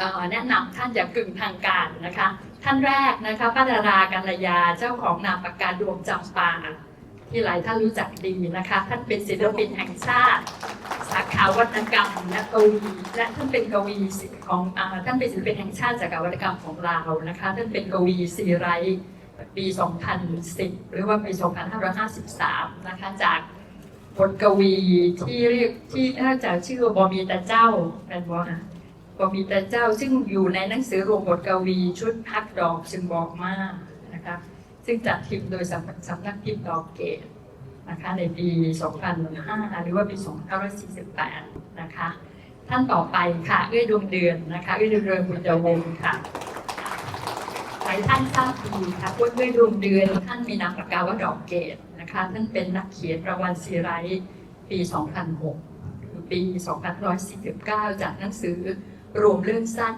เอ่อ แนะนำท่านอย่างกึ่งทางการนะคะ ท่านแรกนะคะ ป้าดารา กัลยา เจ้าของนามปากกาดวงจำปา ที่หลายท่านรู้จักดีนะคะ ท่านเป็นศิลปินแห่งชาติ สาขาวรรณกรรมและกวี และท่านเป็นกวีของ อ่า ท่านเป็นศิลปินแห่งชาติสาขาวรรณกรรมของลาวนะคะ ท่านเป็นกวีซีไรต์ ปี สองพันสิบ หรือว่าปี สองพันห้าร้อยห้าสิบสาม นะคะ จากบทกวีที่เรียก ที่น่าจะชื่อว่าบ่มีแต่เจ้า แม่นบ่คะ? บ่มีแต่เจ้า ซึ่งอยู่ในหนังสือรวมบทกวีชุดฮักดอกจึงบอกมานะคะ ซึ่งจัดพิมพ์โดยสำ สำนักพิมพ์ดอกเกตนะคะ ในปี สองพันห้า หรือว่าปี สองพันห้าร้อยสี่สิบแปด นะคะ ท่านต่อไปค่ะ เอื้อยดวงเดือนนะคะ เอื้อยดวงเดือน บุญยวงศ์ค่ะ หลายท่านทราบดีค่ะ ว่าเอื้อยดวงเดือน ท่านมีนามปากกาว่าดอกเกตนะคะ ท่านเป็นนักเขียนรางวัลซีไรต์ ปี สองพันหก หรือปี สองพันห้าร้อยสี่สิบเก้า จากหนังสือรวมเรื่องสั้น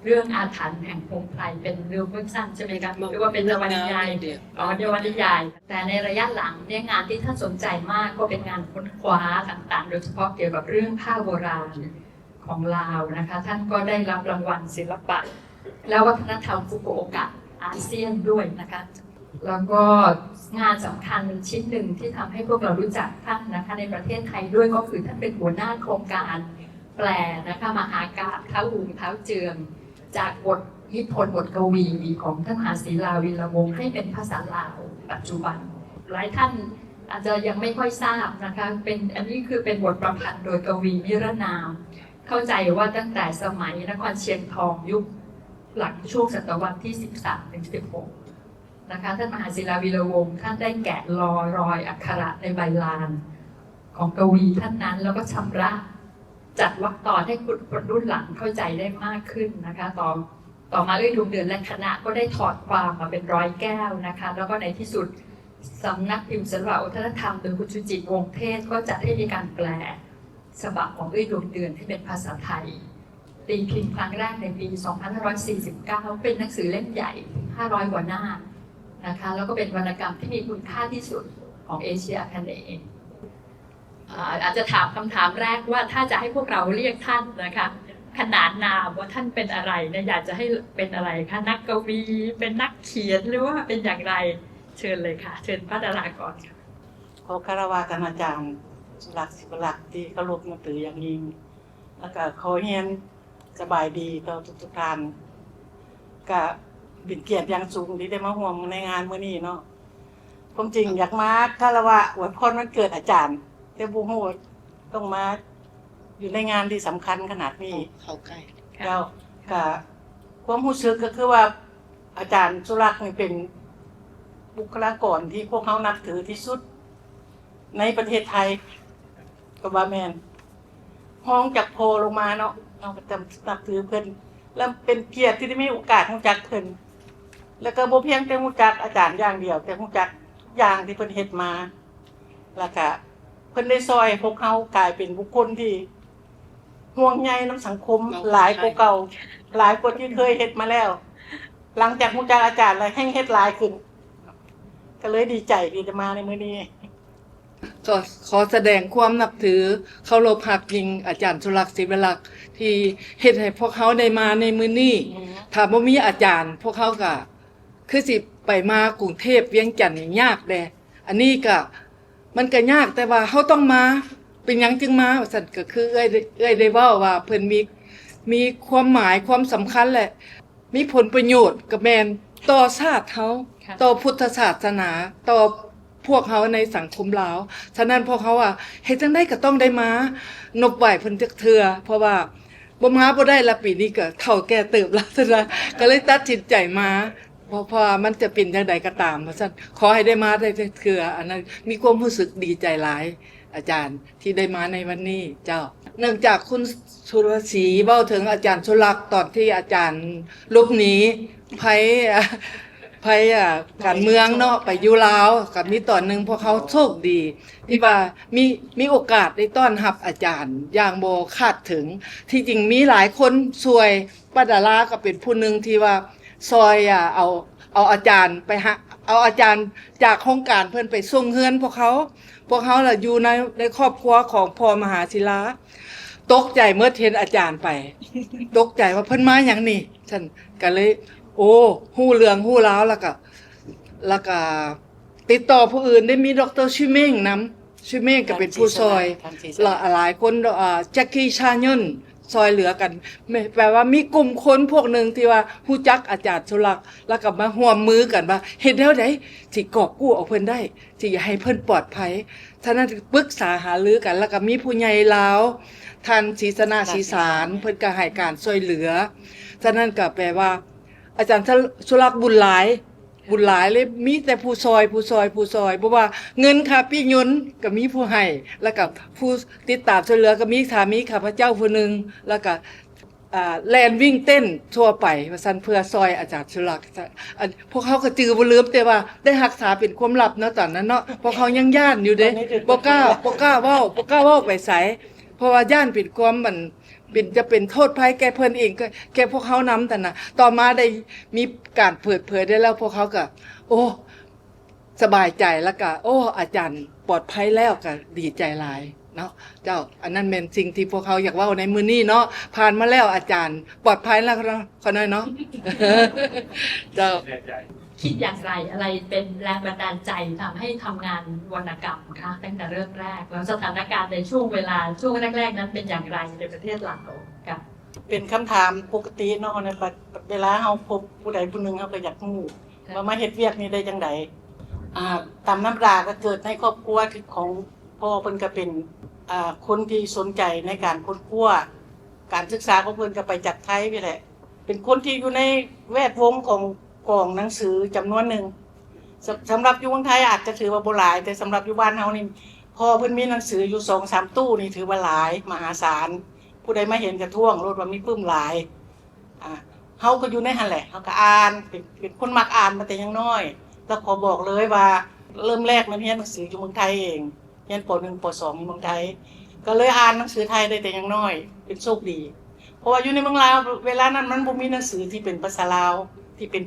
เรื่องอาถรรพ์แห่งพงไพร เป็นเรื่อง เรื่องสั้นใช่ไหมคะ? หรือว่าเป็นนวนิยาย? อ๋อ นวนิยาย แต่ในระยะหลังเนี่ย งานที่ท่านสนใจมากก็เป็นงานค้นคว้าต่างๆ โดยเฉพาะเกี่ยวกับเรื่องผ้าโบราณของลาวนะคะ ท่านก็ได้รับรางวัลศิลปะและวัฒนธรรมฟุกุโอกะอาเซียนด้วยนะคะ แล้วก็งานสำคัญชิ้นหนึ่งที่ทำให้พวกเรารู้จักท่านนะคะ ในประเทศไทยด้วย ก็คือท่านเป็นหัวหน้าโครงการแปลนะคะ มหากาพย์ท้าวฮูงท้าวเจือง จากบทนิพนธ์บทกวีของท่านมหาศิลาวีระวงศ์ให้เป็นภาษาลาวปัจจุบัน หลายท่านอาจจะยังไม่ค่อยทราบนะคะ เป็น อันนี้คือเป็นบทประพันธ์โดยกวีนิรนาม เข้าใจว่าตั้งแต่สมัยนครเชียงทองยุคหลังช่วงศตวรรษที่ สิบสามถึงสิบหก นะคะ ท่านมหาศิลาวีระวงศ์ ท่านได้แกะรอรอยอักขระในใบลานของกวีท่านนั้น แล้วก็ชำระ จัดวรรคตอนให้คนรุ่นหลังเข้าใจได้มากขึ้นนะคะ ต่อ ต่อมาเอื้อยดวงเดือนและคณะก็ได้ถอดความมาเป็นร้อยแก้วนะคะ แล้วก็ในที่สุดสำนักพิมพ์ศิลปะวัฒนธรรมโดยคุณชูจิต วงศ์เทศ ก็จัดให้มีการแปลฉบับของเอื้อยดวงเดือนให้เป็นภาษาไทย ตีพิมพ์ครั้งแรกในปี สองพันห้าร้อยสี่สิบเก้า เป็นหนังสือเล่มใหญ่ ห้าร้อยกว่าหน้านะคะ แล้วก็เป็นวรรณกรรมที่มีคุณค่าที่สุดของเอเชียอาคเนย์ อ่า อาจจะถามคำถามแรกว่า ถ้าจะให้พวกเราเรียกท่านนะคะ ขนานนามว่าท่านเป็นอะไรเนี่ย อยากจะให้เป็นอะไรคะ? นักกวี เป็นนักเขียน หรือว่าเป็นอย่างไร? เชิญเลยค่ะ เชิญป้าดาราก่อนค่ะ ขอคารวะท่านอาจารย์สุรักษ์ ศิวลักษ์ ที่เคารพนับถืออย่างยิ่ง แล้วก็ขอเรียน สบายดีต่อทุกๆ ท่าน กะเป็นเกียรติอย่างสูงที่ได้มาร่วมในงานมื้อนี้เนาะ ความจริงอยากมาคารวะอวยพรวันเกิดอาจารย์ แต่บ่ฮู้ว่าต้องมาอยู่ในงานที่สำคัญขนาดนี้ เข้าใกล้ แล้วกะความรู้สึกก็คือว่า อาจารย์สุรักษ์นี่เป็นบุคลากรที่พวกเรานับถือที่สุดในประเทศไทย ก็ว่าแม่น รองจากพ่อลงมาเนาะ เราก็จะนับถือเพิ่น และเป็นเกียรติที่ได้มีโอกาสรู้จักเพิ่น แล้วก็บ่เพียงแต่รู้จักอาจารย์อย่างเดียว แต่รู้จักทุกอย่างที่เพิ่นเฮ็ดมา แล้วก็เพิ่นได้ซ่อยพวกเรากลายเป็นบุคคลที่ห่วงใยนำสังคมหลายกว่าเก่า หลายกว่าที่เคยเฮ็ดมาแล้ว หลังจากรู้จักอาจารย์แล้วแฮ่งเฮ็ดหลายขึ้น ก็เลยดีใจที่ได้มาในมื้อนี้ ก็ขอแสดงความนับถือ เคารพฮักยิ่งอาจารย์สุรักษ์ ศิวลักษ์ ที่เฮ็ดให้พวกเฮาได้มาในมื้อนี้ อืม ถ้าบ่มีอาจารย์ พวกเฮาก็คือสิไปมากรุงเทพฯ เวียงจันทน์นี่ยากแด่ อันนี้ก็ มันก็ยาก แต่ว่าเฮาต้องมา เป็นหยังจึงมา ว่าซั่น ก็คือเอื้อย เอื้อยได้เว้าว่าเพิ่นมี มีความหมาย ความสำคัญ และ มีผลประโยชน์ก็แม่นต่อชาติเฮา ค่ะ ต่อพุทธศาสนา ต่อพวกเฮาในสังคมลาว ฉะนั้นพวกเฮาว่า เฮ็ดจั่งใดก็ต้องได้มานบไหว้เพิ่นจักเทื่อ เพราะว่าบ่มาบ่ได้ละ ปีนี้ก็เฒ่าแก่เติบแล้ว ฉะนั้นก็เลยตัดสินใจมา เพราะ เพราะว่ามันจะเป็นจั่งใดก็ตาม ว่าซั่น ขอให้ได้มาได้จักเทื่อ อันนั้นมีความรู้สึกดีใจหลาย อาจารย์ ที่ได้มาในวันนี้เจ้า เนื่องจากคุณสุรศรีเว้าถึงอาจารย์สุรักษ์ ตอนที่อาจารย์หลบหนีภัย ภัย อ่า การเมืองเนาะ ไปอยู่ลาว ก็มีตอนหนึ่งพวกเขาโชคดีที่ว่ามี มีโอกาสได้ต้อนรับอาจารย์อย่างบ่คาดถึง ที่จริงมีหลายคนช่วย ป้าดาราก็เป็นผู้หนึ่งที่ว่าช่วย อ่า เอา เอาอาจารย์ไปหา เอาอาจารย์จากโครงการเพิ่นไปส่งเฮือนพวกเขา พวกเขาล่ะอยู่ใน ในครอบครัวของพ่อมหาศิลา ຕົກໃຈໝົດ ເຫັນອາຈານໄປ ຕົກໃຈວ່າເພິ່ນມາຫຍັງນີ້ ຊັ້ນ ກະເລີຍ ໂອ້ ຮູ້ເລື່ອງຮູ້ລາວ ແລ້ວກະ ແລ້ວກະຕິດຕໍ່ຜູ້ອື່ນ ໄດ້ມີ ດຣ. ຊີເມັງນຳ ຊີເມັງກະເປັນຜູ້ຊ່ອຍ ຫຼາຍຄົນ ອາ ແຈັກກີ ຊາຍົນ ຊ່ອຍເຫຼືອກັນ ແປວ່າມີກຸ່ມຄົນພວກໜຶ່ງທີ່ວ່າຮູ້ຈັກອາຈານສຸລັກ ແລ້ວກະມາຮ່ວມມືກັນວ່າ ເຮັດແນວໃດ ທີ່ກອບກູ້ເອົາເພິ່ນໄດ້ ທີ່ຢາກໃຫ້ເພິ່ນປອດໄພ. ສະນັ້ນປຶກສາຫາລືກັນ ແລ້ວກໍມີຜູ້ໃຫຍ່ລາວ ທ່ານ ສີສະໜາ ສີສານ ເພິ່ນກໍໃຫ້ການຊ່ວຍເຫຼືອ. ສະນັ້ນກໍແປວ່າ ອາຈານ ສະ ສຸລັກ ບຸນຫຼາຍ ບຸນຫຼາຍເລີຍ ມີແຕ່ຜູ້ຊ່ອຍ ຜູ້ຊ່ອຍ ຜູ້ຊ່ອຍ ບໍ່ວ່າເງິນຄ່າປີ້ຍົນກໍມີຜູ້ໃຫ້ ແລ້ວກໍຜູ້ຕິດຕາມຊ່ວຍເຫຼືອກໍມີສາມີຂ້າພະເຈົ້າຜູ້ໜຶ່ງ ແລ້ວກໍ ອ່າ ແລ່ນວິ່ງເຕັ້ນທົ່ວໄປວ່າຊັ້ນ ເພື່ອຊ່ອຍອາຈານສຸລັກ. ອັນ ພວກເຮົາກໍຈື່ບໍ່ລືມ ແຕ່ວ່າໄດ້ຮັກສາເປັນຄວາມລັບເນາະ ຕອນນັ້ນເນາະ ພວກເຮົາຍັງຢ້ານຢູ່ເດ້ ບໍ່ກ້າ ບໍ່ກ້າເວົ້າ ບໍ່ກ້າເວົ້າໄປໃສ ເພາະວ່າຢ້ານເປັນຄວາມ ມັນເປັນ ຈະເປັນໂທດໄພແກ່ເພິ່ນເອງ ແກ່ ແກ່ພວກເຮົານຳ. ຕອນນັ້ນນະ ຕໍ່ມາໄດ້ມີການເປີດເຜີຍໄດ້ແລ້ວ ພວກເຮົາກໍ ໂອ້ ສະບາຍໃຈ ແລ້ວກະ ໂອ້ ອາຈານປອດໄພແລ້ວ ກະດີໃຈຫຼາຍເນາະເຈົ້າ. ອັນນັ້ນແມ່ນສິ່ງທີ່ພວກເຮົາຢາກເວົ້າໃນມື້ນີ້ເນາະ ຜ່ານມາແລ້ວ ອາຈານປອດໄພແລ້ວເນາະ ຂະນ້ອຍເນາະ ເຈົ້າ. ຄິດຢ່າງไร อะไรเป็นแรงบันดาลใจทำให้ทำงานวรรณกรรมคะ ตั้งแต่เริ่มแรก แล้วสถานการณ์ในช่วงเวลาช่วงแรกๆนั้นเป็นอย่างไรในประเทศลาวคะ เป็นคำถามปกติเนาะ ในเวลาเฮาพบผู้ใดผู้หนึ่ง เฮาก็อยากรู้ ว่ามาเฮ็ดเวียกนี้ได้จั่งใด อ่า ตามธรรมดาก็เกิดในครอบครัวที่ของพ่อเพิ่นก็เป็น อ่า คนที่สนใจในการค้นคว้า การศึกษาของเพิ่นก็ไปจากไทยพี้แหละ เป็นคนที่อยู่ในแวดวงของกองหนังสือจำนวนหนึ่ง สำ สำหรับอยู่เมืองไทยอาจจะถือว่าบ่หลาย แต่สำหรับอยู่บ้านเฮานี่ พ่อเพิ่นมีหนังสืออยู่สองสามตู้นี่ถือว่าหลายมหาศาล ผู้ใดมาเห็นก็ท้วงโลดว่ามีปึ้มหลาย อ่า เฮาก็อยู่ในหั่นแหละ เฮาก็อ่าน เป็น เป็นคนมักอ่านมาแต่ยังน้อย แล้วขอบอกเลยว่าเริ่มแรกมันเรียนหนังสืออยู่เมืองไทยเอง เรียน ป.หนึ่ง ป.สอง อยู่เมืองไทย ก็เลยอ่านหนังสือไทยได้แต่ยังน้อย เป็นโชคดี เพราะว่าอยู่ในเมืองลาวเวลานั้นมันบ่มีหนังสือที่เป็นภาษาลาว ที่เป็น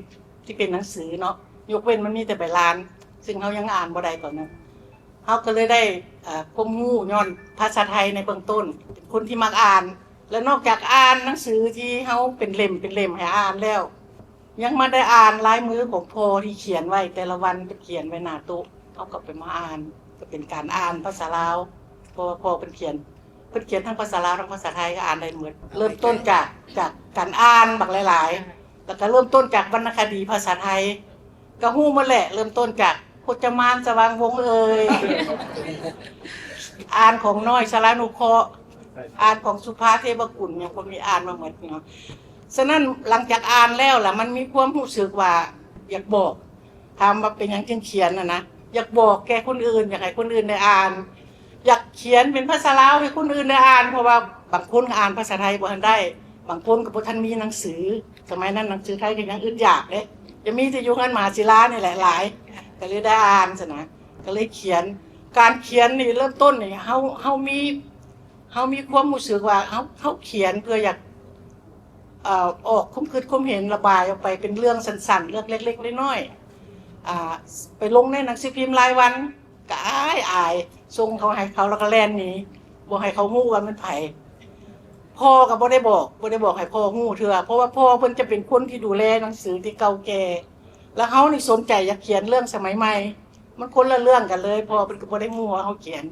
ที่เป็นหนังสือเนาะ ยกเว้นมันมีแต่ใบลาน ซึ่งเฮายังอ่านบ่ได้ตอนนั้น เฮาก็เลยได้ เอ่อ ความรู้ย้อนภาษาไทยในเบื้องต้น เป็นคนที่มักอ่าน และนอกจากอ่านหนังสือที่เฮาเป็นเล่มเป็นเล่มให้อ่านแล้ว ยังมาได้อ่านลายมือของพ่อที่เขียนไว้แต่ละวัน เพิ่นเขียนไว้หน้าโต๊ะ เฮาก็ไปมาอ่าน ก็เป็นการอ่านภาษาลาว เพราะว่าพ่อเพิ่นเขียน เพิ่นเขียนทั้งภาษาลาวทั้งภาษาไทย ก็อ่านได้หมด เริ่มต้นจาก จากการอ่านบักหลายๆ แล้วก็เริ่มต้นจากวรรณคดีภาษาไทย ก็ฮู้หมดแหละ เริ่มต้นจากพจมาน สว่างวงศ์เอ่ย อ่านของน้อย สารานุเคราะห์ อ่านของสุภา เทพกุล หยังพวกนี้อ่านมาหมดเนาะ ฉะนั้นหลังจากอ่านแล้วล่ะ มันมีความรู้สึกว่าอยากบอก ถามว่าเป็นหยังจึงเขียนน่ะนะ อยากบอกแก่คนอื่น อยากให้คนอื่นได้อ่าน อยากเขียนเป็นภาษาลาวให้คนอื่นได้อ่าน เพราะว่าบางคนก็อ่านภาษาไทยบ่ทันได้ บางคนก็บ่ทันมีหนังสือ สมัยนั้นหนังสือไทยก็ยังอึดอยากเด้ จะมีแต่อยู่เฮือนมหาศิลานี่แหละหลาย ก็เลยได้อ่านซั่นนะ ก็เลยเขียน การเขียนนี่เริ่มต้นนี่ เฮา เฮามี เฮามีความรู้สึกว่า เฮา เฮาเขียนเพื่ออยาก เอ่อ ออกความคิดความเห็น ระบายออกไปเป็นเรื่องสั้นๆ เรื่องเล็กๆ น้อยๆ อ่า ไปลงในหนังสือพิมพ์รายวัน ก็อายๆ ส่งเขาให้เขา แล้วก็แล่นหนี บ่ให้เขารู้ว่ามันไผ พ่อก็บ่ได้บอก บ่ได้บอกให้พ่อรู้เทื่อ เพราะว่าพ่อเพิ่นจะเป็นคนที่ดูแลหนังสือที่เก่าแก่ แล้วเฮานี่สนใจอยากเขียนเรื่องสมัยใหม่ มันคนละเรื่องกันเลย พ่อเพิ่นก็บ่ได้รู้ว่าเฮาเขียน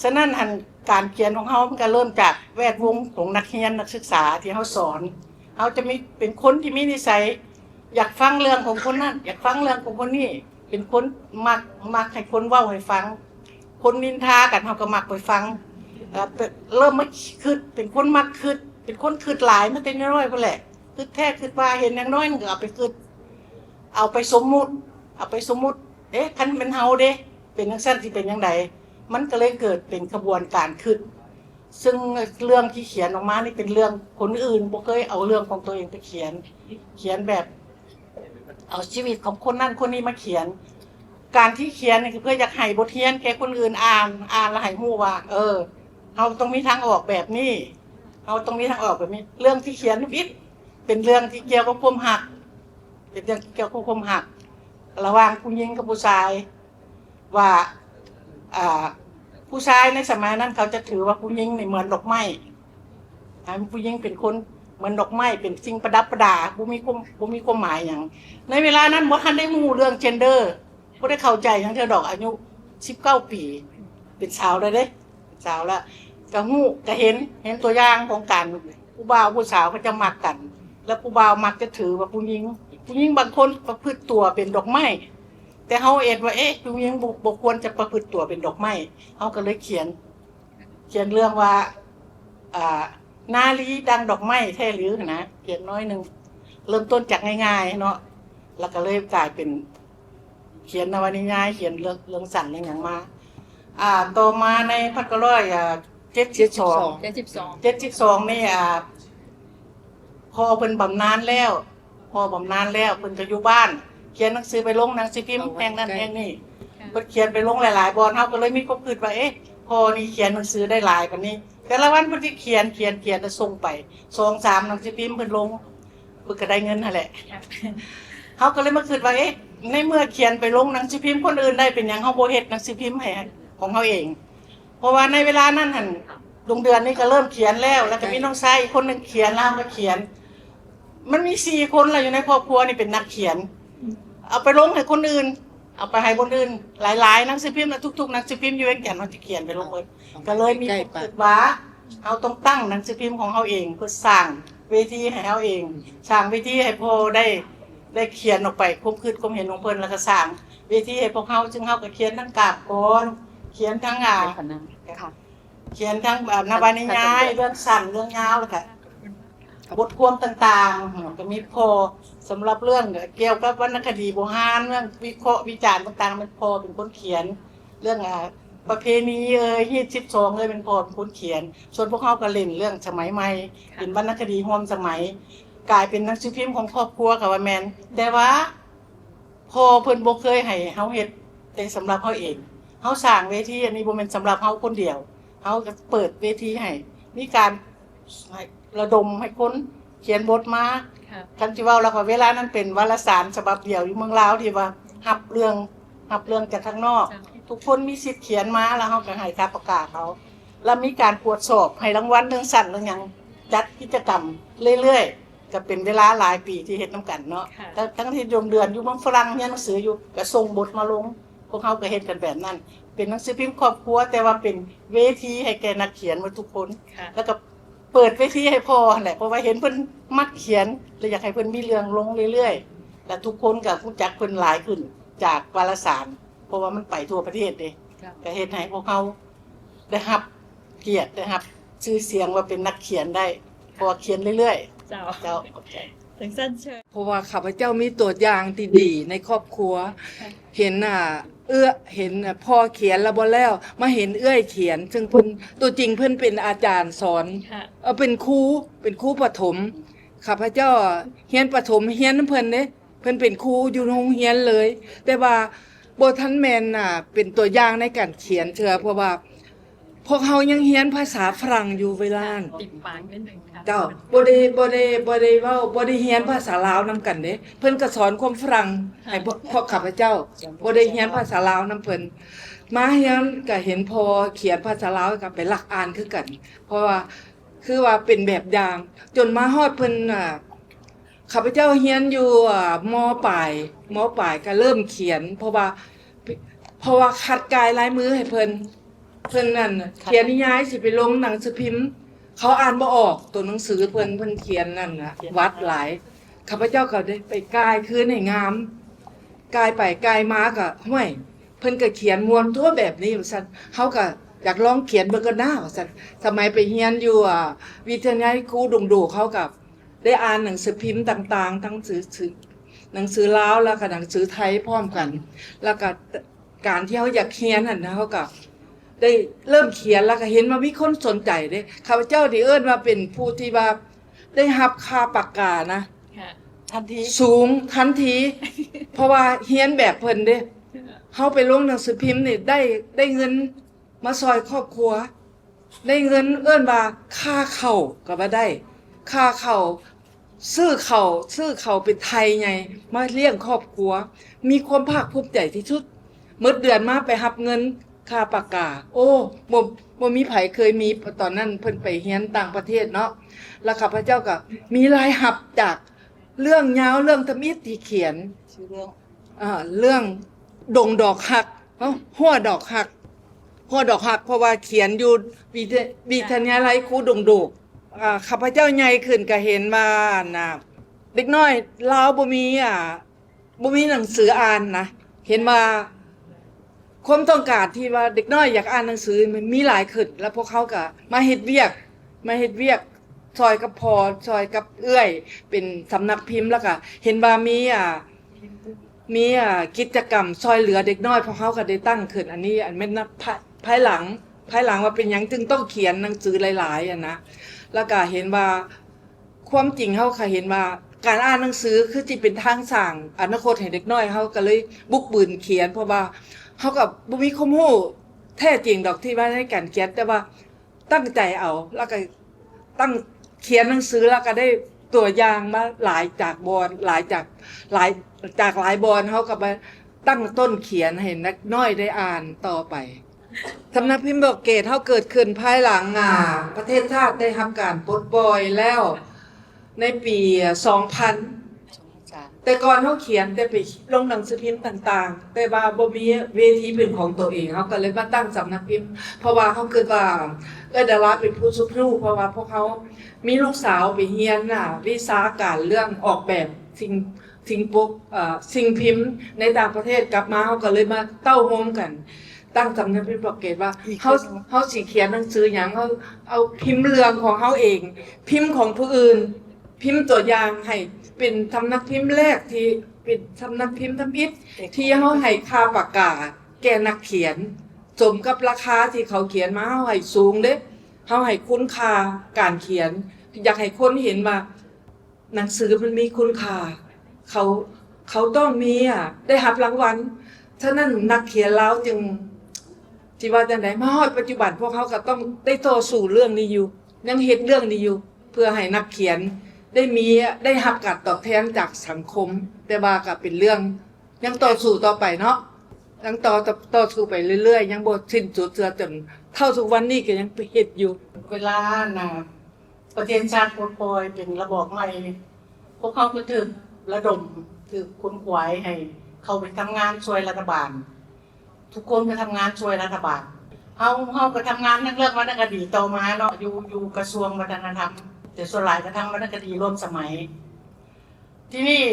ฉะนั้นหั่น การเขียนของเฮามันก็เริ่มจากแวดวงของนักเรียนนักศึกษาที่เฮาสอน เฮาจะมี เป็นคนที่มีนิสัยอยากฟังเรื่องของคนนั้น อยากฟังเรื่องของคนนี้ เป็นคนมัก มักให้คนเว้าให้ฟัง คนนินทากันเฮาก็มักไปฟัง เอ่อ เริ่มมาคิด เป็นคนมักคิด เป็นคนคิดหลายมาแต่น้อยๆ พู้นแหละ คิดแท้คิดว่าเห็นหยังน้อยหนึ่งก็เอาไปคิด เอาไปสมมุติ เอาไปสมมุติ เอ๊ะ คันเป็นเฮาเด้ เป็นจั่งซั้นสิเป็นจั่งใด มันก็เลยเกิดเป็นขบวนการคิด ซึ่งเรื่องที่เขียนออกมานี่เป็นเรื่องคนอื่น บ่เคยเอาเรื่องของตัวเองไปเขียน เขียนแบบเอาชีวิตของคนนั้นคนนี้มาเขียน การที่เขียนนี่คือเพื่ออยากให้บทเรียนแก่คนอื่นอ่าน อ่านแล้วให้รู้ว่า เออ เฮาต้องมีทางออกแบบนี้ เฮาต้องมีทางออกแบบนี้ เรื่องที่เขียนนี่เป็นเรื่องที่เกี่ยวกับความรัก เป็นเรื่องที่เกี่ยวกับความรัก ระหว่างผู้หญิงกับผู้ชาย ว่า อ่า ผู้ชายในสมัยนั้นเขาจะถือว่าผู้หญิงนี่เหมือนดอกไม้ ຜູ້ຍິງເປັນຄົນເໝືອນດອກໄມ້ ເປັນສິ່ງປະດັບປະດາ ບໍ່ມີຄວາມ ບໍ່ມີຄວາມໝາຍຫຍັງ. ໃນເວລານັ້ນບໍ່ທັນໄດ້ຮູ້ເລື່ອງເຈນເດີ ບໍ່ໄດ້ເຂົ້າໃຈຫຍັງເທື່ອດອກ ອາຍຸສິບເກົ້າປີ ເປັນສາວແລ້ວເດ້ ເປັນສາວແລ້ວ ກະຮູ້ກະເຫັນ ເຫັນຕົວຢ່າງຂອງການຜູ້ບ່າວຜູ້ສາວເຂົາເຈົ້າມັກກັນ ແລ້ວຜູ້ບ່າວມັກຈະຖືວ່າຜູ້ຍິງ ຜູ້ຍິງບາງຄົນປະພຶດຕົວເປັນດອກໄມ້ ແຕ່ເຮົາເອັດວ່າ ເອະ ຜູ້ຍິງບໍ່ ບໍ່ຄວນຈະປະພຶດຕົວເປັນດອກໄມ້ ເຮົາກໍເລີຍຂຽນ ຂຽນເລື່ອງວ່າ ອ່າ ນາລີດັ່ງດອກໄມ້ແທ້ຫຼືຫັ້ນນະ ຂຽນໜ້ອຍໜຶ່ງ ເລີ່ມຕົ້ນຈາກງ່າຍໆເນາະ ແລ້ວກໍເລີຍກາຍເປັນ ຂຽນນະວະນິຍາຍ ຂຽນເລື່ອງ ເລື່ອງສັ້ນເລື່ອງຫຍັງມາ ອ່າ ຕໍ່ມາໃນພັນເກົ້າຮ້ອຍ ອ່າ ເຈັດສິບສອງ ເຈັດສິບສອງ ເຈັດສິບສອງນີ້ ອ່າ ພໍ່ເພິ່ນບຳນານແລ້ວ ພໍ່ບຳນານແລ້ວ ເພິ່ນກໍຢູ່ບ້ານ ຂຽນໜັງສືໄປລົງໜັງສືພິມແຫ່ງນັ້ນແຫ່ງນີ້ ເພິ່ນຂຽນໄປລົງຫຼາຍໆບ່ອນ ເຮົາກໍເລີຍມີຄວາມຄິດວ່າ ເອະ ພໍ່ນີ້ຂຽນໜັງສືໄດ້ຫຼາຍປານນີ້ ແຕ່ລະວັນເພິ່ນຊິຂຽນ ຂຽນ ຂຽນ ແລ້ວສົ່ງໄປສອງສາມໜັງສືພິມເພິ່ນລົງ ເພິ່ນກໍໄດ້ເງິນຫັ້ນແຫຼະ ເຮົາກໍເລີຍມາຄິດວ່າ ເອະ ໃນເມື່ອຂຽນໄປລົງໜັງສືພິມຄົນອື່ນໄດ້ ເປັນຫຍັງເຮົາບໍ່ເຮັດໜັງສືພິມໃຫ້ຂອງເຮົາເອງ? ເພາະວ່າໃນເວລານັ້ນຫັ້ນ ດວງເດືອນນີ້ກໍເລີ່ມຂຽນແລ້ວ ແລ້ວກໍມີນ້ອງຊາຍອີກຄົນໜຶ່ງຂຽນ ລາວກໍຂຽນ ມັນມີສີ່ຄົນລະ ຢູ່ໃນຄອບຄົວນີ້ເປັນນັກຂຽນ ເອົາໄປລົງໃຫ້ຄົນອື່ນ ເອົາໄປໃຫ້ບ່ອນອື່ນ ຫຼາຍໆໜັງສືພິມ ທຸກໆໜັງສືພິມຢູ່ວຽງຈັນ ເຮົາຈະຂຽນໄປລົງໝົດ ກໍເລີຍມີຄວາມຄິດວ່າ ເຮົາຕ້ອງຕັ້ງໜັງສືພິມຂອງເຮົາເອງ ເພື່ອສ້າງເວທີໃຫ້ເຮົາເອງ ສ້າງເວທີໃຫ້ພໍ່ໄດ້ ໄດ້ຂຽນອອກໄປ ຄວາມຄິດຄວາມເຫັນຂອງເພິ່ນ ແລ້ວກໍສ້າງເວທີໃຫ້ພວກເຮົາ ຊຶ່ງເຮົາກໍຂຽນທັງກາບກອນ ຂຽນທັງ ອ່າ ຂຽນທັງ ອ່າ ນະວະນິຍາຍ ເລື່ອງສັ້ນເລື່ອງຍາວ ແລ້ວກໍບົດຄວາມຕ່າງໆ ກໍມີພໍ່ ສຳລັບເລື່ອງກ່ຽວກັບວັນນະຄະດີບູຮານ ເລື່ອງວິເຄາະວິຈານຕ່າງໆ ແມ່ນພໍ່ເປັນຄົນຂຽນ ເລື່ອງ ອ່າ ປະເພນີເອີຍ ຮີດສິບສອງເອີຍ ແມ່ນພໍ່ເປັນຄົນຂຽນ ສ່ວນພວກເຮົາກໍເນັ້ນເລື່ອງສະໄໝໃໝ່ ເປັນວັນນະຄະດີຮ່ວມສະໄໝ ກາຍເປັນໜັງສືພິມຂອງຄອບຄົວກໍວ່າແມ່ນ ແຕ່ວ່າ ພໍ່ເພິ່ນບໍ່ເຄີຍໃຫ້ເຮົາເຮັດແຕ່ສຳລັບເຮົາເອງ ເຮົາສ້າງເວທີອັນນີ້ບໍ່ແມ່ນສຳລັບເຮົາຄົນດຽວ ເຮົາກໍເປີດເວທີໃຫ້ມີການ ໃຫ້ລະດົມໃຫ້ຄົນຂຽນບົດມາ ຄັນຊິເວົ້າແລ້ວກໍເວລານັ້ນເປັນວາລະສານສະບັບດຽວຢູ່ເມືອງລາວທີ່ວ່າຮັບເລື່ອງ ຮັບເລື່ອງຈາກທາງນອກ ທຸກຄົນມີສິດຂຽນມາ ແລ້ວເຮົາກໍໃຫ້ຄ່າປາກກາເຂົາ ແລ້ວມີການກວດສອບໃຫ້ລາງວັນເລື່ອງສັ້ນເລື່ອງຫຍັງ ຈັດກິດຈະກຳເລື້ອຍໆ ກໍເປັນເວລາຫຼາຍປີທີ່ເຮັດນຳກັນເນາະ ທັງ ທັງທີ່ດົງເດືອນຢູ່ເມືອງຝຣັ່ງຮຽນໜັງສືຢູ່ ກໍສົ່ງບົດມາລົງ ພວກເຮົາກໍເຮັດກັນແບບນັ້ນ ເປັນໜັງສືພິມຄອບຄົວ ແຕ່ວ່າເປັນເວທີໃຫ້ແກ່ນັກຂຽນໝົດທຸກຄົນ ແລ້ວກໍເປີດເວທີໃຫ້ພໍ່ຫັ້ນແຫຼະ ເພາະວ່າເຫັນເພິ່ນມັກຂຽນ ແລະ ຢາກໃຫ້ເພິ່ນມີເລື່ອງລົງເລື້ອຍໆ ແລະ ທຸກຄົນກໍຮູ້ຈັກເພິ່ນຫຼາຍຂຶ້ນຈາກວາລະສານ ເພາະວ່າມັນໄປທົ່ວປະເທດເດ້ ກໍເຮັດໃຫ້ພວກເຮົາ ໄດ້ຮັບກຽດ ໄດ້ຮັບຊື່ສຽງວ່າເປັນນັກຂຽນໄດ້ ເພາະວ່າຂຽນເລື້ອຍໆ ເຈົ້າ ເຈົ້າ ຂອບໃຈ ຈັ່ງຊັ້ນເຊີນ ເພາະວ່າຂ້າພະເຈົ້າມີຕົວຢ່າງທີ່ດີໃນຄອບຄົວ ເຫັນ ອ່າ ເອື້ອ ເຫັນ ອ່າ ພໍ່ຂຽນແລ້ວບໍ່ແລ້ວ ມາເຫັນເອື້ອຍຂຽນ ເຊິ່ງເພິ່ນ ຕົວຈິງເພິ່ນເປັນອາຈານສອນ ເອີ ເປັນຄູ ເປັນຄູປະຖົມ ຂ້າພະເຈົ້າຮຽນປະຖົມ ຮຽນນຳເພິ່ນເດ້ ເພິ່ນເປັນຄູຢູ່ໂຮງຮຽນເລີຍ ແຕ່ວ່າບໍ່ທັນແມ່ນ ອ່າ ເປັນຕົວຢ່າງໃນການຂຽນເທື່ອ ເພາະວ່າພວກເຮົາຍັງຮຽນພາສາຝຣັ່ງຢູ່ເວລານັ້ນ ຕິດປາກນິດໜຶ່ງ ເຈົ້າ ບໍ່ໄດ້ ບໍ່ໄດ້ ບໍ່ໄດ້ເວົ້າ ບໍ່ໄດ້ຮຽນພາສາລາວນຳກັນເດ້ ເພິ່ນກໍສອນຄວາມຝຣັ່ງໃຫ້ພວກ ພວກຂ້າພະເຈົ້າ ບໍ່ໄດ້ຮຽນພາສາລາວນຳເພິ່ນ ມາຮຽນກໍເຫັນພໍ່ຂຽນພາສາລາວ ກໍໄປລັກອ່ານຄືກັນ ເພາະວ່າ ຄືວ່າເປັນແບບຢ່າງ ຈົນມາຮອດເພິ່ນ ອ່າ ຂ້າພະເຈົ້າຮຽນຢູ່ ອ່າ ມໍປາຍ ມໍປາຍກໍເລີ່ມຂຽນ ເພາະວ່າ ເພາະວ່າຂັດກາຍລາຍມືໃຫ້ເພິ່ນ ເພິ່ນນັ້ນຂຽນນິຍາຍຊິໄປລົງໜັງສືພິມ ເຂົາອ່ານບໍ່ອອກ ໂຕໜັງສືເພິ່ນ ເພິ່ນຂຽນນັ້ນນະ ວັດຫຼາຍ ຂ້າພະເຈົ້າກໍໄດ້ໄປກ່າຍຄືນໃຫ້ງາມ ກ່າຍໄປກ່າຍມາກໍ ຫ້ວຍ ເພິ່ນກໍຂຽນມ່ວນຕົວະແບບນີ້ວ່າຊັ້ນ ເຮົາກໍຢາກລອງຂຽນເບິ່ງກ່ອນນາວ່າຊັ້ນ ສະໄໝໄປຮຽນຢູ່ ອ່າ ວິທະຍາໄລຄູດົງໂດ ເຮົາກໍໄດ້ອ່ານໜັງສືພິມຕ່າງໆ ທັງໜັງສື ໜັງສືລາວ ແລ້ວກໍໜັງສືໄທພ້ອມກັນ ແລ້ວກໍການທີ່ເຮົາຢາກຮຽນຫັ້ນນະ ເຮົາກໍໄດ້ເລີ່ມຂຽນ ແລ້ວກໍເຫັນວ່າມີຄົນສົນໃຈເດ້ ຂ້າພະເຈົ້ານີ້ເອີ້ນວ່າເປັນຜູ້ທີ່ວ່າໄດ້ຮັບຄ່າປາກການະ ທັນທີ ສູງທັນທີ ເພາະວ່າຮຽນແບບເພິ່ນເດ້ ເຮົາໄປລົງໜັງສືພິມນີ້ໄດ້ ໄດ້ເງິນມາຊ່ອຍຄອບຄົວ ໄດ້ເງິນເອີ້ນວ່າຄ່າເຂົ້າກໍວ່າໄດ້ ຄ່າເຂົ້າ ຊື້ເຂົ້າ ຊື້ເຂົ້າເປັນໄຖ່ໃຫຍ່ມາລ້ຽງຄອບຄົວ ມີຄວາມພາກພູມໃຈທີ່ສຸດ ໝົດເດືອນມາໄປຮັບເງິນຄ່າປາກກາ ໂອ້ ບໍ່ ບໍ່ມີໃຜເຄີຍມີ ຕອນນັ້ນເພິ່ນໄປຮຽນຕ່າງປະເທດເນາະ ແລ້ວຂ້າພະເຈົ້າກໍມີລາຍຮັບຈາກເລື່ອງຍາວເລື່ອງທຳອິດທີ່ຂຽນ ຊື່ເລື່ອງ ເອ່ອ ເລື່ອງດົງດອກຮັກເນາະ ຮົ້ວດອກຮັກ ຮົ້ວດອກຮັກ ເພາະວ່າຂຽນຢູ່ວິທະ ວິທະຍາໄລຄູດົງໂດກ. ອ່າ ຂ້າພະເຈົ້າໃຫຍ່ຂຶ້ນກໍເຫັນວ່າ ອັນນ່າ ເດັກນ້ອຍລາວບໍ່ມີ ອ່າ ບໍ່ມີໜັງສືອ່ານນະ ເຫັນວ່າຄວາມຕ້ອງການທີ່ວ່າເດັກນ້ອຍຢາກອ່ານໜັງສືມັນມີຫຼາຍຂຶ້ນ ແລ້ວພວກເຮົາກໍມາເຮັດວຽກ ມາເຮັດວຽກຊ່ອຍກັບພໍ່ ຊ່ອຍກັບເອື້ອຍ ເປັນສຳນັກພິມ ແລ້ວກໍເຫັນວ່າມີ ອ່າ ມີ ອ່າ ກິດຈະກຳຊ່ອຍເຫຼືອເດັກນ້ອຍ ພວກເຮົາກໍໄດ້ຕັ້ງຂຶ້ນ ອັນນີ້ ອັນແມ່ນນະ ພາຍ ພາຍຫຼັງ ພາຍຫຼັງວ່າເປັນຫຍັງຈຶ່ງຕ້ອງຂຽນໜັງສືຫຼາຍໆ ຫັ້ນນະ ແລ້ວກໍເຫັນວ່າ ຄວາມຈິງເຮົາກໍເຫັນວ່າການອ່ານໜັງສືຄືຊິເປັນທາງສ້າງອະນາຄົດໃຫ້ເດັກນ້ອຍ ເຮົາກໍເລີຍບຸກບືນຂຽນ ເພາະວ່າເຮົາກໍບໍ່ມີຄວາມຮູ້ແທ້ຈິງດອກທີ່ວ່າໃນການຂຽນ ແຕ່ວ່າຕັ້ງໃຈເອົາ ແລ້ວກໍຕັ້ງຂຽນໜັງສື ແລ້ວກໍໄດ້ຕົວຢ່າງມາຫຼາຍຈາກບ່ອນ ຫຼາຍຈາກ ຫຼາຍ ຈາກຫຼາຍບ່ອນ ເຮົາກໍມາຕັ້ງຕົ້ນຂຽນໃຫ້ເດັກນ້ອຍໄດ້ອ່ານຕໍ່ໄປ. ສຳນັກພິມບອກເກດເຮົາເກີດຂຶ້ນພາຍຫຼັງ ອ່າ ປະເທດຊາດໄດ້ຮັບການປົດປ່ອຍແລ້ວ ໃນປີສອງພັນ ແຕ່ກ່ອນເຮົາຂຽນແຕ່ໄປລົງໜັງສືພິມຕ່າງໆ ແຕ່ວ່າບໍ່ມີເວທີເປັນຂອງຕົວເອງ ເຮົາກໍເລີຍມາຕັ້ງສຳນັກພິມ ເພາະວ່າເຮົາຄິດວ່າເອື້ອຍດາລາເປັນຜູ້ຊຸກຍູ້ ເພາະວ່າພວກເຮົາມີລູກສາວໄປຮຽນ ອ່າ ວິຊາການເລື່ອງອອກແບບສິ່ງ ສິ່ງປົກ ເອ່ອ ສິ່ງພິມໃນຕ່າງປະເທດ ກັບມາເຮົາກໍເລີຍມາເຕົ້າໂຮມກັນ ຕັ້ງສຳນັກພິມບອກເກດວ່າ ເຮົາ ເຮົາຊິຂຽນໜັງສືຫຍັງ ເຮົາເອົາພິມເລື່ອງຂອງເຮົາເອງ ພິມຂອງຜູ້ອື່ນ ພິມຕົວຢ່າງໃຫ້ເປັນສຳນັກພິມແລກທີ່ເປັນສຳນັກພິມທຳອິດ ທີ່ເຮົາໃຫ້ຄ່າປາກກາແກ່ນັກຂຽນ ສົມກັບລາຄາທີ່ເຂົາຂຽນມາ ເຮົາໃຫ້ສູງເດ້ ເຮົາໃຫ້ຄຸນຄ່າການຂຽນ ຢາກໃຫ້ຄົນເຫັນວ່າ ໜັງສືມັນມີຄຸນຄ່າ ເຂົາ ເຂົາຕ້ອງມີ ອ່າ ໄດ້ຮັບລາງວັນ. ສະນັ້ນນັກຂຽນລາວຈຶ່ງ ຊິວ່າຈັ່ງໃດ ມາຮອດປັດຈຸບັນ ພວກເຮົາກໍຕ້ອງໄດ້ຕໍ່ສູ້ເລື່ອງນີ້ຢູ່ ຍັງເຮັດເລື່ອງນີ້ຢູ່ ເພື່ອໃຫ້ນັກຂຽນໄດ້ມີ ໄດ້ຮັບການຕອບແທນຈາກສັງຄົມ ແຕ່ວ່າກໍເປັນເລື່ອງ ຍັງຕໍ່ສູ້ຕໍ່ໄປເນາະ ຍັງຕໍ່ ຕໍ່ສູ້ໄປເລື້ອຍໆ ຍັງບໍ່ສິ້ນສຸດເທື່ອ ຈົນເທົ່າທຸກວັນນີ້ກໍຍັງເຮັດຢູ່. ເວລານະ ປະເທດຊາດປົດປ່ອຍເປັນລະບອບໃໝ່ ພວກເຮົາກໍຖືກລະດົມ ຖືກຂົນຂວາຍໃຫ້ເຂົ້າໄປທຳງານຊ່ວຍລັດຖະບານ ທຸກຄົນກໍທຳງານຊ່ວຍລັດຖະບານ ເຮົາ ເຮົາກໍທຳງານທາງເລື່ອງວັນນະຄະດີຕໍ່ມາເນາະ ຢູ່ ຢູ່ກະຊວງວັດທະນະທຳ ແຕ່ສ່ວນຫຼາຍກໍທາງວັນນະຄະດີຮ່ວມສະໄໝ. ທີນີ້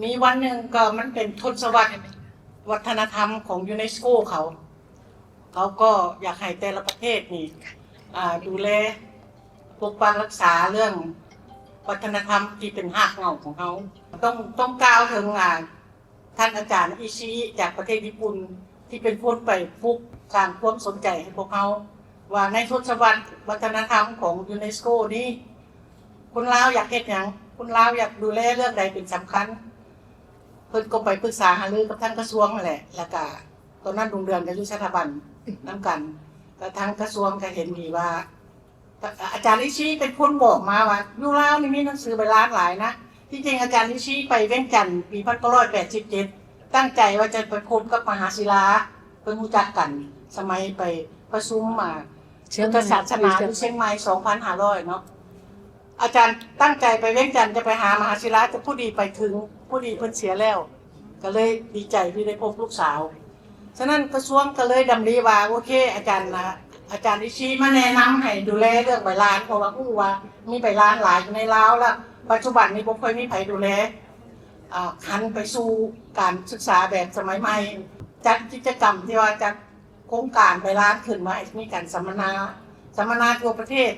ມີວັນໜຶ່ງກໍມັນເປັນທົດສະວັດວັດທະນະທຳຂອງຢູເນສໂກເຂົາ ເຂົາກໍຢາກໃຫ້ແຕ່ລະປະເທດນີ້ ອ່າ ດູແລປົກປັກຮັກສາເລື່ອງວັດທະນະທຳທີ່ເປັນຮາກເຫງົ້າຂອງເຮົາ. ຕ້ອງ ຕ້ອງກ່າວເຖິງ ອ່າ ທ່ານອາຈານອິຊິ ຈາກປະເທດຍີ່ປຸ່ນ ທີ່ເປັນຄົນໄປປຸກສ້າງຄວາມສົນໃຈໃຫ້ພວກເຮົາ ວ່າໃນທົດສະວັດວັດທະນະທຳຂອງຢູເນສໂກນີ້ ຄົນລາວຢາກເຮັດຫຍັງ ຄົນລາວຢາກດູແລເລື່ອງໃດເປັນສຳຄັນ. ເພິ່ນກໍໄປປຶກສາຫາລືກັບທາງກະຊວງຫັ້ນແຫຼະ ແລ້ວກະຕອນນັ້ນລຸງເດືອນກໍຢູ່ສະຖາບັນນຳກັນ ແລ້ວທາງກະຊວງກໍເຫັນດີວ່າ ອາຈານອິຊິເປັນຄົນບອກມາວ່າ ຢູ່ລາວນີ້ມີໜັງສືໃບລານຫຼາຍນະ. ທີ່ຈິງອາຈານອິຊິໄປວຽງຈັນປີໜຶ່ງພັນເກົ້າຮ້ອຍແປດສິບເຈັດ ຕັ້ງໃຈວ່າຈະໄປພົບກັບມະຫາສິລາ ເພິ່ນຮູ້ຈັກກັນ ສະໄໝໄປປະຊຸມ ອ່າ ພຸດທະສາສະໜາຢູ່ຊຽງໃໝ່ ສອງພັນຫ້າຮ້ອຍເນາະ. ອາຈານຕັ້ງໃຈໄປວຽງຈັນຈະໄປຫາມະຫາສິລາ ແຕ່ພໍດີໄປເຖິງ ພໍດີເພິ່ນເສຍແລ້ວ ກໍເລີຍດີໃຈທີ່ໄດ້ພົບລູກສາວ. ສະນັ້ນກະຊວງກໍເລີຍດຳລິວ່າ ໂອເຄ ອາຈານນະ ອາຈານອິຊິມາແນະນຳໃຫ້ດູແລເລື່ອງໃບລານ ເພາະວ່າຮູ້ວ່າມີໃບລານຫຼາຍຢູ່ໃນລາວ ແລ້ວປັດຈຸບັນນີ້ບໍ່ຄ່ອຍມີໃຜດູແລ ອ່າ ຫັນໄປສູ່ການສຶກສາແບບສະໄໝໃໝ່ ຈັດກິດຈະກຳທີ່ວ່າຈັດ ໂຄງການໃບລານຂຶ້ນມາ ໃຫ້ມີການສຳມະນາ ສຳມະນາທົ່ວປະເທດ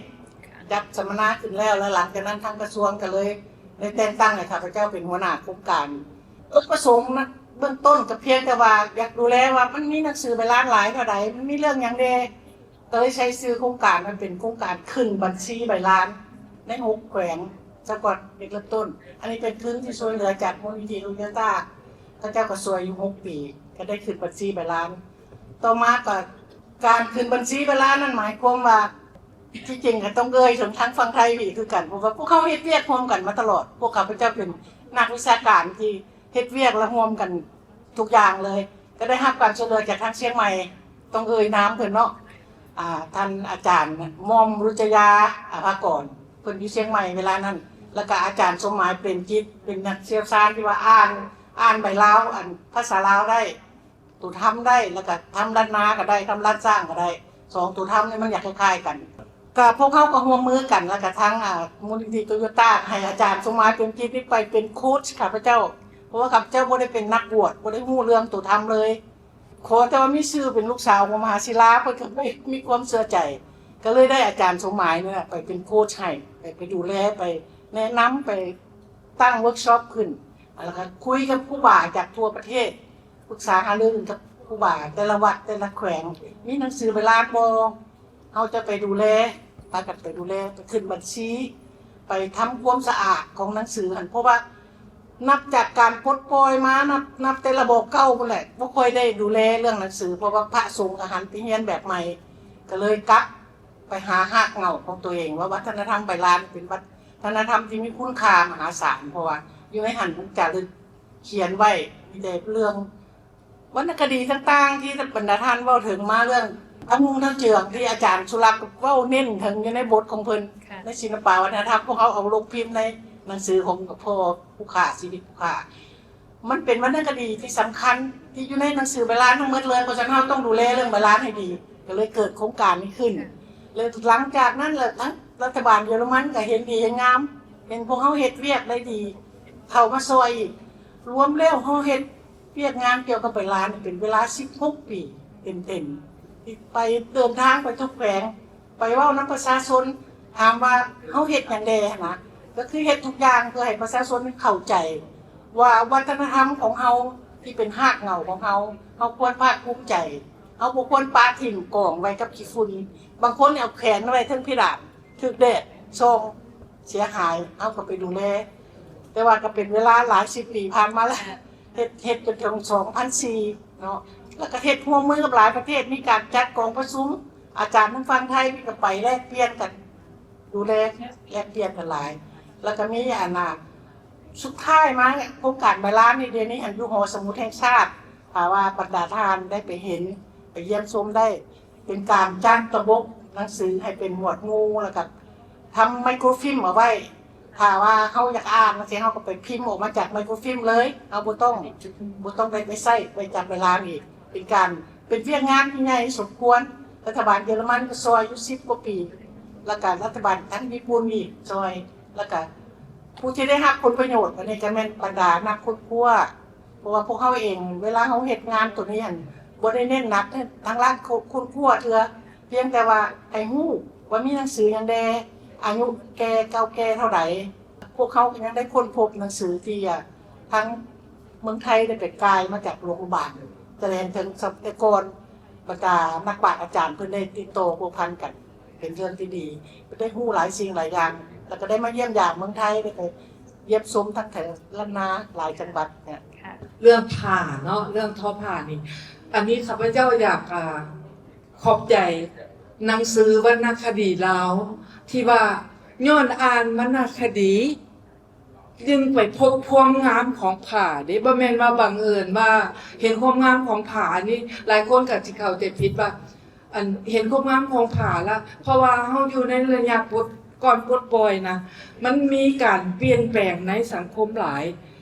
ຈັດສຳມະນາຂຶ້ນແລ້ວ ແລ້ວຫຼັງຈາກນັ້ນທາງກະຊວງກໍເລີຍໄດ້ແຕ່ງຕັ້ງໃຫ້ຂ້າພະເຈົ້າເປັນຫົວໜ້າໂຄງການ. ຈຸດປະສົງນະ ເບື້ອງຕົ້ນກໍພຽງແຕ່ວ່າຢາກດູແລວ່າມັນມີໜັງສືໃບລານຫຼາຍເທົ່າໃດ ມັນມີເລື່ອງຫຍັງແດ່ ກໍເລີຍໃຊ້ຊື່ໂຄງການ ມັນເປັນໂຄງການຂຶ້ນບັນຊີໃບລານໃນຫົກແຂວງ ສະກ່ອນເປັນເລີ່ມຕົ້ນ. ອັນນີ້ເປັນທຶນທີ່ຊ່ວຍເຫຼືອຈາກມູນນິທິລຸຍເດລຕ້າ ເຂົາເຈົ້າກໍຊ່ວຍຢູ່ຫົກປີ ກໍໄດ້ຂຶ້ນບັນຊີໃບລານ. ຕໍ່ມາກໍການຂຶ້ນບັນຊີໃບລານນັ້ນໝາຍຄວາມວ່າ ທີ່ຈິງກໍຕ້ອງເອີ່ຍເຖິງທາງຝັ່ງໄທອີກຄືກັນ ເພາະວ່າພວກເຮົາເຮັດວຽກຮ່ວມກັນມາຕະຫຼອດ ພວກຂ້າພະເຈົ້າເປັນນັກວິຊາການທີ່ເຮັດວຽກລະຮ່ວມກັນທຸກຢ່າງເລີຍ ກໍໄດ້ຮັບການຊ່ວຍເຫຼືອຈາກທາງຊຽງໃໝ່ ຕ້ອງເອີ່ຍນາມເພິ່ນເນາະ ອ່າ ທ່ານອາຈານໝ່ອມ ລຸດຈະຍາ ອາພາກອນ ເພິ່ນຢູ່ຊຽງໃໝ່ເວລານັ້ນ ແລ້ວກະອາຈານສົມໝາຍ ເປັນຈິດ ເປັນນັກຊ່ຽວຊານທີ່ວ່າອ່ານ ອ່ານໃບລາວ ອັນພາສາລາວໄດ້ ໂຕທຳໄດ້ ແລ້ວກະທຳລ້ານນາກໍໄດ້ ທຳລ້ານຊ້າງກໍໄດ້ ສອງໂຕທຳນີ້ມັນຢາກຄ້າຍໆກັນ ກະພວກເຮົາກໍຮ່ວມມືກັນ ແລ້ວກະທາງ ອ່າ ມູນນິທິໂຕໂຍຕ້າ ໃຫ້ອາຈານສົມໝາຍ ເປັນຈິດນີ້ໄປເປັນໂຄດຂ້າພະເຈົ້າ ເພາະວ່າຂ້າພະເຈົ້າບໍ່ໄດ້ເປັນນັກບວດ ບໍ່ໄດ້ຮູ້ເລື່ອງໂຕທຳເລີຍ ຂໍແຕ່ວ່າມີຊື່ເປັນລູກສາວຂອງມະຫາສິລາ ເພິ່ນກໍໄປມີຄວາມເຊື່ອໃຈ ກໍເລີຍໄດ້ອາຈານສົມໝາຍນີ້ແຫຼະ ໄປເປັນໂຄດໃຫ້ ໄປ ໄປດູແລ ໄປແນະນຳ ໄປຕັ້ງເວີກຊັອບຂຶ້ນ ແລ້ວກໍຄຸຍກັບຄູບາຈາກທົ່ວປະເທດ ປຶກສາຫາລືກັບຄູບາແຕ່ລະວັດ ແຕ່ລະແຂວງ ມີໜັງສືໃບລານບໍ່? ເຮົາຈະໄປດູແລ ພາກັນໄປດູແລ ໄປຂຶ້ນບັນຊີ ໄປທຳຄວາມສະອາດຂອງໜັງສືຫັ້ນ ເພາະວ່ານັບຈາກການປົດປ່ອຍມາ ນັບ ນັບແຕ່ລະບໍ່ເກົ່າພຸ້ນແຫຼະ ບໍ່ຄ່ອຍໄດ້ດູແລເລື່ອງໜັງສື ເພາະວ່າພະສົງກໍຫັນໄປຮຽນແບບໃໝ່ ກໍເລີຍກັບໄປຫາຮາກເຫງົ້າຂອງຕົວເອງ ວ່າວັດທະນະທຳໃບລານເປັນວັດທະນະທຳທີ່ມີຄຸນຄ່າມະຫາສານ ເພາະວ່າຢູ່ໃນຫັ້ນມັນຈາລຶກຂຽນໄວ້ ມີແຕ່ເລື່ອງ ວັນນະຄະດີຕ່າງໆ ທີ່ບັນດາທ່ານເວົ້າເຖິງມາ ເລື່ອງທັງຮຸ່ງທັງເຈືອງ ທີ່ອາຈານສຸລັກເວົ້າເນັ້ນເຖິງຢູ່ໃນບົດຂອງເພິ່ນ ໃນສິລະປະວັດທະນະທຳ ພວກເຮົາເອົາລົງພິມໃນໜັງສືຂອງພໍ່ຜູ້ຂ້າ ຊີວິດຜູ້ຂ້າ ມັນເປັນວັນນະຄະດີທີ່ສຳຄັນ ທີ່ຢູ່ໃນໜັງສືໃບລານທັງໝົດເລີຍ ເພາະສະນັ້ນເຮົາຕ້ອງດູແລເລື່ອງໃບລານໃຫ້ດີ ກໍເລີຍເກີດໂຄງການນີ້ຂຶ້ນ ແລ້ວຫຼັງຈາກນັ້ນລະ ລັດຖະບານເຢຍລະມັນກໍເຫັນດີເຫັນງາມ ເຫັນພວກເຮົາເຮັດວຽກໄດ້ດີ ເຂົ້າມາຊ່ອຍອີກ ລວມແລ້ວເຮົາເຮັດ ວຽກງານກ່ຽວກັບໃບລານນີ້ເປັນເວລາສິບຫົກປີເຕັມໆ ທີ່ໄປເດີນທາງໄປທຸກແຂວງ ໄປເວົ້ານຳປະຊາຊົນ ຖາມວ່າເຮົາເຮັດຫຍັງແດ່ຫັ້ນນະ ກໍຄືເຮັດທຸກຢ່າງເພື່ອໃຫ້ປະຊາຊົນເຂົ້າໃຈວ່າວັດທະນະທຳຂອງເຮົາທີ່ເປັນຮາກເຫງົ້າຂອງເຮົາ ເຮົາຄວນພາກພູມໃຈ ເຮົາບໍ່ຄວນປະຖິ້ມກອງໄວ້ກັບຂີ້ຝຸ່ນ ບາງຄົນເອົາແຂວນໄວ້ເທິງເພດານ ຖືກແດດສ່ອງເສຍຫາຍ ເຮົາກໍໄປດູແລ ແຕ່ວ່າກໍເປັນເວລາຫຼາຍສິບປີຜ່ານມາແລ້ວ ເຮັດ ເຮັດຈົນເຖິງສອງພັນສີ່ເນາະ ແລ້ວກໍເຮັດຮ່ວມມືກັບຫຼາຍປະເທດ ມີການຈັດກອງປະຊຸມ ອາຈານທາງຝັ່ງໄທນີ້ກໍໄປແລກປ່ຽນກັນ ດູແລແລກປ່ຽນກັນຫຼາຍ ແລ້ວກໍມີອັນນ່າ ສຸດທ້າຍມາໂຄງການໃບລານນີ້ ດຽວນີ້ຫັ້ນຢູ່ຫໍສະໝຸດແຫ່ງຊາດ ຖ້າວ່າບັນດາທ່ານໄດ້ໄປເຫັນ ໄປຢ້ຽມຊົມໄດ້ ເປັນການຈ້າງຕະບົກໜັງສືໃຫ້ເປັນໝວດໝູ່ ແລ້ວກໍທຳໄມໂຄຣຟິມເອົາໄວ້ ຖ້າວ່າເຮົາຢາກອ່ານຈັ່ງຊີ້ ເຮົາກໍໄປພິມອອກມາຈາກໄມໂຄຣຟິມເລີຍ ເຮົາບໍ່ຕ້ອງ ບໍ່ຕ້ອງໄດ້ໄປໃຊ້ໄປຈັບເວລາອີກ ເປັນການ ເປັນວຽກງານທີ່ໃຫຍ່ສົມຄວນ ລັດຖະບານເຢຍລະມັນກໍຊ່ອຍຢູ່ສິບກວ່າປີ ແລ້ວກໍລັດຖະບານທາງຍີ່ປຸ່ນອີກຊ່ອຍ ແລ້ວກໍຜູ້ທີ່ໄດ້ຮັບຜົນປະໂຫຍດອັນນີ້ກໍແມ່ນບັນດານັກຄົ້ນຄວ້າ ເພາະວ່າພວກເຮົາເອງ ເວລາເຮົາເຮັດງານໂຕນີ້ຫັ້ນ ບໍ່ໄດ້ເນັ້ນໜັກທາງດ້ານ ໂຄ ຄົ້ນຄວ້າເທື່ອ ພຽງແຕ່ວ່າໃຫ້ຮູ້ວ່າມີໜັງສືຫຍັງແດ່ ອາຍຸແກ່ ເກົ່າແກ່ເທົ່າໃດ ພວກເຮົາກໍຍັງໄດ້ຄົ້ນພົບໜັງສືທີ່ ອາ ທາງເມືອງໄທໄດ້ໄປກ່າຍມາຈາກຫຼວງພະບາງ ສະແດງເຖິງ ສະ ແຕ່ກ່ອນ ບັນດານັກປາດອາຈານເພິ່ນໄດ້ຕິດຕໍ່ພົວພັນກັນ ເປັນເລື່ອງທີ່ດີ ໄດ້ຮູ້ຫຼາຍສິ່ງຫຼາຍຢ່າງ ແລ້ວກໍໄດ້ມາຢ້ຽມຢາມເມືອງໄທ ໄດ້ໄປຢ້ຽມຊົມທັງແຖວລ້ານນາຫຼາຍຈັງຫວັດເນຍ. ເລື່ອງຜ້າເນາະ ເລື່ອງທໍຜ້ານີ້ ອັນນີ້ຂ້າພະເຈົ້າຢາກ ອ່າ ຂອບໃຈໜັງສືວັນນະຄະດີລາວ ທີ່ວ່າຍ້ອນອ່ານວັນນະຄະດີ ຈຶ່ງໄປພົບຄວາມງາມຂອງຜ້າເດ້ ບໍ່ແມ່ນວ່າບັງເອີນວ່າເຫັນຄວາມງາມຂອງຜ້າ ອັນນີ້ຫຼາຍຄົນກໍຊິເຂົ້າໃຈຜິດວ່າ ອັນເຫັນຄວາມງາມຂອງຜ້າລະ ເພາະວ່າເຮົາຢູ່ໃນໄລຍະປົດ ກ່ອນປົດປ່ອຍນະ ມັນມີການປ່ຽນແປງໃນສັງຄົມຫຼາຍ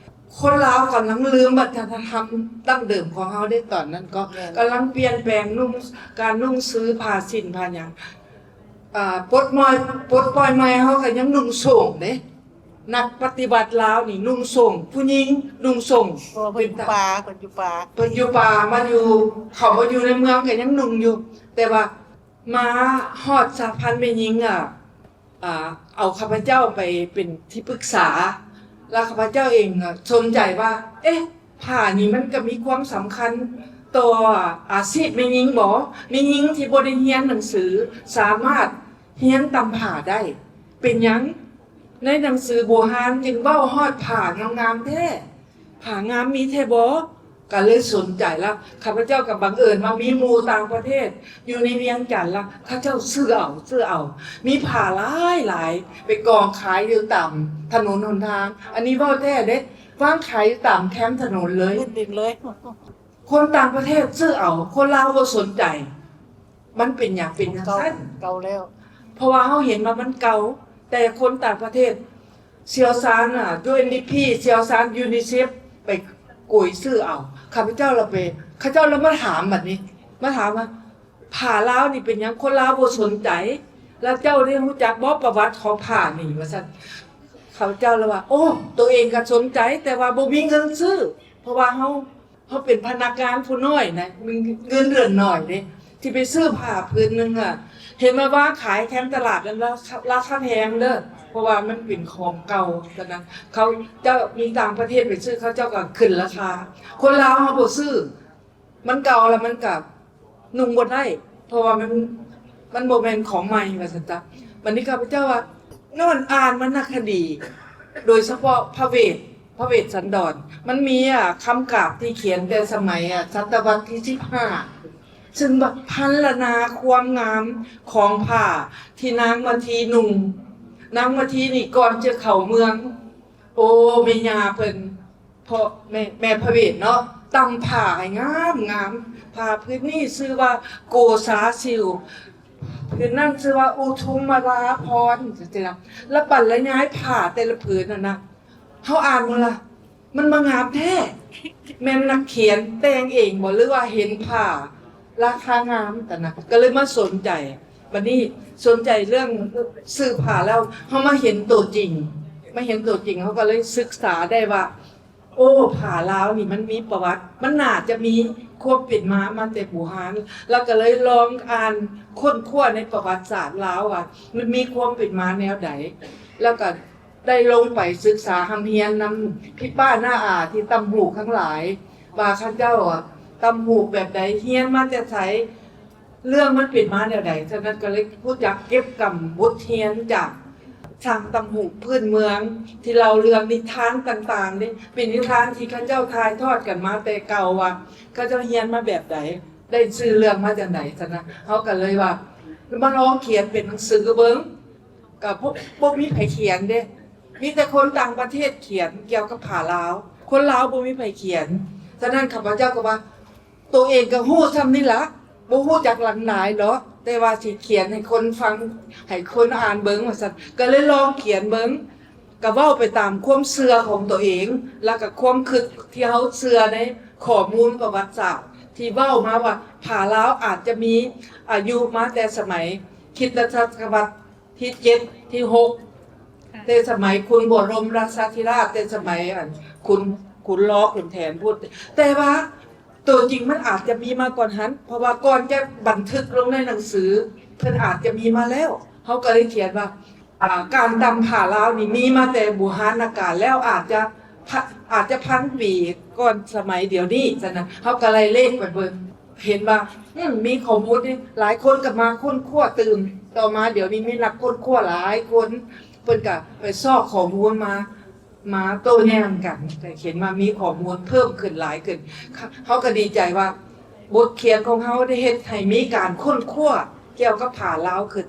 ຄົນລາວກຳລັງລືມວັດທະນະທຳດັ້ງເດີມຂອງເຮົາເດ້ ຕອນນັ້ນກໍ ແມ່ນ ກຳລັງປ່ຽນແປງນຸ່ງ ການນຸ່ງສືຜ້າສິ້ນຜ້າຫຍັງ ອ່າ ປົດມອຍ ປົດປ່ອຍໃໝ່ເຮົາກໍຍັງນຸ່ງໂສ້ງເດ້ ນັກປະຕິວັດລາວນີ້ນຸ່ງໂສ້ງ ຜູ້ຍິງນຸ່ງໂສ້ງ ເພາະວ່າເພິ່ນຢູ່ປ່າ ເພິ່ນຢູ່ປ່າ ເພິ່ນຢູ່ປ່າ ມາຢູ່ ເຂົ້າມາຢູ່ໃນເມືອງກໍຍັງນຸ່ງຢູ່ ແຕ່ວ່າມາຮອດສະຫະພັນແມ່ຍິງ ອ່າ ອ່າ ເອົາຂ້າພະເຈົ້າໄປເປັນທີ່ປຶກສາ ແລ້ວຂ້າພະເຈົ້າເອງກໍສົນໃຈວ່າ ເອະ ຜ້ານີ້ມັນກໍມີຄວາມສຳຄັນຕໍ່ອາຊີບແມ່ຍິງບໍ? ແມ່ຍິງທີ່ບໍ່ໄດ້ຮຽນໜັງສື ສາມາດຮຽນຕ່ຳຜ້າໄດ້ ເປັນຫຍັງໃນໜັງສືບູຮານຈຶ່ງເວົ້າຮອດຜ້າງາມໆແທ້? ຜ້າງາມມີແທ້ບໍ? ກໍເລີຍສົນໃຈລະ ຂ້າພະເຈົ້າກໍບັງເອີນວ່າມີໝູ່ຕ່າງປະເທດຢູ່ໃນວຽງຈັນລະ ເຂົາເຈົ້າຊື້ເອົາ ຊື້ເອົາ ມີຜ້າຫຼາຍໆ ໄປກອງຂາຍຢູ່ຕາມຖະໜົນຫົນທາງ ອັນນີ້ເວົ້າແທ້ເດ້ ວາງຂາຍຢູ່ຕາມແຄມຖະໜົນເລີຍ ພື້ນດິນເລີຍ ຄົນຕ່າງປະເທດຊື້ເອົາ ຄົນລາວບໍ່ສົນໃຈ. ມັນເປັນຫຍັງເປັນຈັ່ງຊັ້ນ? ເກົ່າແລ້ວ ເພາະວ່າເຮົາເຫັນວ່າມັນເກົ່າ, ແຕ່ຄົນຕ່າງປະເທດ ຊ່ຽວຊານ UNDP ຊ່ຽວຊານ UNICEF ໄປໂກຍຊື້ເອົາ. ຂ້າພະເຈົ້າລະໄປ ເຂົາເຈົ້າລະມາຖາມບັດນີ້ ມາຖາມວ່າ ຜ້າລາວນີ້ເປັນຫຍັງຄົນລາວບໍ່ສົນໃຈ? ລະເຈົ້າໄດ້ຮູ້ຈັກບໍ່ປະຫວັດຂອງຜ້ານີ້? ວ່າຊັ້ນ. ຂ້າພະເຈົ້າລະວ່າ ໂອ້ ໂຕເອງກໍສົນໃຈ ແຕ່ວ່າບໍ່ມີເງິນຊື້ ເພາະວ່າເຮົາ ເຮົາເປັນພະນັກງານຜູ້ນ້ອຍນະ ມີເງິນເດືອນໜ້ອຍເດ້ ຊິໄປຊື້ຜ້າຜືນໜຶ່ງອະ ເຫັນມາວາງຂາຍແຖມຕະຫຼາດນັ້ນລະ ລາຄາແພງເດີ ເພາະວ່າມັນເປັນຂອງເກົ່າ. ສະນັ້ນ ເຂົາເຈົ້າມີຕ່າງປະເທດໄປຊື້ ເຂົາເຈົ້າກໍຂຶ້ນລາຄາ. ຄົນລາວເຮົາບໍ່ຊື້ ມັນເກົ່າລະມັນກໍນຸ່ງບໍ່ໄດ້ ເພາະວ່າມັນ ມັນບໍ່ແມ່ນຂອງໃໝ່ ວ່າຊັ້ນຊະ. ບັດນີ້ຂ້າພະເຈົ້າວ່າ ຍ້ອນອ່ານວັນນະຄະດີ ໂດຍສະເພາະພະເວດ ພະເວດສັນດອນ ມັນມີ ອາ ຄຳກາບທີ່ຂຽນແຕ່ສະໄໝ ອາ ສະຕະວັດທີສິບຫ້າ ຊຶ່ງບັກພັນລະນາຄວາມງາມຂອງຜ້າທີ່ນາງມາທີນຸ່ງ. ນາງມາທີນີ້ກ່ອນຈະເຂົ້າເມືອງ ໂອ້ ແມ່ຍ່າເພິ່ນ ເພາະແມ່ ແມ່ພະເວດເນາະ ຕ່ຳຜ້າໃຫ້ງາມໆ ຜ້າຜືນນີ້ຊື່ວ່າໂກສາຊິວ ຜືນນັ້ນຊື່ວ່າອຸທຸມມະລາພອນ ຈັ່ງຊີ້ນະ ລະບັນລະຍາຍຜ້າແຕ່ລະຜືນນັ້ນນະ ເຮົາອ່ານເບິ່ງລະ ມັນມາງາມແທ້ ແມ່ນນັກຂຽນແຕ່ງເອງບໍ່ ຫຼືວ່າເຫັນຜ້າລາຄາງາມ ຊັ້ນນະ ກໍເລີຍມາສົນໃຈ. ບັດນີ້ສົນໃຈເລື່ອງຊື້ຜ້າແລ້ວ ເຮົາມາເຫັນໂຕຈິງ ມາເຫັນໂຕຈິງ ເຮົາກໍເລີຍສຶກສາໄດ້ວ່າ ໂອ້ ຜ້າລາວນີ້ມັນມີປະຫວັດ ມັນໜ້າຈະມີຄວາມເປັນມາ ມາແຕ່ບູຮານ ແລ້ວກໍເລີຍລອງອ່ານຄົ້ນຄວ້າໃນປະຫວັດສາດລາວວ່າ ມັນມີຄວາມເປັນມາແນວໃດ ແລ້ວກໍໄດ້ລົງໄປສຶກສາຮ່ຳຮຽນນຳພີ່ປ້ານ້າອາທີ່ຕ່ຳຫູກທັງຫຼາຍ ວ່າເຂົາເຈົ້າຕ່ຳຫູກແບບໃດ ຮຽນມາແຕ່ໃສ ເລື່ອງມັນເປັນມາແນວໃດ. ສະນັ້ນກໍເລີຍຮູ້ຈັກເກັບກຳບົດຮຽນຈາກຊ່າງຕ່ຳຫູກພື້ນເມືອງ ທີ່ເລົ່າເລື່ອງນິທານຕ່າງໆເດ້ ເປັນນິທານທີ່ເຂົາເຈົ້າຖ່າຍທອດກັນມາແຕ່ເກົ່າວ່າ ເຂົາເຈົ້າຮຽນມາແບບໃດ ໄດ້ຊື່ເລື່ອງມາຈັ່ງໃດ. ສະນັ້ນເຮົາກໍເລີຍວ່າ ມາລອງຂຽນເປັນໜັງສືເບິ່ງ ກໍບໍ່ ບໍ່ມີໃຜຂຽນເດ້ ມີແຕ່ຄົນຕ່າງປະເທດຂຽນກ່ຽວກັບຜ້າລາວ ຄົນລາວບໍ່ມີໃຜຂຽນ. ສະນັ້ນຂ້າພະເຈົ້າກໍວ່າ ໂຕເອງກໍຮູ້ຊ່ຳນີ້ລະ ບໍ່ຮູ້ຈັກຫຼາຍຫຼາຍດອກ ແຕ່ວ່າຊິຂຽນໃຫ້ຄົນຟັງ ໃຫ້ຄົນອ່ານເບິ່ງວ່າຊັ້ນ ກໍເລີຍລອງຂຽນເບິ່ງ ກໍເວົ້າໄປຕາມຄວາມເຊື່ອຂອງໂຕເອງ ແລ້ວກໍຄວາມຄິດທີ່ເຮົາເຊື່ອໃນຂໍ້ມູນປະຫວັດສາດ ທີ່ເວົ້າມາວ່າ ຜ້າລາວອາດຈະມີອາຍຸມາແຕ່ສະໄໝຄຣິສຕະສັດກະວັດ ທີເຈັດ ທີຫົກ ແຕ່ສະໄໝຄຸນບໍລົມລາຊາທິລາດ ແຕ່ສະໄໝອັນຄຸນ ຂຸນລໍ ຂຸນແຜນພຸ້ນ ແຕ່ວ່າໂຕຈິງມັນອາດຈະມີມາກ່ອນຫັ້ນ ເພາະວ່າກ່ອນຈະບັນທຶກລົງໃນໜັງສື ເພິ່ນອາດຈະມີມາແລ້ວ ເຮົາກໍເລີຍຂຽນວ່າ ອາ ການຕ່ຳຜ້າລາວນີ້ມີມາແຕ່ບູຮານະການແລ້ວ ອາດຈະ ອາດຈະພັນປີກ່ອນສະໄໝດຽວນີ້ຊັ້ນນະ ເຮົາກໍໄລ່ເລກໄປເບິ່ງ ເຫັນວ່າ ອືມ ມີຂໍ້ມູນນີ້ ຫຼາຍຄົນກໍມາຄົ້ນຄວ້າຕື່ມ ຕໍ່ມາດຽວນີ້ມີນັກຄົ້ນຄວ້າຫຼາຍຄົນ ເພິ່ນກໍໄປຊອກຂໍ້ມູນມາ ມາໂຕ້ແຍ້ງກັນ ກໍເຫັນວ່າມີຂໍ້ມູນເພີ່ມຂຶ້ນຫຼາຍຂຶ້ນ ເຮົາກໍດີໃຈວ່າບົດຂຽນຂອງເຮົາໄດ້ເຮັດໃຫ້ມີການຄົ້ນຄວ້າກ່ຽວກັບຜ້າລາວຂຶ້ນ.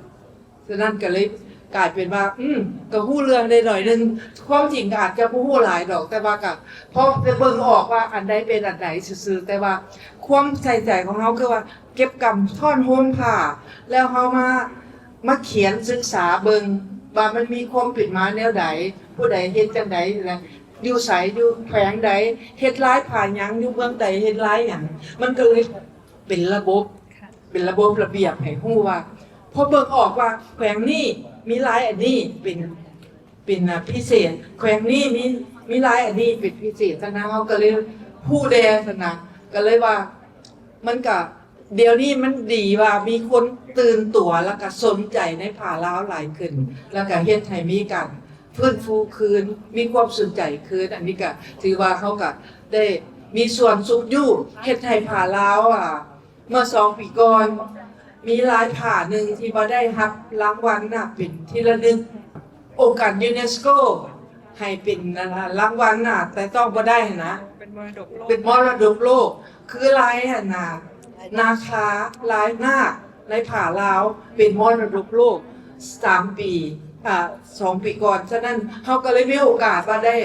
ສະນັ້ນກໍເລີຍກາຍເປັນວ່າ ອືມ ກໍຮູ້ເລື່ອງໄດ້ໜ້ອຍໜຶ່ງ ຄວາມຈິງກໍອາດຈະບໍ່ຮູ້ຫຼາຍດອກ ແຕ່ວ່າກໍພໍໄດ້ເບິ່ງອອກວ່າອັນໃດເປັນອັນໃດຊື່ໆ ແຕ່ວ່າຄວາມໃສ່ໃຈຂອງເຮົາຄືວ່າເກັບກຳທ້ອນໂຮມຜ້າ ແລ້ວເຮົາມາ ມາຂຽນສຶກສາເບິ່ງວ່າມັນມີຄວາມເປັນມາແນວໃດ ຜູ້ໃດເຮັດຈັ່ງໃດ ແລະ ຢູ່ໃສ ຢູ່ແຂວງໃດ ເຮັດລາຍຜ້າຫຍັງ ຢູ່ເມືອງໃດເຮັດລາຍຫຍັງ ມັນກໍເລີຍເປັນລະບົບ ເປັນລະບົບລະບຽບໃຫ້ຮູ້ວ່າ ພໍເບິ່ງອອກວ່າແຂວງນີ້ມີລາຍອັນນີ້ເປັນ ເປັນ ອາ ພິເສດ ແຂວງນີ້ມີ ມີລາຍອັນນີ້ເປັນພິເສດ ສະນັ້ນເຮົາກໍເລີຍຮູ້ແດ່ ສະນັ້ນກໍເລີຍວ່າ ມັນກະ ດຽວນີ້ມັນດີວ່າມີຄົນຕື່ນຕົວ ແລ້ວກະສົນໃຈໃນຜ້າລາວຫຼາຍຂຶ້ນ ແລ້ວກະເຮັດໃຫ້ມີການຟື້ນຟູຄືນ ມີຄວາມສົນໃຈຄືນ ອັນນີ້ກະຖືວ່າເຮົາກະໄດ້ມີສ່ວນຊຸກຍູ້ເຮັດໃຫ້ຜ້າລາວ ອາ ເມື່ອສອງປີກ່ອນ ມີລາຍຜ້າໜຶ່ງທີ່ວ່າໄດ້ຮັບລາງວັນນະ ເປັນທີ່ລະນຶກ ອົງການຢູເນສໂກໃຫ້ເປັນ ອາ ລາງວັນນະ ແຕ່ຕ້ອງບໍ່ໄດ້ຫັ້ນນະ ເປັນມໍລະດົກໂລກ ເປັນມໍລະດົກໂລກ ຄືລາຍຫັ້ນນະ ນາຄາ ລາຍນາກ ລາຍຜ້າລາວ ເປັນມໍລະດົກໂລກສາມປີ ອາ ສອງປີກ່ອນ. ສະນັ້ນເຮົາກໍເລີຍມີໂອກາດວ່າໄດ້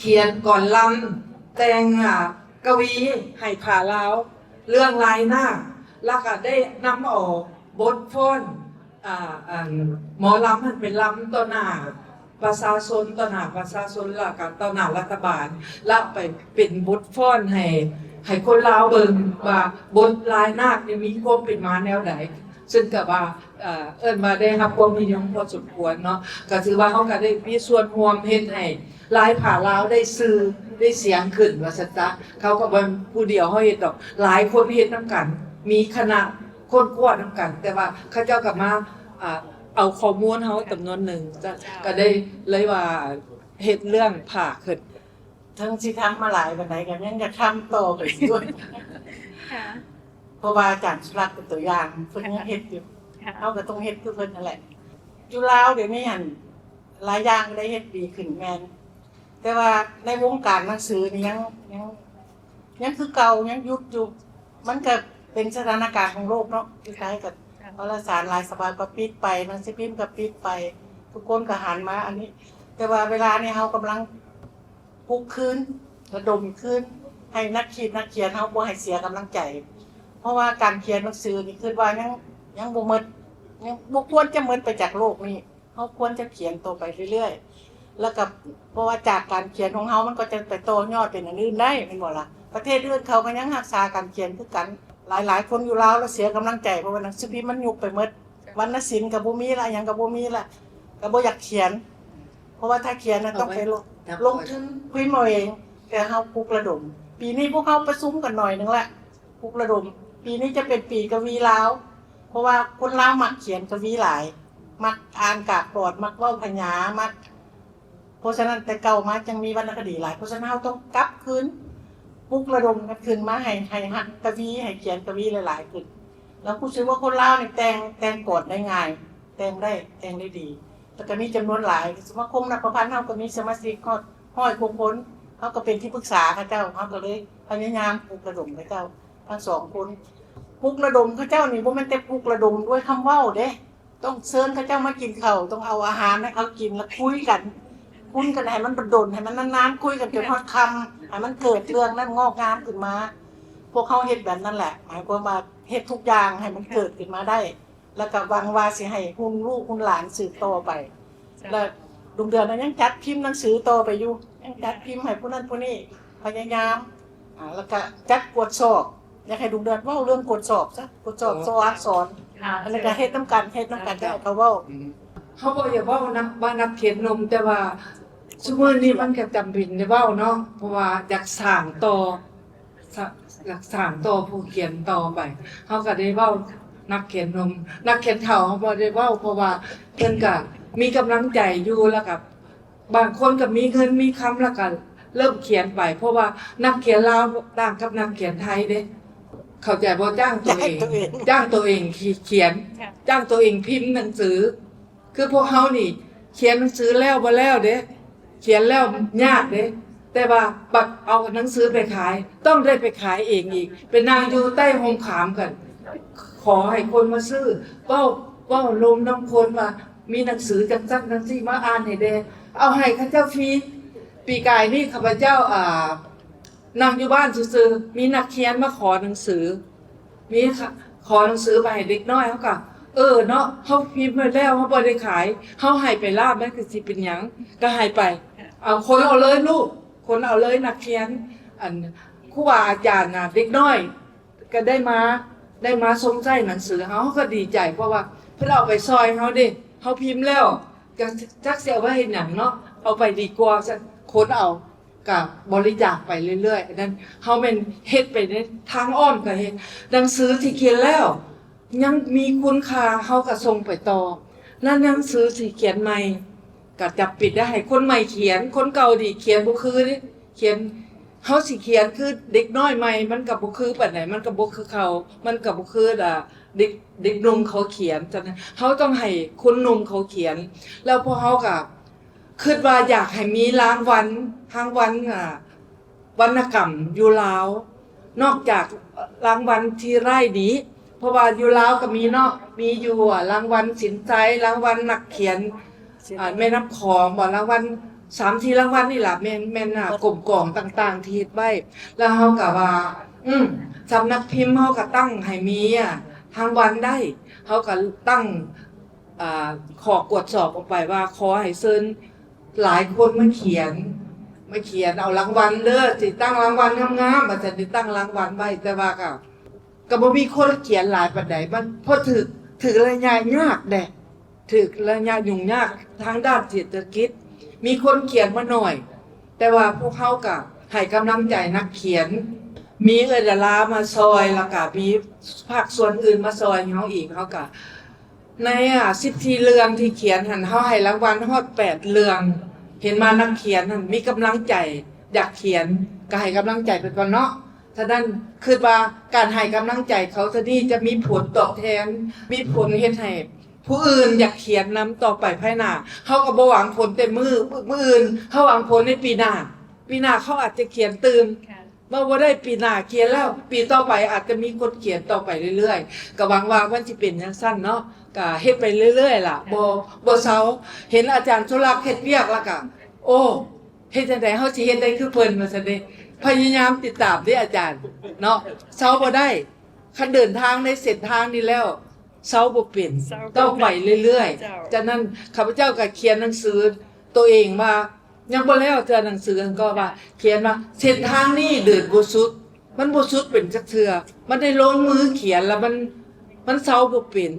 ຂຽນກອນລຳ ແຕ່ງ ອາ ກະວີໃຫ້ຜ້າລາວ ເລື່ອງລາຍນາກ ແລ້ວກໍໄດ້ນຳເອົາບົດຟ້ອນ ອ່າ ອັນໝໍລຳຫັ້ນໄປລຳຕໍ່ໜ້າປະຊາຊົນ ຕໍ່ໜ້າປະຊາຊົນ ແລ້ວກໍຕໍ່ໜ້າລັດຖະບານ ແລ້ວໄປເປັນບົດຟ້ອນໃຫ້ ໃຫ້ຄົນລາວເບິ່ງວ່າບົດລາຍນາກນີ້ມີຄວາມເປັນມາແນວໃດ ເຊິ່ງກໍວ່າ ເອີ ເອີ້ນວ່າໄດ້ຮັບຄວາມນິຍົມພໍສົມຄວນເນາະ ກໍຖືວ່າເຮົາກໍໄດ້ມີສ່ວນຮ່ວມເຮັດໃຫ້ລາຍຜ້າລາວໄດ້ຊື່ໄດ້ສຽງຂຶ້ນວ່າຊັ້ນຊະ ເຂົາກໍບໍ່ຜູ້ດຽວເຮົາເຮັດດອກ ຫຼາຍຄົນເຮັດນຳກັນ ມີຄະນະຄົ້ນຄວ້ານຳກັນ ແຕ່ວ່າເຂົາເຈົ້າກໍມາ ອ່າ ເອົາຂໍ້ມູນເຮົາຈຳນວນໜຶ່ງ ເຈົ້າ ກໍໄດ້ເລີຍວ່າເຮັດເລື່ອງຜ້າຂຶ້ນ ເຖິງຊິທຳມາຫຼາຍປານໃດກໍຍັງຢາກທຳຕໍ່ໄປຢູ່ ເພາະວ່າອາຈານສຸລັດເປັນຕົວຢ່າງ ເພິ່ນຍັງເຮັດຢູ່ ເຮົາກໍຕ້ອງເຮັດຄືເພິ່ນຫັ້ນແຫຼະ. ຢູ່ລາວດຽວນີ້ຫັ້ນ ຫຼາຍຢ່າງກໍໄດ້ເຮັດດີຂຶ້ນແມ່ນ ແຕ່ວ່າໃນວົງການໜັງສືນີ້ຍັງ ຍັງ ຍັງຄືເກົ່າ ຍັງຢຸດຢູ່ ມັນກໍເປັນສະຖານະການຂອງໂລກເນາະ ຄືໃດກໍວາລະສານຫຼາຍສະບັບກໍປິດໄປ ໜັງສືພິມກໍປິດໄປ ທຸກຄົນກໍຫັນມາອັນນີ້ ແຕ່ວ່າເວລານີ້ເຮົາກຳລັງ ປຸກຄືນ ລະດົມຄືນ ໃຫ້ນັກຄິດນັກຂຽນເຮົາບໍ່ໃຫ້ເສຍກຳລັງໃຈ ເພາະວ່າການຂຽນໜັງສືນີ້ ຄິດວ່າຍັງ ຍັງບໍ່ໝົດ ຍັງບໍ່ຄວນຈະໝົດໄປຈາກໂລກນີ້ ເຮົາຄວນຈະຂຽນຕໍ່ໄປເລື້ອຍໆ ແລ້ວກໍ ເພາະວ່າຈາກການຂຽນຂອງເຮົາ ມັນກໍຈະໄປຕໍ່ຍອດເປັນອັນອື່ນໄດ້ ແມ່ນບໍ່ລະ? ປະເທດອື່ນເຂົາກໍຍັງຮັກສາການຂຽນຄືກັນ ຫຼາຍໆຄົນຢູ່ລາວລະເສຍກຳລັງໃຈ ເພາະວ່າໜັງສືພິມມັນຍຸບໄປໝົດ ວັນນະສິນກໍບໍ່ມີລະ ຫຍັງກໍບໍ່ມີລະ ກໍບໍ່ຢາກຂຽນ ເພາະວ່າຖ້າຂຽນນະ ຕ້ອງໄປລົງທຶນພິມເອົາເອງ ແຕ່ເຮົາປຸກລະດົມ ປີນີ້ພວກເຮົາປະຊຸມກັນໜ້ອຍໜຶ່ງລະ ປຸກລະດົມ ປີນີ້ຈະເປັນປີກະວີລາວ ເພາະວ່າຄົນລາວມັກຂຽນກະວີຫຼາຍ ມັກອ່ານກາບປອດ ມັກເວົ້າພະຍາ ມັກ ເພາະສະນັ້ນແຕ່ເກົ່າມາຈຶ່ງມີວັນນະຄະດີຫຼາຍ ເພາະສະນັ້ນເຮົາຕ້ອງກັບຄືນ ປຸກລະດົມກັນຄືນມາໃຫ້ ໃຫ້ຮັກກະວີ ໃຫ້ຂຽນກະວີຫຼາຍໆຂຶ້ນ ແລ້ວຮູ້ສຶກວ່າຄົນລາວນີ້ແຕ່ງ ແຕ່ງກອນໄດ້ງ່າຍ ແຕ່ງໄດ້ ແຕ່ງໄດ້ດີ ແລ້ວກໍມີຈຳນວນຫຼາຍ ສະມາຄົມນັກປະພັນເຮົາກໍມີສະມາຊິກຮອດຮ້ອຍກວ່າຄົນ ເຮົາກໍເປັນທີ່ປຶກສາເຂົາເຈົ້າ ເຮົາກໍເລີຍພະຍາຍາມປຸກລະດົມເຂົາເຈົ້າທັງສອງຄົນ ປຸກລະດົມເຂົາເຈົ້ານີ້ບໍ່ແມ່ນແຕ່ປຸກລະດົມດ້ວຍຄຳເວົ້າເດ້ ຕ້ອງເຊີນເຂົາເຈົ້າມາກິນເຂົ້າ ຕ້ອງເອົາອາຫານໃຫ້ເຂົາກິນ ແລ້ວຄຸຍກັນ ຄຸຍກັນໃຫ້ມັນດົນໆ ໃຫ້ມັນນານໆ ຄຸຍກັນຈົນຮອດຄ່ຳ ໃຫ້ມັນເກີດເລື່ອງນັ້ນງອກງາມຂຶ້ນມາ ພວກເຮົາເຮັດແບບນັ້ນແຫຼະ ໝາຍຄວາມວ່າເຮັດທຸກຢ່າງໃຫ້ມັນເກີດຂຶ້ນມາໄດ້ ແລ້ວກໍຫວັງວ່າຊິໃຫ້ຮຸ່ນລູກຮຸ່ນຫຼານສືບຕໍ່ໄປ ແລ້ວລຸງເດືອນນັ້ນຍັງຈັດພິມໜັງສືຕໍ່ໄປຢູ່ ຍັງຈັດພິມໃຫ້ຜູ້ນັ້ນຜູ້ນີ້ ພະຍາຍາມ ອ່າ ແລ້ວກະຈັດກວດສອບ ຢາກໃຫ້ລຸງເດືອນເວົ້າເລື່ອງກວດສອບຊະ ກວດສອບ ອໍ ສອກສອນ ອັນນັ້ນກະເຮັດນຳກັນ ເຮັດນຳກັນ ເຈົ້າ ໃຫ້ເຂົາເວົ້າ ເຮົາບໍ່ຢາກເວົ້ານຳວ່ານັກຂຽນໜຸ່ມ ແຕ່ວ່າຊຸມື້ນີ້ມັນກະຈຳເປັນໄດ້ເວົ້າເນາະ ເພາະວ່າຢາກສ້າງຕໍ່ ສະ ຢາກສ້າງຕໍ່ຜູ້ຂຽນຕໍ່ໄປ ເຮົາກະໄດ້ເວົ້ານັກຂຽນໜຸ່ມ ນັກຂຽນເຖົ້າເຮົາບໍ່ໄດ້ເວົ້າ ເພາະວ່າເພິ່ນກະມີກຳລັງໃຈຢູ່ ແລ້ວກະ ບາງຄົນກໍມີເງິນມີຄຳ ແລ້ວກໍເລີ່ມຂຽນໄປ ເພາະວ່ານັກຂຽນລາວຕ່າງກັບນັກຂຽນໄທເດ້ ເຂົ້າໃຈບໍ່? ຈ້າງຕົວເອງ ຈ້າງຕົວເອງ ຈ້າງຕົວເອງຂຽນ ຈ້າງຕົວເອງພິມໜັງສື ຄືພວກເຮົານີ້ຂຽນໜັງສືແລ້ວບໍ່ແລ້ວເດ້ ຂຽນແລ້ວຍາກເດ້ ແຕ່ວ່າບັດເອົາໜັງສືໄປຂາຍ ຕ້ອງໄດ້ໄປຂາຍເອງອີກ ໄປນັ່ງຢູ່ໃຕ້ຮົ່ມຂາມກັນ ຂໍໃຫ້ຄົນມາຊື້ ເວົ້າ ເວົ້າລົມນຳຄົນວ່າ ມີໜັງສືຈັ່ງຊັ້ນຈັ່ງຊີ້ມາອ່ານໃຫ້ແດ່ ເອົາໃຫ້ເຂົາເຈົ້າຟຣີ. ປີກາຍນີ້ຂ້າພະເຈົ້າ ອ່າ ນັ່ງຢູ່ບ້ານຊື່ໆ ມີນັກຮຽນມາຂໍໜັງສື ມີ ຂໍໜັງສືໄປໃຫ້ເດັກນ້ອຍ ເຮົາກໍ ເອີເນາະ ເຮົາພິມໄວ້ແລ້ວ ເຮົາບໍ່ໄດ້ຂາຍ ເຮົາໃຫ້ໄປລາບ ມັນກໍຊິເປັນຫຍັງ ກໍໃຫ້ໄປ ເອົາ ຂົນເອົາເລີຍລູກ ຂົນເອົາເລີຍ ນັກຮຽນ ອັນ ຄູບາອາຈານນະ ເດັກນ້ອຍ ກໍໄດ້ມາ ໄດ້ມາຊົມໃຊ້ໜັງສືເຮົາ ເຮົາກໍດີໃຈ ເພາະວ່າເພິ່ນເອົາໄປຊ່ອຍເຮົາເດ້ ເຮົາພິມແລ້ວ ຈັກ ຈັກຊິເອົາໄວ້ເຮັດຫຍັງເນາະ ເອົາໄປດີກວ່າຊັ້ນ ຂົນເອົາ ກໍບໍລິຈາກໄປເລື້ອຍໆ ອັນນັ້ນເຮົາແມ່ນເຮັດໄປໃນທາງອ້ອມກໍເຮັດ ໜັງສືທີ່ຂຽນແລ້ວ ຍັງມີຄຸນຄ່າ ເຮົາກໍສົ່ງໄປຕໍ່ ແລະ ໜັງສືທີ່ຂຽນໃໝ່ ກໍຈຳເປັນໄດ້ໃຫ້ຄົນໃໝ່ຂຽນ ຄົນເກົ່ານີ້ຂຽນບໍ່ຄືເດ້ ຂຽນ ເຮົາຊິຂຽນຄືເດັກນ້ອຍໃໝ່ ມັນກໍບໍ່ຄືປານໃດ ມັນກໍບໍ່ຄືເຂົາ ມັນກໍບໍ່ຄື ອ່າ ເດັກ ເດັກໜຸ່ມເຂົາຂຽນ ຈັ່ງນັ້ນ ເຮົາຕ້ອງໃຫ້ຄົນໜຸ່ມເຂົາຂຽນ ແລ້ວພວກເຮົາກໍຄິດວ່າຢາກໃຫ້ມີລາງວັນ ລາງວັນ ອ່າ ວັນນະກຳຢູ່ລາວ ນອກຈາກລາງວັນທີ່ໄດ້ນີ້ ເພາະວ່າຢູ່ລາວກໍມີເນາະ ມີຢູ່ລາງວັນສິນໄຊ ລາງວັນນັກຂຽນ ອ່າ ແມ່ນ້ຳຂອງບໍ ລາງວັນ ສາມສີ່ລາງວັນນີ້ລະ ແມ່ນ ແມ່ນ ອ່າ ກົມກອງຕ່າງໆທີ່ເຮັດໄວ້ ແລ້ວເຮົາກໍວ່າ ອືມ ສຳນັກພິມເຮົາກໍຕັ້ງໃຫ້ມີອະ ຮາງວັນໄດ້ ເຮົາກໍຕັ້ງ ອາ ຂໍ້ກວດສອບອອກໄປວ່າ ຂໍໃຫ້ເຊີນຫຼາຍຄົນມາຂຽນ ມາຂຽນເອົາລາງວັນເດີ ຊິຕັ້ງລາງວັນງາມໆ ວ່າຊັ້ນ ໄດ້ຕັ້ງລາງວັນໄວ້ ແຕ່ວ່າກໍ ກໍບໍ່ມີຄົນຂຽນຫຼາຍປານໃດ ມັນ ເພາະຖືກ ຖືກໄລຍະຍາກແດ່ ຖືກໄລຍະຫຍຸ້ງຍາກທາງດ້ານເສດຖະກິດ ມີຄົນຂຽນມາໜ້ອຍ ແຕ່ວ່າພວກເຮົາກໍໃຫ້ກຳລັງໃຈນັກຂຽນ ມີເອື້ອຍດາລາມາຊ່ອຍ ແລ້ວກໍມີພາກສ່ວນອື່ນມາຊ່ອຍເຮົາອີກ ເຮົາກໍ ໃນ ອາ ສິບສີ່ເລື່ອງທີ່ຂຽນຫັ້ນ ເຮົາໃຫ້ລາງວັນຮອດແປດເລື່ອງ ເຫັນວ່ານັກຂຽນຫັ້ນມີກຳລັງໃຈຢາກຂຽນ ກໍໃຫ້ກຳລັງໃຈເພິ່ນກ່ອນເນາະ. ສະນັ້ນ ຄິດວ່າການໃຫ້ກຳລັງໃຈເຂົາເທື່ອນີ້ຈະມີຜົນຕອບແທນ ມີຜົນເຮັດໃຫ້ຜູ້ອື່ນຢາກຂຽນນຳຕໍ່ໄປພາຍໜ້າ. ເຮົາກໍບໍ່ຫວັງຜົນແຕ່ມື້ ມື້ອື່ນ ເຮົາຫວັງຜົນໃນປີໜ້າ. ປີໜ້າເຂົາອາດຈະຂຽນຕື່ມ ເວົ້າບໍ່ໄດ້ ປີໜ້າຂຽນແລ້ວ ປີຕໍ່ໄປອາດຈະມີຄົນຂຽນຕໍ່ໄປເລື້ອຍໆ ກໍຫວັງວ່າມັນຊິເປັນຈັ່ງຊັ້ນເນາະ ກໍເຮັດໄປເລື້ອຍໆລະ ບໍ່ ບໍ່ເຊົາ. ເຫັນອາຈານສຸລັກເຮັດວຽກແລ້ວກໍ ໂອ້ ເຮັດຈັ່ງໃດເຮົາຊິເຮັດໄດ້ຄືເພິ່ນ ວ່າຊັ້ນເດ. ພະຍາຍາມຕິດຕາມເດ້ອາຈານເນາະ ເຊົາບໍ່ໄດ້. ຄັນເດີນທາງໃນເສັ້ນທາງນີ້ແລ້ວ ເຊົາບໍ່ເປັນ ເຊົາບໍ່ເປັນ ຕ້ອງໄປເລື້ອຍໆ. ເຈົ້າ. ຈາກນັ້ນ ຂ້າພະເຈົ້າກໍຂຽນໜັງສືໂຕເອງວ່າ ຍັງບໍ່ແລ້ວເທື່ອໜັງສື ກໍວ່າ ຂຽນວ່າ ເສັ້ນທາງນີ້ເດີນບໍ່ສຸດ ມັນບໍ່ສຸດເປັນຈັກເທື່ອ ມັນໄດ້ລົງມືຂຽນແລ້ວມັນ ມັນເຊົາບໍ່ເປັນ.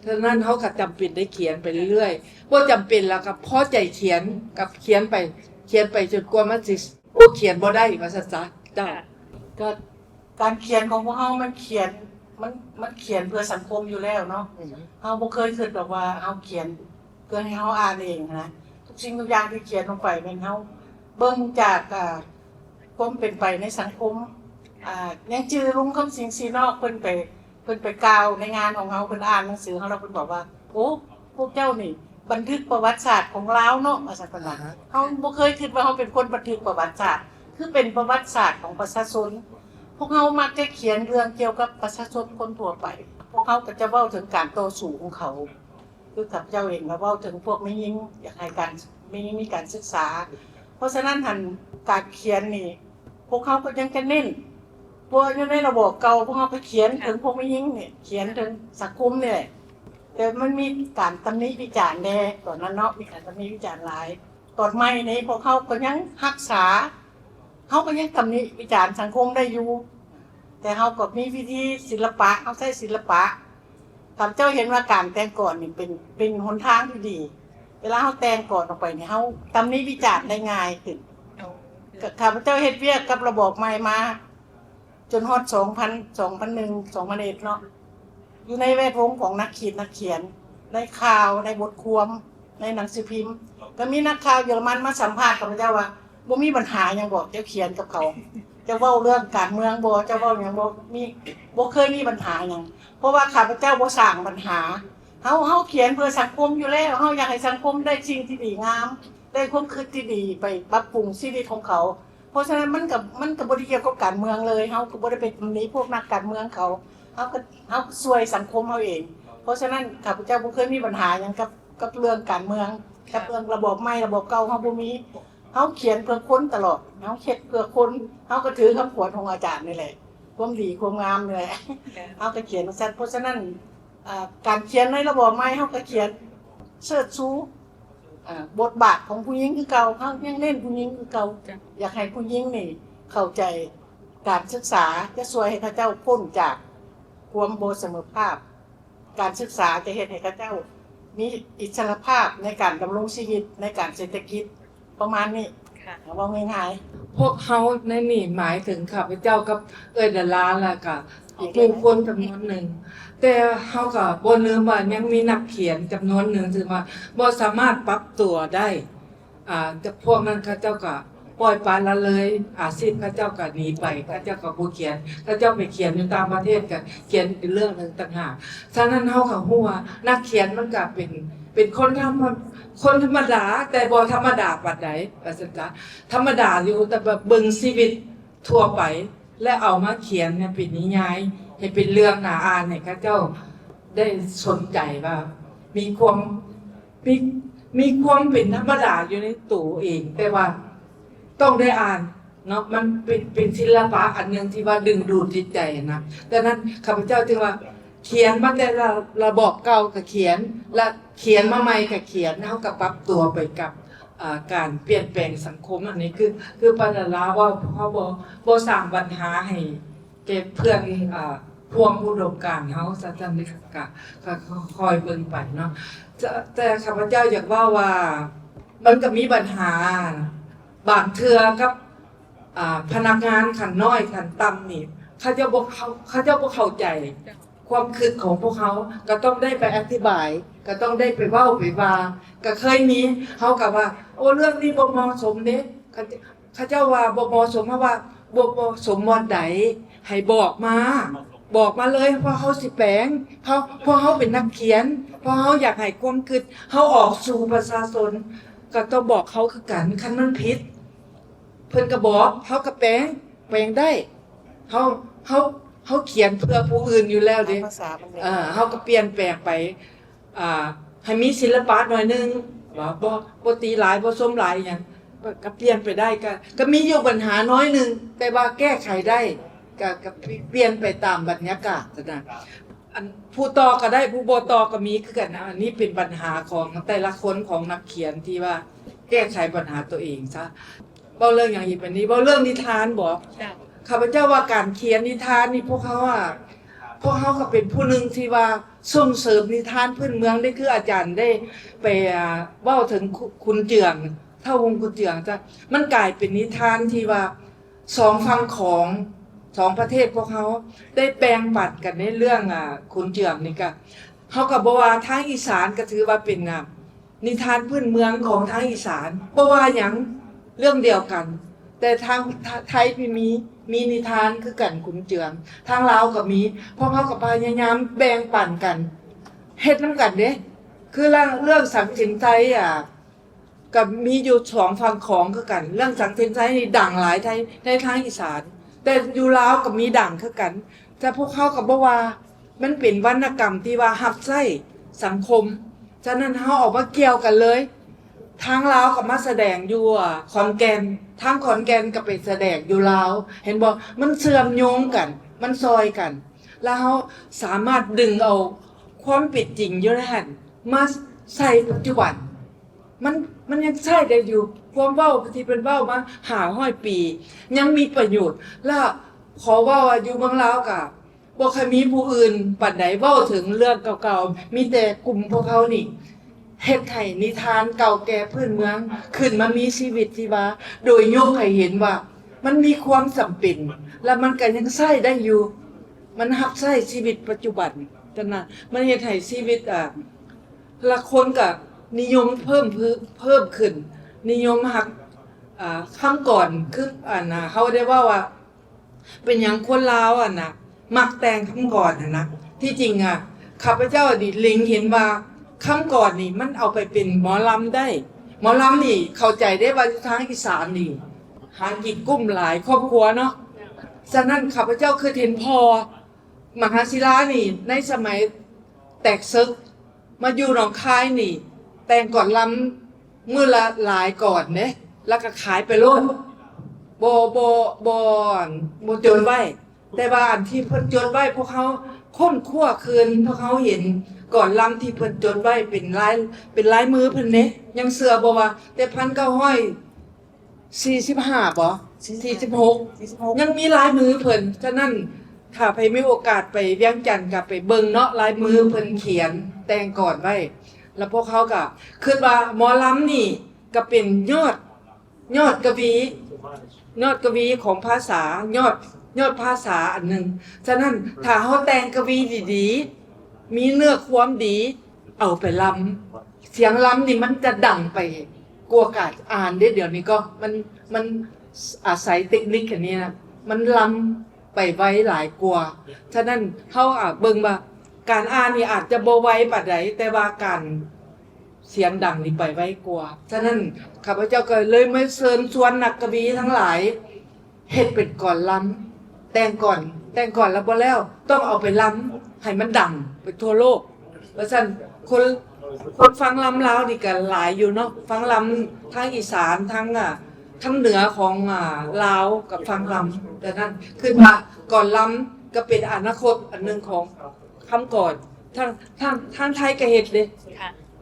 ສະນັ້ນ ເຮົາກໍຈຳເປັນໄດ້ຂຽນໄປເລື້ອຍໆ ບໍ່ຈຳເປັນແລ້ວກໍພໍໃຈຂຽນ ກັບຂຽນໄປ ຂຽນໄປຈົນກວ່າມັນຊິ ໂອ້ ຂຽນບໍ່ໄດ້ ວ່າຊັ້ນຊະ. ເຈົ້າ. ກໍ ການຂຽນຂອງພວກເຮົາມັນຂຽນ ມັນ ມັນຂຽນເພື່ອສັງຄົມຢູ່ແລ້ວເນາະ. ເຮົາບໍ່ເຄີຍຄິດດອກວ່າເຮົາຂຽນເພື່ອໃຫ້ເຮົາອ່ານເອງນະ. ທຸກສິ່ງທຸກຢ່າງທີ່ຂຽນລົງໄປແມ່ນເຮົາເບິ່ງຈາກ ອາ ຄວາມເປັນໄປໃນສັງຄົມ. ອາ ຍັງຈື່ລຸງຄຳສິງ ສີນອກ ເພິ່ນໄປ ເພິ່ນໄປກ່າວໃນງານຂອງເຮົາ ເພິ່ນອ່ານໜັງສືເຮົາແລ້ວ ເພິ່ນບອກວ່າ ໂອ້ ພວກເຈົ້ານີ້ບັນທຶກປະຫວັດສາດຂອງລາວເນາະ ວ່າຊັ້ນເພິ່ນວ່າ. ເຮົາບໍ່ເຄີຍຄິດວ່າເຮົາເປັນຄົນບັນທຶກປະຫວັດສາດ ຄືເປັນປະຫວັດສາດຂອງປະຊາຊົນ. ພວກເຮົາມັກຈະຂຽນເລື່ອງກ່ຽວກັບປະຊາຊົນຄົນທົ່ວໄປ. ພວກເຮົາກໍຈະເວົ້າເຖິງການຕໍ່ສູ້ຂອງເຂົາ ຄືຂ້າພະເຈົ້າເອງກໍເວົ້າເຖິງພວກແມ່ຍິງ ຢາກໃຫ້ການ ແມ່ຍິງມີການສຶກສາ. ເພາະສະນັ້ນຫັ້ນ ການຂຽນນີ້ ພວກເຮົາກໍຍັງຈະເນັ້ນ ເພາະວ່າຢູ່ໃນລະບອບເກົ່າ ພວກເຮົາກໍຂຽນເຖິງພວກແມ່ຍິງນີ້ ຂຽນເຖິງສັງຄົມນີ້ແຫຼະ ແຕ່ມັນມີການຕຳໜິວິຈານແດ່ ຕອນນັ້ນເນາະ ມີການຕຳໜິວິຈານຫຼາຍ. ຕອນໃໝ່ນີ້ພວກເຮົາກໍຍັງຮັກສາ ເຮົາກໍຍັງຕຳໜິວິຈານສັງຄົມໄດ້ຢູ່ ແຕ່ເຮົາກໍມີວິທີສິລະປະ ເຮົາໃຊ້ສິລະປະ. ຂ້າພະເຈົ້າເຫັນວ່າການແຕ່ງກອນນີ້ເປັນ ເປັນຫົນທາງທີ່ດີ. ເວລາເຮົາແຕ່ງກອນອອກໄປນີ້ ເຮົາຕຳໜິວິຈານໄດ້ງ່າຍຂຶ້ນ. ຂ້າພະເຈົ້າເຮັດວຽກກັບລະບອບໃໝ່ມາ ຈົນຮອດສອງພັນ ສອງພັນໜຶ່ງ ສອງພັນເອັດເນາະ ຢູ່ໃນແວດວົງຂອງນັກຂີດນັກຂຽນ ໃນຂ່າວ ໃນບົດຄວາມ ໃນໜັງສືພິມ ກໍມີນັກຂ່າວເຢຍລະມັນມາສຳພາດຂ້າພະເຈົ້າວ່າ ບໍ່ມີບັນຫາຫຍັງບໍ ເຈົ້າຂຽນກັບເຂົາ ເຈົ້າເວົ້າເລື່ອງການເມືອງບໍ ເຈົ້າເວົ້າຫຍັງບໍ ມີ ບໍ່ເຄີຍມີບັນຫາຫຍັງ ເພາະວ່າຂ້າພະເຈົ້າບໍ່ສ້າງບັນຫາ. ເຮົາ ເຮົາຂຽນເພື່ອສັງຄົມຢູ່ແລ້ວ ເຮົາຢາກໃຫ້ສັງຄົມໄດ້ສິ່ງທີ່ດີງາມ ໄດ້ຄວາມຄິດທີ່ດີໄປປັບປຸງຊີວິດຂອງເຂົາ. ເພາະສະນັ້ນມັນກໍ ມັນກໍບໍ່ໄດ້ກ່ຽວກັບການເມືອງເລີຍ ເຮົາກໍບໍ່ໄດ້ໄປຕຳໜິພວກນັກການເມືອງເຂົາ ເຮົາກໍ ເຮົາກໍຊ່ວຍສັງຄົມເຮົາເອງ. ເພາະສະນັ້ນຂ້າພະເຈົ້າບໍ່ເຄີຍມີບັນຫາຫຍັງກັບ ກັບເລື່ອງການເມືອງ ກັບເລື່ອງລະບອບໃໝ່ລະບອບເກົ່າ ເຮົາບໍ່ມີ. ເຮົາຂຽນເພື່ອຄົນຕະຫຼອດ ເຮົາເຮັດເພື່ອຄົນ ເຮົາກໍຖືຄຳຂວັນຂອງອາຈານນີ້ແຫຼະ ຄວາມດີຄວາມງາມນີ້ແຫຼະ ເຮົາກໍຂຽນຈັ່ງຊັ້ນ. ເພາະສະນັ້ນ ອາ ການຂຽນໃນລະບອບໃໝ່ ເຮົາກໍຂຽນເຊີດຊູ ອາ ບົດບາດຂອງຜູ້ຍິງຄືເກົ່າ ເຮົາຍັງເນັ້ນຜູ້ຍິງຄືເກົ່າ. ຢາກໃຫ້ຜູ້ຍິງນີ້ເຂົ້າໃຈການສຶກສາ ຈະຊ່ວຍໃຫ້ເຂົາເຈົ້າພົ້ນຈາກຄວາມບໍ່ສະເໝີພາບ. ການສຶກສາຈະເຮັດໃຫ້ເຂົາເຈົ້າມີອິດສະຫຼະພາບໃນການດຳລົງຊີວິດ ໃນການເສດຖະກິດ ປະມານນີ້. ເວົ້າງ່າຍໆ ພວກເຮົາໃນນີ້ໝາຍເຖິງຂ້າພະເຈົ້າກັບເອື້ອຍດາລາ ແລ້ວກະໝູ່ຄົນຈຳນວນໜຶ່ງ ແຕ່ເຮົາກໍບໍ່ລືມວ່າຍັງມີນັກຂຽນຈຳນວນໜຶ່ງ ທີ່ວ່າບໍ່ສາມາດປັບຕົວໄດ້. ອາ ພວກນັ້ນເຂົາເຈົ້າກໍປ່ອຍປະລະເລີຍອາຊີບ ເຂົາເຈົ້າກໍໜີໄປ ເຂົາເຈົ້າກໍບໍ່ຂຽນ ເຂົາເຈົ້າໄປຂຽນຢູ່ຕ່າງປະເທດ ກໍຂຽນເປັນເລື່ອງໜຶ່ງຕ່າງຫາກ. ສະນັ້ນເຮົາກໍຮູ້ວ່ານັກຂຽນມັນກໍເປັນ ເປັນຄົນທຳ ຄົນທຳມະດາ ແຕ່ບໍ່ທຳມະດາປານໃດ ວ່າຊັ້ນຊະ ທຳມະດາຢູ່ ແຕ່ແບບເບິ່ງຊີວິດທົ່ວໄປ ແລະ ເອົາມາຂຽນໃຫ້ເປັນນິຍາຍ ໃຫ້ເປັນເລື່ອງໜ້າອ່ານ ໃຫ້ເຂົາເຈົ້າໄດ້ສົນໃຈວ່າມີຄວາມ ມີ ມີຄວາມເປັນທຳມະດາຢູ່ໃນໂຕເອງ ແຕ່ວ່າຕ້ອງໄດ້ອ່ານ ເນາະ ມັນເປັນ ເປັນສິລະປະອັນໜຶ່ງທີ່ວ່າດຶງດູດຈິດໃຈນະ. ດັ່ງນັ້ນ ຂ້າພະເຈົ້າຈຶ່ງວ່າ ຂຽນມາແຕ່ລະ ລະບອບເກົ່າກໍຂຽນ ລະຂຽນມາໃໝ່ກໍຂຽນ ເຮົາກໍປັບຕົວໄປກັບ ອາ ການປ່ຽນແປງສັງຄົມ. ອັນນີ້ຄື ຄືປາດາລາເວົ້າ ເຮົາບໍ່ ບໍ່ສ້າງບັນຫາໃຫ້ແກ່ເພື່ອນ ອາ ຮ່ວມອຸດົມການເຮົາ ຊັ້ນ ຊັ້ນນີ້ ກະ ກະ ກະຄ່ອຍເບິ່ງໄປເນາະ. ແຕ່ ແຕ່ຂ້າພະເຈົ້າຢາກເວົ້າວ່າ ມັນກໍມີບັນຫາບາງເທື່ອກັບ ອາ ພະນັກງານຂັ້ນນ້ອຍຂັ້ນຕ່ຳນີ້ ເຂົາເຈົ້າບໍ່ເຂົ້າ ເຂົາເຈົ້າບໍ່ເຂົ້າໃຈຄວາມຄິດຂອງພວກເຮົາ ກໍຕ້ອງໄດ້ໄປອະທິບາຍ ກໍຕ້ອງໄດ້ໄປເວົ້າໄປວ່າ. ກໍເຄີຍມີ ເຮົາກໍວ່າ ໂອ້ ເລື່ອງນີ້ບໍ່ເໝາະສົມເດ້ ເຂົາ ເຂົາເຈົ້າວ່າບໍ່ເໝາະສົມ ເຮົາວ່າບໍ່ເໝາະສົມບ່ອນໃດ ໃຫ້ບອກມາ ບອກມາເລີຍ ເພາະເຮົາຊິແປງ ເພາະ ເພາະເຮົາເປັນນັກຂຽນ ເພາະເຮົາຢາກໃຫ້ຄວາມຄິດເຮົາອອກສູ່ປະຊາຊົນ ກໍຕ້ອງບອກເຂົາຄືກັນ ຄັນມັນຜິດ ເພິ່ນກໍບອກ ເຮົາກໍແປງ ແປງໄດ້ ເຮົາ ເຮົາ ເຮົາຂຽນເພື່ອຜູ້ອື່ນຢູ່ແລ້ວເດ້ ເຮົາກໍປ່ຽນແປງໄປ ອ່າ ໃຫ້ມີສິລະປະໜ້ອຍໜຶ່ງ ບໍ່ ບໍ່ ບໍ່ຕີຫຼາຍ ບໍ່ຊົມຫຼາຍອີ່ຫຍັງ ກໍ ກໍປ່ຽນໄປໄດ້ ກໍ ກໍມີຢູ່ບັນຫາໜ້ອຍໜຶ່ງ ແຕ່ວ່າແກ້ໄຂໄດ້ ກໍ ກໍປ່ຽນໄປຕາມບັນຍາກາດຫັ້ນນະ. ອັນ ຜູ້ຕໍ່ກໍໄດ້ ຜູ້ບໍ່ຕໍ່ກໍມີຄືກັນນະ. ອັນນີ້ເປັນບັນຫາຂອງແຕ່ລະຄົນ ຂອງນັກຂຽນທີ່ວ່າແກ້ໄຂບັນຫາຕົວເອງຊະ. ເວົ້າເລື່ອງຫຍັງອີກບາດນີ້? ເວົ້າເລື່ອງນິທານບໍ? ເຈົ້າ. ຂ້າພະເຈົ້າວ່າການຂຽນນິທານນີ້ ພວກເຮົາອະ ພວກເຮົາກໍເປັນຜູ້ໜຶ່ງທີ່ວ່າສົ່ງເສີມນິທານພື້ນເມືອງເດ້ ຄືອາຈານໄດ້ໄປ ອາ ເວົ້າເຖິງ ຂຸນ ຂຸນເຈືອງ ທ້າວຮຸ່ງຂຸນເຈືອງ ຈະ ມັນກາຍເປັນນິທານທີ່ວ່າ ສອງຝັ່ງຂອງ ສອງປະເທດພວກເຮົາໄດ້ແບ່ງປັນກັນໃນເລື່ອງ ອາ ຂຸນເຈືອງນີ້ກະ ເຮົາກໍບໍ່ວ່າ ທາງອີສານກໍຖືວ່າເປັນ ອາ ນິທານພື້ນເມືອງຂອງທາງອີສານ ບໍ່ວ່າຫຍັງ ເລື່ອງດຽວກັນ ແຕ່ທາງ ທາ ໄທມີ ມີ ມີນິທານຄືກັນ ຂຸນເຈືອງ ທາງລາວກໍມີ ພວກເຮົາກໍພະຍາຍາມແບ່ງປັນກັນ ເຮັດນຳກັນເດ້ ຄືເລື່ອງ ເລື່ອງສັງສິນໄຊ ອາ ກໍມີຢູ່ສອງຝັ່ງຂອງຄືກັນ ເລື່ອງສັງສິນໄຊນີ້ດັງຫຼາຍໃນ ໃນທາງອີສານ ແຕ່ຢູ່ລາວກໍມີດັງຄືກັນ ແຕ່ພວກເຮົາກໍບໍ່ວ່າ ມັນເປັນວັນນະກຳທີ່ວ່າຮັບໃຊ້ສັງຄົມ ສະນັ້ນເຮົາເອົາມາກ່ຽວກັນເລີຍ ທາງລາວກໍມາສະແດງຢູ່ ອາ ຂອນແກ່ນ ທາງຂອນແກ່ນກໍໄປສະແດງຢູ່ລາວ ເຫັນບໍ່? ມັນເຊື່ອມໂຍງກັນ ມັນຊ່ອຍກັນ ແລ້ວເຮົາສາມາດດຶງເອົາຄວາມເປັນຈິງຢູ່ໃນຫັ້ນມາໃສ່ປັດຈຸບັນ ມັນ ມັນຍັງໃຊ້ໄດ້ຢູ່ ຄວາມເວົ້າທີ່ເພິ່ນເວົ້າມາຫ້າຮ້ອຍປີ ຍັງມີປະໂຫຍດ ແລະ ຂໍເວົ້າວ່າຢູ່ເມືອງລາວກະບໍ່ຄ່ອຍມີຜູ້ອື່ນປານໃດເວົ້າເຖິງເລື່ອງເກົ່າໆ ມີແຕ່ກຸ່ມພວກເຮົານີ້ເຮັດໃຫ້ນິທານເກົ່າແກ່ພື້ນເມືອງຂຶ້ນມາມີຊີວິດຊີວາ ໂດຍຍົກໃຫ້ເຫັນວ່າມັນມີຄວາມຈຳເປັນ ແລະ ມັນກະຍັງໃຊ້ໄດ້ຢູ່ ມັນຮັບໃຊ້ຊີວິດປັດຈຸບັນ ຈັ່ງນັ້ນ ມັນເຮັດໃຫ້ຊີວິດ ອາ ລະຄົນກະນິຍົມເພີ່ມ ເພີ່ມຂຶ້ນ ນິຍົມຮັກ ອາ ຄຳກອນ ຄື ອັນ ເຮົາໄດ້ເວົ້າວ່າ ເປັນຫຍັງຄົນລາວ ອັນນະ ມັກແຕ່ງຄຳກອນຫັ້ນນະ. ທີ່ຈິງອະ ຂ້າພະເຈົ້ານີ້ເລັງເຫັນວ່າຄຳກອນນີ້ມັນເອົາໄປເປັນໝໍລຳໄດ້. ໝໍລຳນີ້ເຂົ້າໃຈໄດ້ວ່າຢູ່ທາງອີສານນີ້ຫາກິນກຸ້ມຫຼາຍຄອບຄົວເນາະ. ສະນັ້ນ ຂ້າພະເຈົ້າຄິດເຫັນພໍ ມະຫາສິລານີ້ ໃນສະໄໝແຕກເສິກ ມາຢູ່ໜອງຄາຍນີ້ ແຕ່ງກອນລຳມື້ລະຫຼາຍກອນເດ້ ແລ້ວກໍຂາຍໄປໂລດ ບໍ່ ບໍ່ ບໍ່ ບໍ່ຈົດໄວ້. ແຕ່ວ່າອັນທີ່ເພິ່ນຈົດໄວ້ ພວກເຮົາຄົ້ນຄວ້າຄືນ ພວກເຮົາເຫັນກອນລຳທີ່ເພິ່ນຈົດໄວ້ເປັນລາຍ ເປັນລາຍມືເພິ່ນເດ້. ຍັງເຊື່ອບໍ່ວ່າແຕ່ພັນເກົ້າຮ້ອຍ ສີ່ສິບຫ້າບໍ? ສີ່ສິບຫົກ ສີ່ສິບຫົກ ຍັງມີລາຍມືເພິ່ນ. ສະນັ້ນ ຖ້າໃຜມີໂອກາດໄປວຽງຈັນກໍໄປເບິ່ງເນາະ ລາຍມືເພິ່ນຂຽນແຕ່ງກອນໄວ້. ແລ້ວພວກເຮົາກໍຄິດວ່າໝໍລຳນີ້ກໍເປັນຍອດ ຍອດກະວີ ຍອດກະວີຂອງພາສາ ຍອດ ຍອດພາສາອັນໜຶ່ງ. ສະນັ້ນ ຖ້າເຮົາແຕ່ງກະວີດີໆ ມີເນື້ອຄວາມດີ ເອົາໄປລຳ ສຽງລຳນີ້ມັນຈະດັງໄປກວ່າການອ່ານເດ້. ດຽວນີ້ກໍມັນ ມັນອາໄສເຕັກນິກອັນນີ້ນະ ມັນລຳໄປໄວຫຼາຍກວ່າ. ສະນັ້ນ ເຮົາອາດເບິ່ງວ່າການອ່ານນີ້ອາດຈະບໍ່ໄວປານໃດ ແຕ່ວ່າການສຽງດັງນີ້ໄປໄວກວ່າ. ສະນັ້ນ ຂ້າພະເຈົ້າກໍເລີຍມາເຊີນຊວນນັກກະວີທັງຫຼາຍ ເຮັດເປັນກອນລຳ ແຕ່ງກອນ ແຕ່ງກອນລຳບໍ່ແລ້ວ ຕ້ອງເອົາໄປລຳໃຫ້ມັນດັງໄປທົ່ວໂລກ ວ່າຊັ້ນ. ຄົນ ຄົນຟັງລຳລາວນີ້ກໍຫຼາຍຢູ່ເນາະ ຟັງລຳທາງອີສານ ທາງ ອາ ທາງເໜືອຂອງ ອາ ລາວກັບຝັ່ງລຳ. ດັ່ງນັ້ນ ຄິດວ່າກອນລຳກໍເປັນອະນາຄົດອັນໜຶ່ງຂອງຄຳກອນ. ທາງ ທາງ ທາງໄທກໍເຮັດເດ້.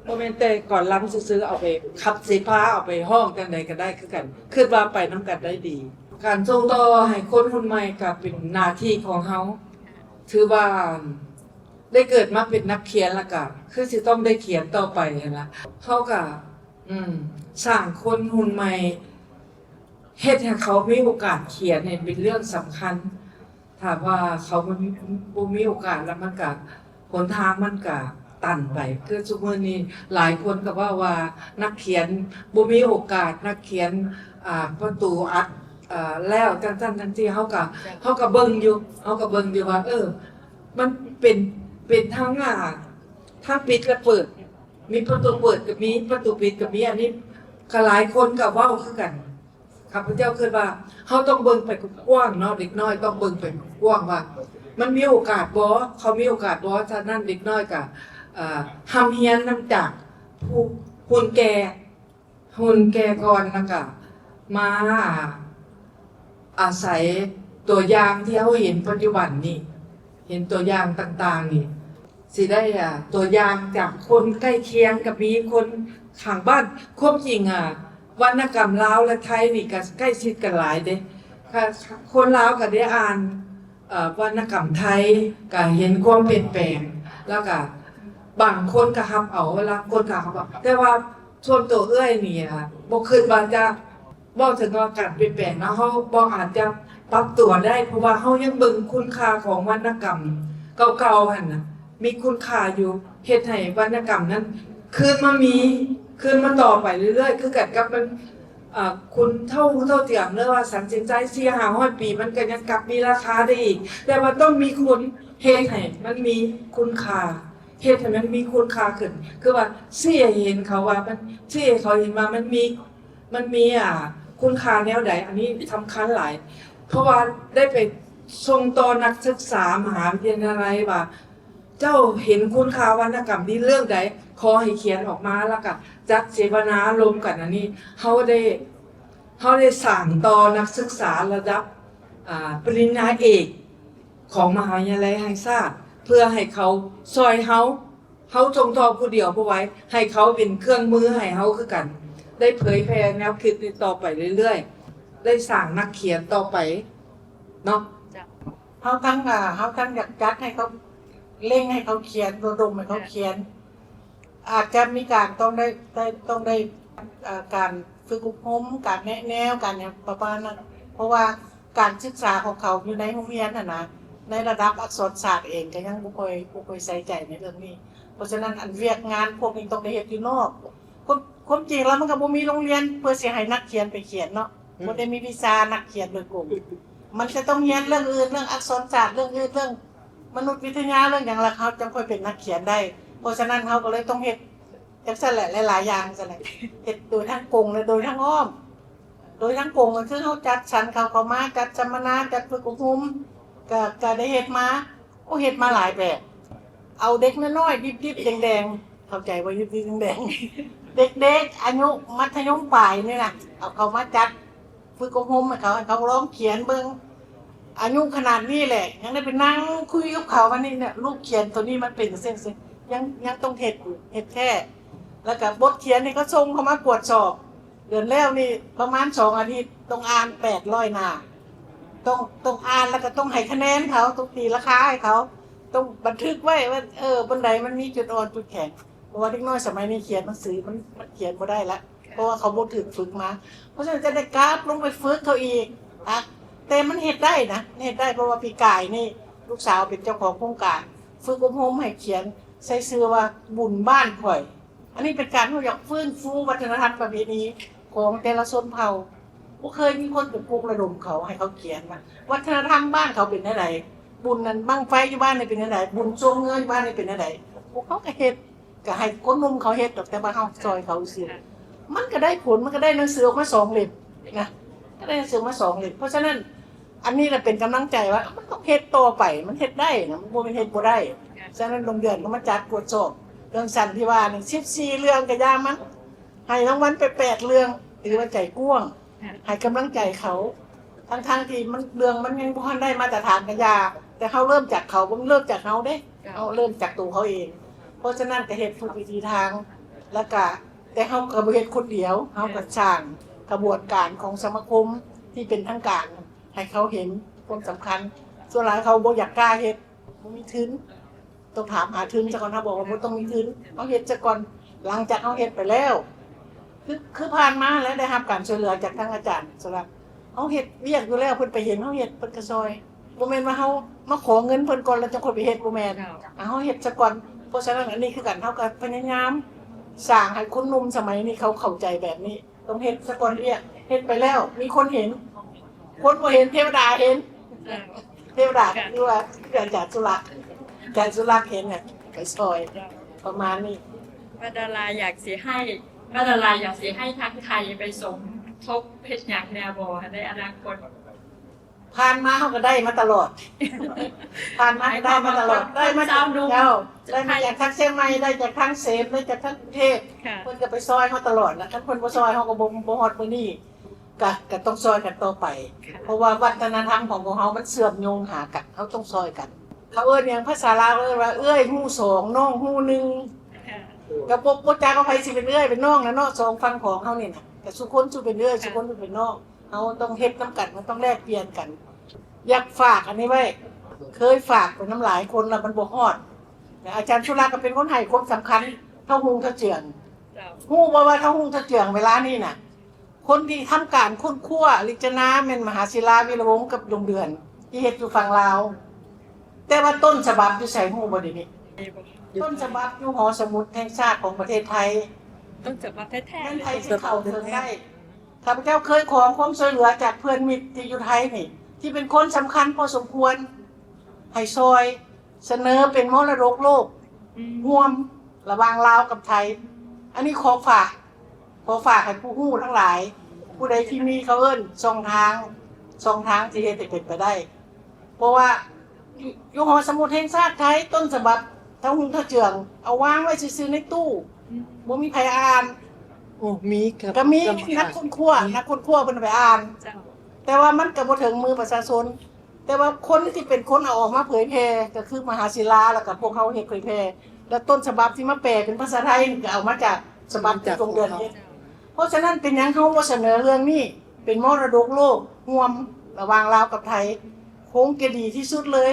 ບໍ່ແມ່ນແຕ່ກອນລຳຊື່ໆ ເອົາໄປຂັບເສພາ ເອົາໄປຮ້ອງຈັ່ງໃດກໍໄດ້ຄືກັນ. ຄິດວ່າໄປນຳກັນໄດ້ດີ. ການສົ່ງຕໍ່ໃຫ້ຄົນຮຸ່ນໃໝ່ກໍເປັນໜ້າທີ່ຂອງເຮົາ. ຖືວ່າໄດ້ເກີດມາເປັນນັກຂຽນແລ້ວກໍຄືຊິຕ້ອງໄດ້ຂຽນຕໍ່ໄປຫັ້ນລະ. ເຮົາກໍ ອືມ ສ້າງຄົນຮຸ່ນໃໝ່ ເຮັດໃຫ້ເຂົາມີໂອກາດຂຽນນີ້ເປັນເລື່ອງສຳຄັນ. ຖ້າວ່າເຂົາບໍ່ມີ ບໍ່ມີໂອກາດແລ້ວ ມັນກະ ຫົນທາງມັນກະຕັນໄປ. ຄືຊຸມື້ນີ້ຫຼາຍຄົນກໍເວົ້າວ່ານັກຂຽນບໍ່ມີໂອກາດ, ນັກຂຽນ ອ່າ ປະຕູອັດ ແລ້ວຈັ່ງຊັ້ນຈັ່ງຊີ້. ເຮົາກໍ ເຮົາກໍເບິ່ງຢູ່ ເຮົາກໍເບິ່ງຢູ່ວ່າ ເອີ ມັນເປັນ ເປັນທັງ ອ່າ ທັງປິດແລະເປີດ. ມີປະຕູເປີດກໍມີ ປະຕູປິດກໍມີ. ອັນນີ້ກໍຫຼາຍຄົນກໍເວົ້າຄືກັນ. ຂ້າພະເຈົ້າຄິດວ່າເຮົາຕ້ອງເບິ່ງໄປກວ້າງໆເນາະ, ເດັກນ້ອຍຕ້ອງເບິ່ງໄປກວ້າງໆວ່າມັນມີໂອກາດບໍ່, ເຂົາມີໂອກາດບໍ່. ສະນັ້ນເດັກນ້ອຍກໍ ເອີ ຮ່ຳຮຽນນຳຈາກຜູ້ຮຸ່ນແກ່ ຮຸ່ນແກ່ກ່ອນ ແລ້ວກະມາອາໄສຕົວຢ່າງທີ່ເຮົາເຫັນປັດຈຸບັນນີ້ ເຫັນຕົວຢ່າງຕ່າງໆນີ້ ຊິໄດ້ ອາ ຕົວຢ່າງຈາກຄົນໃກ້ຄຽງກໍມີ ຄົນຂ້າງບ້ານ. ຄວາມຈິງ ອາ ວັນນະກຳລາວ ແລະ ໄທນີ້ກໍໃກ້ຊິດກັນຫຼາຍເດ້. ຄົນລາວກໍໄດ້ອ່ານ ເອີ ວັນນະກຳໄທ ກະເຫັນຄວາມປ່ຽນແປງ ແລ້ວກະບາງຄົນກະຮັບເອົາ ບາງຄົນກະຮັບເອົາ. ແຕ່ວ່າສ່ວນຕົວເອື້ອຍນີ້ ອາ ບໍ່ຄິດວ່າຈະ ເວົ້າເຖິງວ່າການປ່ຽນແປງເນາະ, ເຮົາບໍ່ອາດຈະປັບຕົວໄດ້ ເພາະວ່າເຮົາຍັງເບິ່ງຄຸນຄ່າຂອງວັນນະກຳເກົ່າໆຫັ້ນນະ ມີຄຸນຄ່າຢູ່ ເຮັດໃຫ້ວັນນະກຳນັ້ນຄືນມາມີ ຄືນມາຕໍ່ໄປເລື້ອຍໆ ຄືກັນກັບມັນ ອ່າ ຄຸນເຖົ້າຮູ້ເທົ່າເຖິງເລີຍວ່າສັນສິນໄຊສີ່ຫ້າຮ້ອຍປີ ມັນກໍຍັງກັບມີລາຄາໄດ້ອີກ, ແຕ່ວ່າຕ້ອງມີຄົນເຮັດໃຫ້ມັນມີຄຸນຄ່າ ເຮັດໃຫ້ມັນມີຄຸນຄ່າຂຶ້ນ. ຄືວ່າຊີ້ໃຫ້ເຫັນເຂົາວ່າມັນ ຊີ້ໃຫ້ເຂົາເຫັນວ່າມັນມີ ມັນມີ ອ່າ ຄຸນຄ່າແນວໃດ, ອັນນີ້ສຳຄັນຫຼາຍ. ເພາະວ່າໄດ້ໄປສົ່ງຕໍ່ນັກສຶກສາມະຫາວິທະຍາໄລວ່າ ເຈົ້າເຫັນຄຸນຄ່າວັນນະກຳນີ້ເລື່ອງໃດ ຂໍໃຫ້ຂຽນອອກມາ ແລ້ວກະຈັດເສວະນາລົມກັນ. ອັນນີ້ເຮົາໄດ້ ເຮົາໄດ້ສ້າງຕໍ່ນັກສຶກສາລະດັບ ອ່າ ປະລິນຍາເອກຂອງມະຫາວິທະຍາໄລແຫ່ງຊາດ ເພື່ອໃຫ້ເຂົາຊ່ອຍເຮົາ. ເຮົາສົ່ງຕໍ່ຜູ້ດຽວບໍ່ໄຫວ ໃຫ້ເຂົາເປັນເຄື່ອງມືໃຫ້ເຮົາຄືກັນ ໄດ້ເຜີຍແຜ່ແນວຄິດນີ້ຕໍ່ໄປເລື້ອຍໆ ໄດ້ສ້າງນັກຂຽນຕໍ່ໄປເນາະ. ເຮົາທັງ ເຮົາທັງຢາກຈັດໃຫ້ເຂົາ ເລັ່ງໃຫ້ເຂົາຂຽນ ລະດົມໃຫ້ເຂົາຂຽນ. ອາດຈະມີການຕ້ອງໄດ້ ໄດ້ ຕ້ອງໄດ້ ເອີ ການຝຶກອົບຮົມ ການແນະແນວ ການຫຍັງປະມານນັ້ນ ເພາະວ່າການສຶກສາຂອງເຂົາຢູ່ໃນໂຮງຮຽນຫັ້ນນະ ໃນລະດັບອັກສອນສາດເອງກໍຍັງບໍ່ຄ່ອຍ ບໍ່ຄ່ອຍໃສ່ໃຈໃນເລື່ອງນີ້. ເພາະສະນັ້ນ ອັນວຽກງານພວກນີ້ຕ້ອງໄດ້ເຮັດຢູ່ນອກ. ຄວາມ ຄວາມຈິງແລ້ວມັນກໍບໍ່ມີໂຮງຮຽນເພື່ອຊິໃຫ້ນັກຂຽນໄປຂຽນເນາະ, ບໍ່ໄດ້ມີວິຊານັກຂຽນໂດຍກົງ. ມັນຈະຕ້ອງຮຽນເລື່ອງອື່ນ ເລື່ອງອັກສອນສາດ ເລື່ອງອື່ນ ເລື່ອງມະນຸດວິທະຍາ ເລື່ອງຫຍັງ ແລ້ວເຮົາຈັ່ງຄ່ອຍເປັນນັກຂຽນໄດ້. ເພາະສະນັ້ນເຮົາກໍເລີຍຕ້ອງເຮັດ ຈັກຊັ້ນແຫຼະ ຫຼາຍໆຢ່າງຊັ້ນແຫຼະ ເຮັດໂດຍທາງກົງ ແລະ ໂດຍທາງອ້ອມ. ໂດຍທາງກົງກໍຄືເຮົາຈັດສັນເຂົາເຂົ້າມາ ຈັດສຳມະນາ ຈັດຝຶກອົບຮົມ ກໍ ກໍໄດ້ເຮັດມາ. ໂອ້ ເຮັດມາຫຼາຍແບບ ເອົາເດັກນ້ອຍໆ ດິບໆ ແດງໆ ເຂົ້າໃຈບໍ່? ດິບໆ ແດງໆ ເດັກໆ ອາຍຸມັດທະຍົມປາຍນີ້ນະ ເອົາເຂົາມາຈັດ ຝຶກອົບຮົມໃຫ້ເຂົາ ໃຫ້ເຂົາລອງຂຽນເບິ່ງ. ອາຍຸຂະໜາດນີ້ແຫຼະ ຍັງໄດ້ໄປນັ່ງຄຸຍກັບເຂົາວ່າ ນີ້ນະ ລູກຂຽນໂຕນີ້ມັນເປັນຈັ່ງຊີ້ ຍັງ ຍັງຕ້ອງເຮັດຢູ່ ເຮັດແທ້. ແລ້ວກໍບົດຂຽນນີ້ກໍສົ່ງເຂົາມາກວດສອບ ເດືອນແລ້ວນີ້ປະມານສອງອາທິດ ຕ້ອງອ່ານແປດຮ້ອຍໜ້າ ຕ້ອງ ຕ້ອງອ່ານ ແລ້ວກໍຕ້ອງໃຫ້ຄະແນນເຂົາ ຕ້ອງຕີລາຄາໃຫ້ເຂົາ ຕ້ອງບັນທຶກໄວ້ວ່າ ເອີ ບ່ອນໃດມັນມີຈຸດອ່ອນຈຸດແຂງ. ເພາະວ່າເດັກນ້ອຍສະໄໝນີ້ຂຽນໜັງສື ມັນ ມັນຂຽນບໍ່ໄດ້ລະ ເພາະວ່າເຂົາບໍ່ຖືກຝຶກມາ. ເພາະສະນັ້ນຈະໄດ້ກັບລົງໄປຝຶກເຂົາອີກນະ. ແຕ່ມັນເຮັດໄດ້ນະ ເຮັດໄດ້ ເພາະວ່າປີກາຍນີ້ລູກສາວເປັນເຈົ້າຂອງໂຄງການຝຶກອົບຮົມໃຫ້ຂຽນ ໃສ່ຊື່ວ່າ ບຸນບ້ານຂ້ອຍ. ອັນນີ້ເປັນການເຮົາຢາກຟື້ນຟູວັດທະນະທຳປະເພນີຂອງແຕ່ລະຊົນເຜົ່າ. ບໍ່ເຄີຍມີຄົນໄປປຸກລະດົມເຂົາ ໃຫ້ເຂົາຂຽນວ່າ ວັດທະນະທຳບ້ານເຂົາເປັນແນວໃດ, ບຸນນັ້ນ ບັ້ງໄຟຢູ່ບ້ານນີ້ເປັນແນວໃດ, ບຸນຊ່ວງເຮືອຢູ່ບ້ານນີ້ເປັນແນວໃດ. ພວກເຂົາກໍເຮັດ ກໍໃຫ້ຄົນໜຸ່ມເຂົາເຮັດດອກ ແຕ່ວ່າເຮົາຊ່ອຍເຂົາຊື່. ມັນກໍໄດ້ຜົນ ມັນກໍໄດ້ໜັງສືອອກມາສອງເຫຼັ້ມນະ ກໍໄດ້ໜັງສືອອກມາສອງເຫຼັ້ມ. ເພາະສະນັ້ນ ອັນນີ້ລະເປັນກຳລັງໃຈວ່າ ມັນຕ້ອງເຮັດຕໍ່ໄປ ມັນເຮັດໄດ້ນະ ມັນບໍ່ແມ່ນເຮັດບໍ່ໄດ້. ສະນັ້ນ ໂຮງຮຽນກໍມາຈັດກວດສອບເລື່ອງຊັ້ນທີ່ວ່ານີ້ ສິບສີ່ເລື່ອງກໍຢ່າມັນ ໃຫ້ລາງວັນໄປແປດເລື່ອງ ຖືວ່າໃຈກວ້າງ. ໃຫ້ກຳລັງໃຈເຂົາ ທັງໆທີ່ມັນ ເລື່ອງມັນຍັງບໍ່ທັນໄດ້ມາດຕະຖານກະຢ່າ ແຕ່ເຮົາເລີ່ມຈາກເຂົາ ບໍ່ແມ່ນເລີ່ມຈາກເຮົາເດ້ ເຮົາເລີ່ມຈາກໂຕເຮົາເອງ. ເພາະສະນັ້ນກະເຮັດທຸກວິທີທາງ ແລ້ວກະ ແຕ່ເຮົາກະບໍ່ເຮັດຄົນດຽວ ເຮົາກະສ້າງຂະບວນການຂອງສະມາຄົມທີ່ເປັນທາງການ ໃຫ້ເຂົາເຫັນຄວາມສຳຄັນ. ສ່ວນຫຼາຍເຂົາບໍ່ຢາກກ້າເຮັດ ບໍ່ມີທຶນ ຕ້ອງຖາມຫາທຶນຊະກ່ອນ. ເຮົາບອກວ່າບໍ່ຕ້ອງມີທຶນ ເຮົາເຮັດຊະກ່ອນ. ຫຼັງຈາກເຮົາເຮັດໄປແລ້ວ ຄື ຄືຜ່ານມາແລ້ວໄດ້ຮັບການຊ່ວຍເຫຼືອຈາກທາງອາຈານສະລັດ. ເຮົາເຮັດວຽກຢູ່ແລ້ວ ເພິ່ນໄປເຫັນເຮົາເຮັດ ເພິ່ນກະຊ່ອຍ. ບໍ່ແມ່ນວ່າເຮົາມາຂໍເງິນເພິ່ນກ່ອນແລ້ວຈັ່ງຄ່ອຍໄປເຮັດ ບໍ່ແມ່ນ. ເຮົາເຮັດຊະກ່ອນ. ເພາະສະນັ້ນອັນນີ້ຄືກັນ ເຮົາກະພະຍາຍາມສ້າງໃຫ້ຄົນໜຸ່ມສະໄໝນີ້ເຂົາເຂົ້າໃຈແບບນີ້. ຕ້ອງເຮັດຊະກ່ອນວຽກ ເຮັດໄປແລ້ວມີຄົນເຫັນ ຄົນບໍ່ເຫັນເທວະດາເຫັນ. ເທວະດາຄືວ່າ ຄືອາຈານສຸລັກ ອາຈານສຸລັກເຫັນ ໄປຊ່ອຍ ປະມານນີ້. ມາດາລາຢາກຊິໃຫ້ ມາດາລາຢາກຊິໃຫ້ທາງໄທໄປສົມທົບເຮັດຫຍັງແດ່ບໍ່ ໃນອະນາຄົດ? ຜ່ານມາເຮົາກະໄດ້ມາຕະຫຼອດ ຜ່ານມາກະໄດ້ມາຕະຫຼອດ ໄດ້ມາຈາກ ເຈົ້າ ໄດ້ມາຈາກທາງຊຽງໃໝ່ ໄດ້ຈາກທາງເສມ ໄດ້ຈາກທາງກຸງເທບ ເພິ່ນກະໄປຊ່ອຍເຮົາຕະຫຼອດລະ. ຄັນເພິ່ນບໍ່ຊ່ອຍເຮົາກະບໍ່ ບໍ່ຮອດມື້ນີ້ ກະ ກະຕ້ອງຊ່ອຍກັນຕໍ່ໄປ ເພາະວ່າວັດທະນະທຳຂອງພວກເຮົາມັນເຊື່ອມໂຍງຫາກັນ ເຮົາຕ້ອງຊ່ອຍກັນ. ເຂົາເອີ້ນຫຍັງ ພາສາລາວເອີ້ນວ່າເອື້ອຍຮູ້ສອງ ນ້ອງຮູ້ໜຶ່ງ. ກະບໍ່ ບໍ່ຈັກວ່າໃຜຊິເປັນເອື້ອຍເປັນນ້ອງລະເນາະ ສອງຝັ່ງຂອງເຮົານີ້ນະ ກະສູ່ຄົນສູ່ເປັນເອື້ອຍ ສູ່ຄົນສູ່ເປັນນ້ອງ. ເຮົາຕ້ອງເຮັດນຳກັນ ມັນຕ້ອງແລກປ່ຽນກັນ. ຢາກຝາກອັນນີ້ໄວ້ ເຄີຍຝາກໄປນຳຫຼາຍຄົນລະມັນບໍ່ຮອດ. ອາຈານສຸລັກກະເປັນຄົນໃຫ້ຄວາມສຳຄັນທ້າວຮຸ່ງທ້າວເຈືອງ. ຮູ້ບໍ່ວ່າທ້າວຮຸ່ງທ້າວເຈືອງເວລານີ້ນະ ຄົນທີ່ທຳການຄົ້ນຄວ້າລິກຈະນາແມ່ນມະຫາສິລາ ວິລະວົງ ກັບດົງເດືອນ ທີ່ເຮັດຢູ່ຝັ່ງລາວ. ແຕ່ວ່າຕົ້ນສະບັບຢູ່ໃສຮູ້ບໍ່ດຽວນີ້? ຕົ້ນສະບັບຢູ່ຫໍສະໝຸດແຫ່ງຊາດຂອງປະເທດໄທ. ຕົ້ນສະບັບແທ້ໆ ແມ່ນໃຜຊິເຂົ້າເຖິງໄດ້? ຂ້າພະເຈົ້າເຄີຍຂໍຄວາມຊ່ວຍເຫຼືອຈາກເພື່ອນມິດທີ່ຢູ່ໄທນີ້ ທີ່ເປັນຄົນສຳຄັນພໍສົມຄວນ ໃຫ້ຊ່ອຍສະເໜີເປັນມໍລະດົກໂລກ ອືມ ຮ່ວມລະຫວ່າງລາວກັບໄທ. ອັນນີ້ຂໍຝາກ ຂໍຝາກໃຫ້ຜູ້ຮູ້ທັງຫຼາຍ ຜູ້ໃດທີ່ມີ ເຂົາເອີ້ນຊ່ອງທາງ ຊ່ອງທາງທີ່ເຮັດໃຫ້ເປັນໄປໄດ້. ເພາະວ່າ ຢູ່ ຢູ່ຫໍສະໝຸດແຫ່ງຊາດໄທ ຕົ້ນສະບັບທ້າວຮຸ່ງທ້າວເຈືອງ ເອົາວາງໄວ້ຊື່ໆໃນຕູ້ ອືມ ບໍ່ມີໃຜອ່ານ. ໂອ້ ມີ ກະມີ ນັກຄົ້ນຄວ້າ ນັກຄົ້ນຄວ້າເພິ່ນໄປອ່ານ ແຕ່ວ່າມັນກະບໍ່ເຖິງມືປະຊາຊົນ. ແຕ່ວ່າຄົນທີ່ເປັນຄົນເອົາອອກມາເຜີຍແຜ່ ກະຄືມະຫາສິລາ ລະກະພວກເຮົາເຮັດເຜີຍແຜ່ ລະຕົ້ນສະບັບທີ່ມາແປເປັນພາສາໄທນີ້ ກະເອົາມາຈາກສະບັບທີ່ດົງເດືອນເຮັດ. ເພາະສະນັ້ນເປັນຫຍັງເຮົາບໍ່ສະເໜີເລື່ອງນີ້ເປັນມໍລະດົກໂລກຮ່ວມລະຫວ່າງລາວກັບໄທ? ຄົງຈະດີທີ່ສຸດເລີຍ.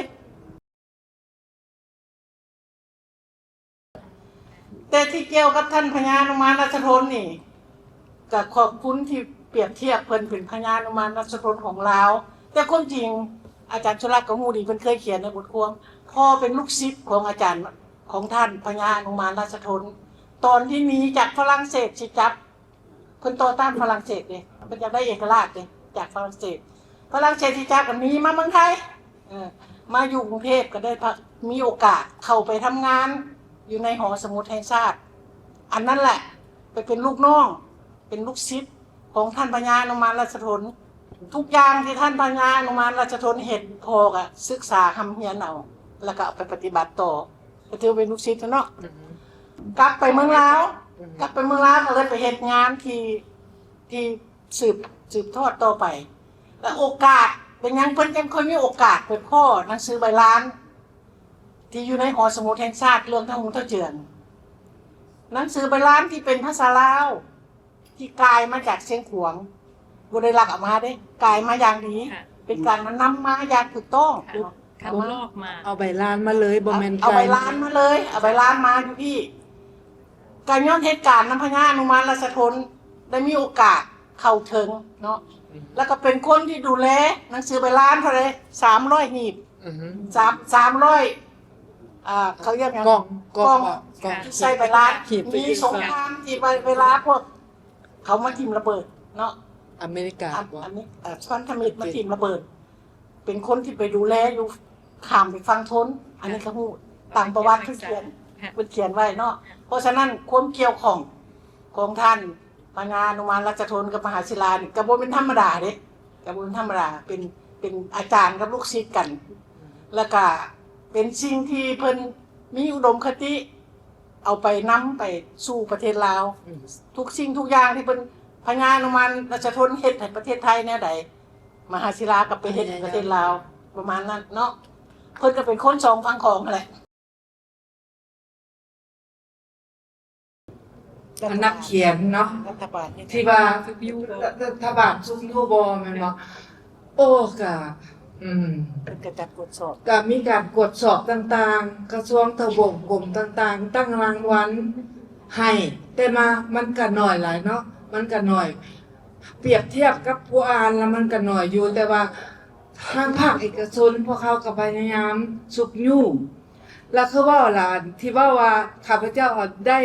ແຕ່ທີ່ກ່ຽວກັບທ່ານພະຍານຸມານລາຊະທົນນີ້ ກະຂອບຄຸນທີ່ປຽບທຽບເພິ່ນເປັນພະຍານຸມານລາຊະທົນຂອງລາວ. ແຕ່ຄວາມຈິງ ອາຈານສຸລັກກະຮູ້ດີ ເພິ່ນເຄີຍຂຽນໃນບົດຄວາມ ພໍ່ເປັນລູກສິດຂອງອາຈານ ຂອງທ່ານພະຍານຸມານລາຊະທົນ ຕອນທີ່ໜີຈາກຝຣັ່ງເສດຊິຈັບ ເພິ່ນຕໍ່ຕ້ານຝຣັ່ງເສດເດ້ ເພິ່ນຢາກໄດ້ເອກະລາດເດ້ ຈາກຝຣັ່ງເສດ. ຝຣັ່ງເສດຊິຈັບກະໜີມາເມືອງໄທ ເອີ ມາຢູ່ກຸງເທບ ກະໄດ້ພະ ມີໂອກາດເຂົ້າໄປທຳງານຢູ່ໃນຫໍສະໝຸດແຫ່ງຊາດ. ອັນນັ້ນແຫຼະ ໄປເປັນລູກນ້ອງ ເປັນລູກສິດຂອງທ່ານພະຍານຸມານລາຊະທົນ. ທຸກຢ່າງທີ່ທ່ານພະຍານຸມານລາຊະທົນເຮັດ ພໍ່ກະສຶກສາຮ່ຳຮຽນເອົາ ລະກະເອົາໄປປະຕິບັດຕໍ່ ກະຖືເປັນລູກສິດເນາະ. ອືມ ກັບໄປເມືອງລາວ ອືມ ກັບໄປເມືອງລາວກະເລີຍໄປເຮັດງານທີ່ ທີ່ສືບ ສືບທອດຕໍ່ໄປ. ລະໂອກາດ ເປັນຫຍັງເພິ່ນຈັ່ງຄ່ອຍມີໂອກາດໄປພໍ້ໜັງສືໃບລານ ທີ່ຢູ່ໃນຫໍສະໝຸດແຫ່ງຊາດ ເລື່ອງທ້າວຮຸ່ງທ້າວເຈືອງ. ໜັງສືໃບລານທີ່ເປັນພາສາລາວ ທີ່ກາຍມາຈາກຊຽງຂວາງ ບໍ່ໄດ້ລັກເອົາມາເດ້ ກາຍມາຢ່າງດີ ເປັນການນຳມາຢ່າງຖືກຕ້ອງ. ເອົາໃບລານມາເລີຍ ບໍ່ແມ່ນ ເອົາໃບລານມາເລີຍ ເອົາໃບລານມາຢູ່ພີ້. ກະຍ້ອນເຫດການນຳພະຍານຸມານລາຊະທົນ ໄດ້ມີໂອກາດເຂົ້າເຖິງເນາະ ລະກະເປັນຄົນທີ່ດູແລໜັງສືໃບລານເທົ່າໃດ ສາມຮ້ອຍຮີບ ອືຮຶ ສາມ ສາມຮ້ອຍ ອ່າ ເຂົາຮຽກຫຍັງ ກ່ອງ ກ່ອງ ກ່ອງ ທີ່ໃສ່ໃບລານ ມີສົງຄາມທີ່ເວລາພວກເຂົາມາຖິ້ມລະເບີດເນາະ ອາເມລິກາ ອັນ ອັນນີ້ ເອີ ພັນທະມິດມາຖິ້ມລະເບີດ ເປັນຄົນທີ່ໄປດູແລຢູ່ຂ້າມໄປຝັ່ງທົນ. ອັນນີ້ກະຮູ້ຕາມປະຫວັດເພິ່ນຂຽນ ເພິ່ນຂຽນໄວ້ເນາະ. ເພາະສະນັ້ນຄວາມກ່ຽວຂ້ອງຂອງທ່ານພະຍານຸມານລາຊະທົນກັບມະຫາສິລານີ້ກະບໍ່ແມ່ນທຳມະດາເດ້ ກະບໍ່ແມ່ນທຳມະດາ ເປັນ ເປັນອາຈານກັບລູກສິດກັນ ລະກະເປັນສິ່ງທີ່ເພິ່ນມີອຸດົມຄະຕິ ເອົາໄປນຳໄປສູ່ປະເທດລາວ ອືມ ທຸກສິ່ງທຸກຢ່າງທີ່ເພິ່ນ ພະຍານຸມານ ລາຊະທົນ ເຮັດໃຫ້ປະເທດໄທແນວໃດ ມະຫາສິລາກໍໄປເຮັດປະເທດລາວ ປະມານນັ້ນເນາະ. ເພິ່ນກໍເປັນຄົນສອງຝັ່ງຂອງຫັ້ນແຫຼະ. ອັນນັກຂຽນເນາະ ລັດຖະບານທີ່ວ່າ ລັດຖະບານຊຸກຍູ້ບໍ່ແມ່ນບໍ່? ໂອ້ ກະ ອືມ ເພິ່ນກະຈັດກວດສອບ ກະມີການກວດສອບຕ່າງໆ ກະຊວງທະບວງ ກົມຕ່າງໆ ຕັ້ງລາງວັນໃຫ້ ແຕ່ມາ ມັນກະໜ້ອຍຫຼາຍເນາະ ມັນກະໜ້ອຍ ປຽບທຽບກັບຜູ້ອ່ານລະມັນກະໜ້ອຍຢູ່ ແຕ່ວ່າທາງພາກເອກະຊົນພວກເຮົາກະພະຍາຍາມຊຸກຍູ້ ລະຄືເວົ້າລະ ທີ່ເວົ້າວ່າຂ້າພະເຈົ້າໄດ້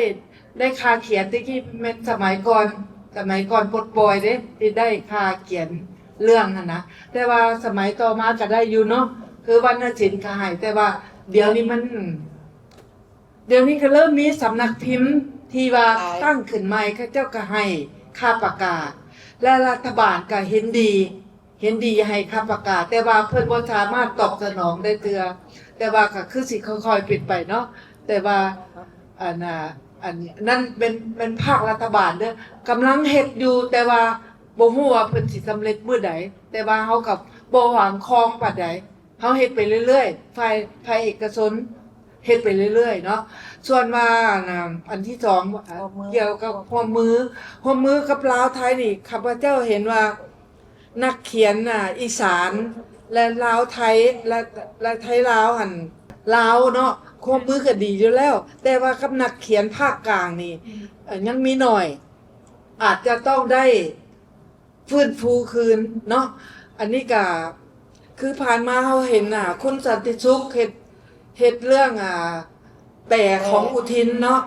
ໄດ້ຄ່າຂຽນ ແຕ່ກີ້ແມ່ນສະໄໝກ່ອນ ສະໄໝກ່ອນປົດປ່ອຍເດ້ ທີ່ໄດ້ຄ່າຂຽນເລື່ອງຫັ້ນນະ ແຕ່ວ່າສະໄໝຕໍ່ມາກະໄດ້ຢູ່ເນາະ ຄືວັນນະສິນກະໃຫ້ ແຕ່ວ່າດຽວນີ້ມັນ ດຽວນີ້ກະເລີ່ມມີສຳນັກພິມທີ່ວ່າ ຫຼາຍ ຕັ້ງຂຶ້ນໃໝ່ ເຂົາເຈົ້າກະໃຫ້ຄ່າປະກາດ ແລະລັດຖະບານກະເຫັນດີ ເຫັນດີໃຫ້ຄ່າປະກາດ ແຕ່ວ່າເພິ່ນບໍ່ສາມາດຕອບສະໜອງໄດ້ເທື່ອ ແຕ່ວ່າກະຄືຊິຄ່ອຍໆເປັນໄປເນາະ ແຕ່ວ່າ ອັນ ອັນນັ້ນແມ່ນ ແມ່ນພາກລັດຖະບານເດີ ກຳລັງເຮັດຢູ່ ແຕ່ວ່າບໍ່ຮູ້ວ່າເພິ່ນຊິສຳເລັດມື້ໃດ ແຕ່ວ່າເຮົາກະບໍ່ຫວັງຄອງປານໃດ ເຮົາເຮັດໄປເລື້ອຍໆ ຝ່າຍ ຝ່າຍເອກະຊົນເຮັດໄປເລື້ອຍໆເນາະ. ສ່ວນວ່າ ອັນ ອັນທີສອງ ຮ່ວມມື ກ່ຽວກັບຮ່ວມມື ຮ່ວມມືກັບລາວໄທນີ້ ຂ້າພະເຈົ້າເຫັນວ່າ ນັກຂຽນ ອາ ອີສານ ແລະ ລາວໄທ ແລະ ແລະ ໄທລາວຫັ້ນ ລາວເນາະ ຄວາມມືກະດີຢູ່ແລ້ວ ແຕ່ວ່າກັບນັກຂຽນພາກກາງນີ້ ອືມ ເອີ ຍັງມີໜ້ອຍ ອາດຈະຕ້ອງໄດ້ຟື້ນຟູຄືນເນາະ. ອັນນີ້ກະຄືຜ່ານມາເຮົາເຫັນ ອາ ຄຸນສັນຕິສຸກເຮັດ ເຮັດເລື່ອງ ອາ ແປຂອງອຸທິນເນາະ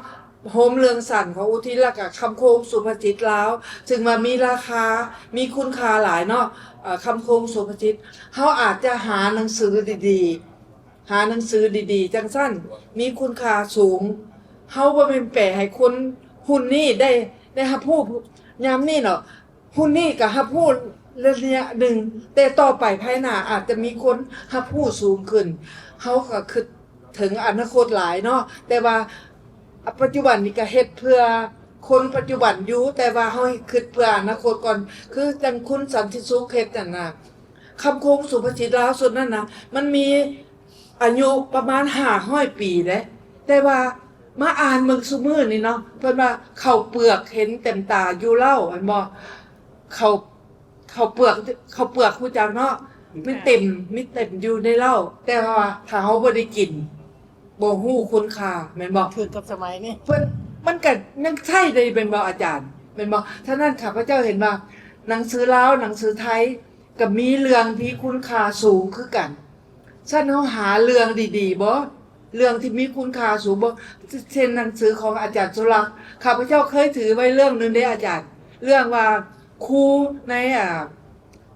ໂຮມເລື່ອງສັ້ນຂອງອຸທິນ ແລ້ວກະຄຳຄົງສຸພາສິດລາວ ຊຶ່ງວ່າມີລາຄາ ມີຄຸນຄ່າຫຼາຍເນາະ ເອີ ຄຳຄົງສຸພາສິດ. ເຮົາອາດຈະຫາໜັງສືດີໆ ຫາໜັງສືດີໆ ຈັ່ງຊັ້ນ ມີຄຸນຄ່າສູງ. ເຮົາບໍ່ແມ່ນແປໃຫ້ຄົນຮຸ່ນນີ້ໄດ້ ໄດ້ຮັບຮູ້ຍາມນີ້ເນາະ. ຮຸ່ນນີ້ກະຮັບຮູ້ໄລຍະໜຶ່ງ ແຕ່ຕໍ່ໄປພາຍໜ້າອາດຈະມີຄົນຮັບຮູ້ສູງຂຶ້ນ. ເຮົາກະຄິດເຖິງອະນາຄົດຫຼາຍເນາະ ແຕ່ວ່າປັດຈຸບັນນີ້ກະເຮັດເພື່ອຄົນປັດຈຸບັນຢູ່ ແຕ່ວ່າເຮົາຄິດເພື່ອອະນາຄົດກ່ອນ ຄືຈັ່ງຄຸນສັນຕິສຸກເຮັດຫັ້ນນະ ຄຳຄົງສຸພາສິດລາວຊຸດນັ້ນນະ ມັນມີອາຍຸປະມານຫ້າຮ້ອຍປີເດ້ ແຕ່ວ່າມາອ່ານເບິ່ງຊຸມື້ນີ້ເນາະ ເພິ່ນວ່າເຂົ້າເປືອກເຫັນເຕັມຕາຢູ່ເລົ້າ ແມ່ນບໍ່? ເຂົ້າ ເຂົ້າເປືອກ ເຂົ້າເປືອກຮູ້ຈັກເນາະ ມີເຕັມ ມີເຕັມຢູ່ໃນເລົ້າ ແຕ່ວ່າຖ້າເຮົາບໍ່ໄດ້ກິນ ບໍ່ຮູ້ຄຸນຄ່າ ແມ່ນບໍ່? ຖືກກັບສະໄໝນີ້ ເພິ່ນ ມັນກະຍັງໃຊ້ໄດ້ແມ່ນບໍ່ອາຈານ? ແມ່ນບໍ່? ສະນັ້ນ ຂ້າພະເຈົ້າເຫັນວ່າ ໜັງສືລາວ ໜັງສືໄທ ກະມີເລື່ອງທີ່ຄຸນຄ່າສູງຄືກັນ. ຊັ້ນເຮົາຫາເລື່ອງດີໆບໍ່? ເລື່ອງທີ່ມີຄຸນຄ່າສູງບໍ່? ເຊັ່ນໜັງສືຂອງອາຈານສຸລັກ ຂ້າພະເຈົ້າເຄີຍຖືໄວ້ເລື່ອງໜຶ່ງເດ້ອາຈານ ເລື່ອງວ່າຄູໃນ ອາ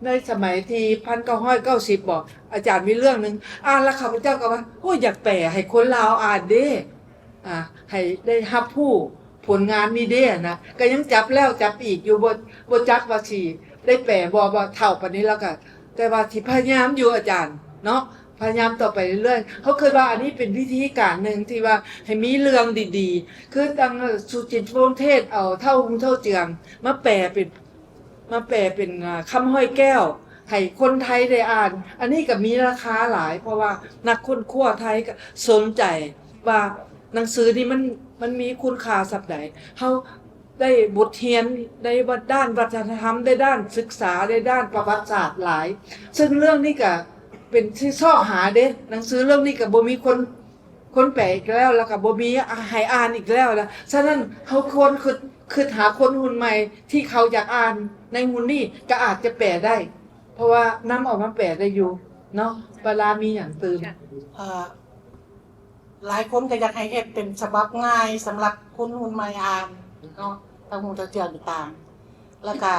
ໃນສະໄໝທີ່ພັນເກົ້າຮ້ອຍເກົ້າສິບບໍ ອາຈານມີເລື່ອງໜຶ່ງ ອ່ານແລ້ວຂ້າພະເຈົ້າກໍວ່າ ໂອ້ຍ ຢາກແປໃຫ້ຄົນລາວອ່ານເດ້ ອາ ໃຫ້ໄດ້ຮັບຮູ້ຜົນງານນີ້ເດ້ນະ ກໍຍັງຈັບແລ້ວຈັບອີກຢູ່ ບໍ່ ບໍ່ຈັກວ່າຊິໄດ້ແປບໍ່ ບໍ່ເຖົ້າປານນີ້ແລ້ວກໍ ແຕ່ວ່າຊິພະຍາຍາມຢູ່ອາຈານເນາະ ພະຍາຍາມຕໍ່ໄປເລື້ອຍໆ. ເຮົາຄິດວ່າອັນນີ້ເປັນວິທີການໜຶ່ງທີ່ວ່າໃຫ້ມີເລື່ອງດີໆ ຄືຈັ່ງສຸຈິດ ວົງເທດ ເອົາເຖົ້າຮຸ່ງເຖົ້າເຈືອງມາແປເປັນ ມາແປເປັນ ອາ ຄຳຮ້ອຍແກ້ວ ໃຫ້ຄົນໄທໄດ້ອ່ານ. ອັນນີ້ກໍມີລາຄາຫຼາຍ ເພາະວ່ານັກຄົ້ນຄວ້າໄທກໍສົນໃຈວ່າໜັງສືນີ້ມັນ ມັນມີຄຸນຄ່າສ່ຳໃດ. ເຮົາໄດ້ບົດຮຽນໃນດ້ານວັດທະນະທຳ ໃນດ້ານສຶກສາ ໃນດ້ານປະຫວັດສາດຫຼາຍ ເຊິ່ງເລື່ອງນີ້ກໍເປັນທີ່ຊອກຫາເດ້. ໜັງສືເລື່ອງນີ້ກໍບໍ່ມີຄົນ ຄົນແປອີກແລ້ວ ແລ້ວກໍບໍ່ມີໃຫ້ອ່ານອີກແລ້ວລະ. ສະນັ້ນເຮົາຄວນຄິດ ຄິດຫາຄົນຮຸ່ນໃໝ່ທີ່ເຂົາຢາກອ່ານໃນຮຸ່ນນີ້ ກໍອາດຈະແປໄດ້ ເພາະວ່ານຳເອົາມາແປໄດ້ຢູ່ເນາະ. ປາລາມີຫຍັງຕື່ມ? ເອີ ຫຼາຍຄົນກໍຢາກໃຫ້ເຮັດເປັນສະບັບງ່າຍສຳລັບຄົນຮຸ່ນໃໝ່ອ່ານເນາະ ເຕົ້າຫູເຕົ້າເຈືອງຕ່າງໆ ແລ້ວກໍ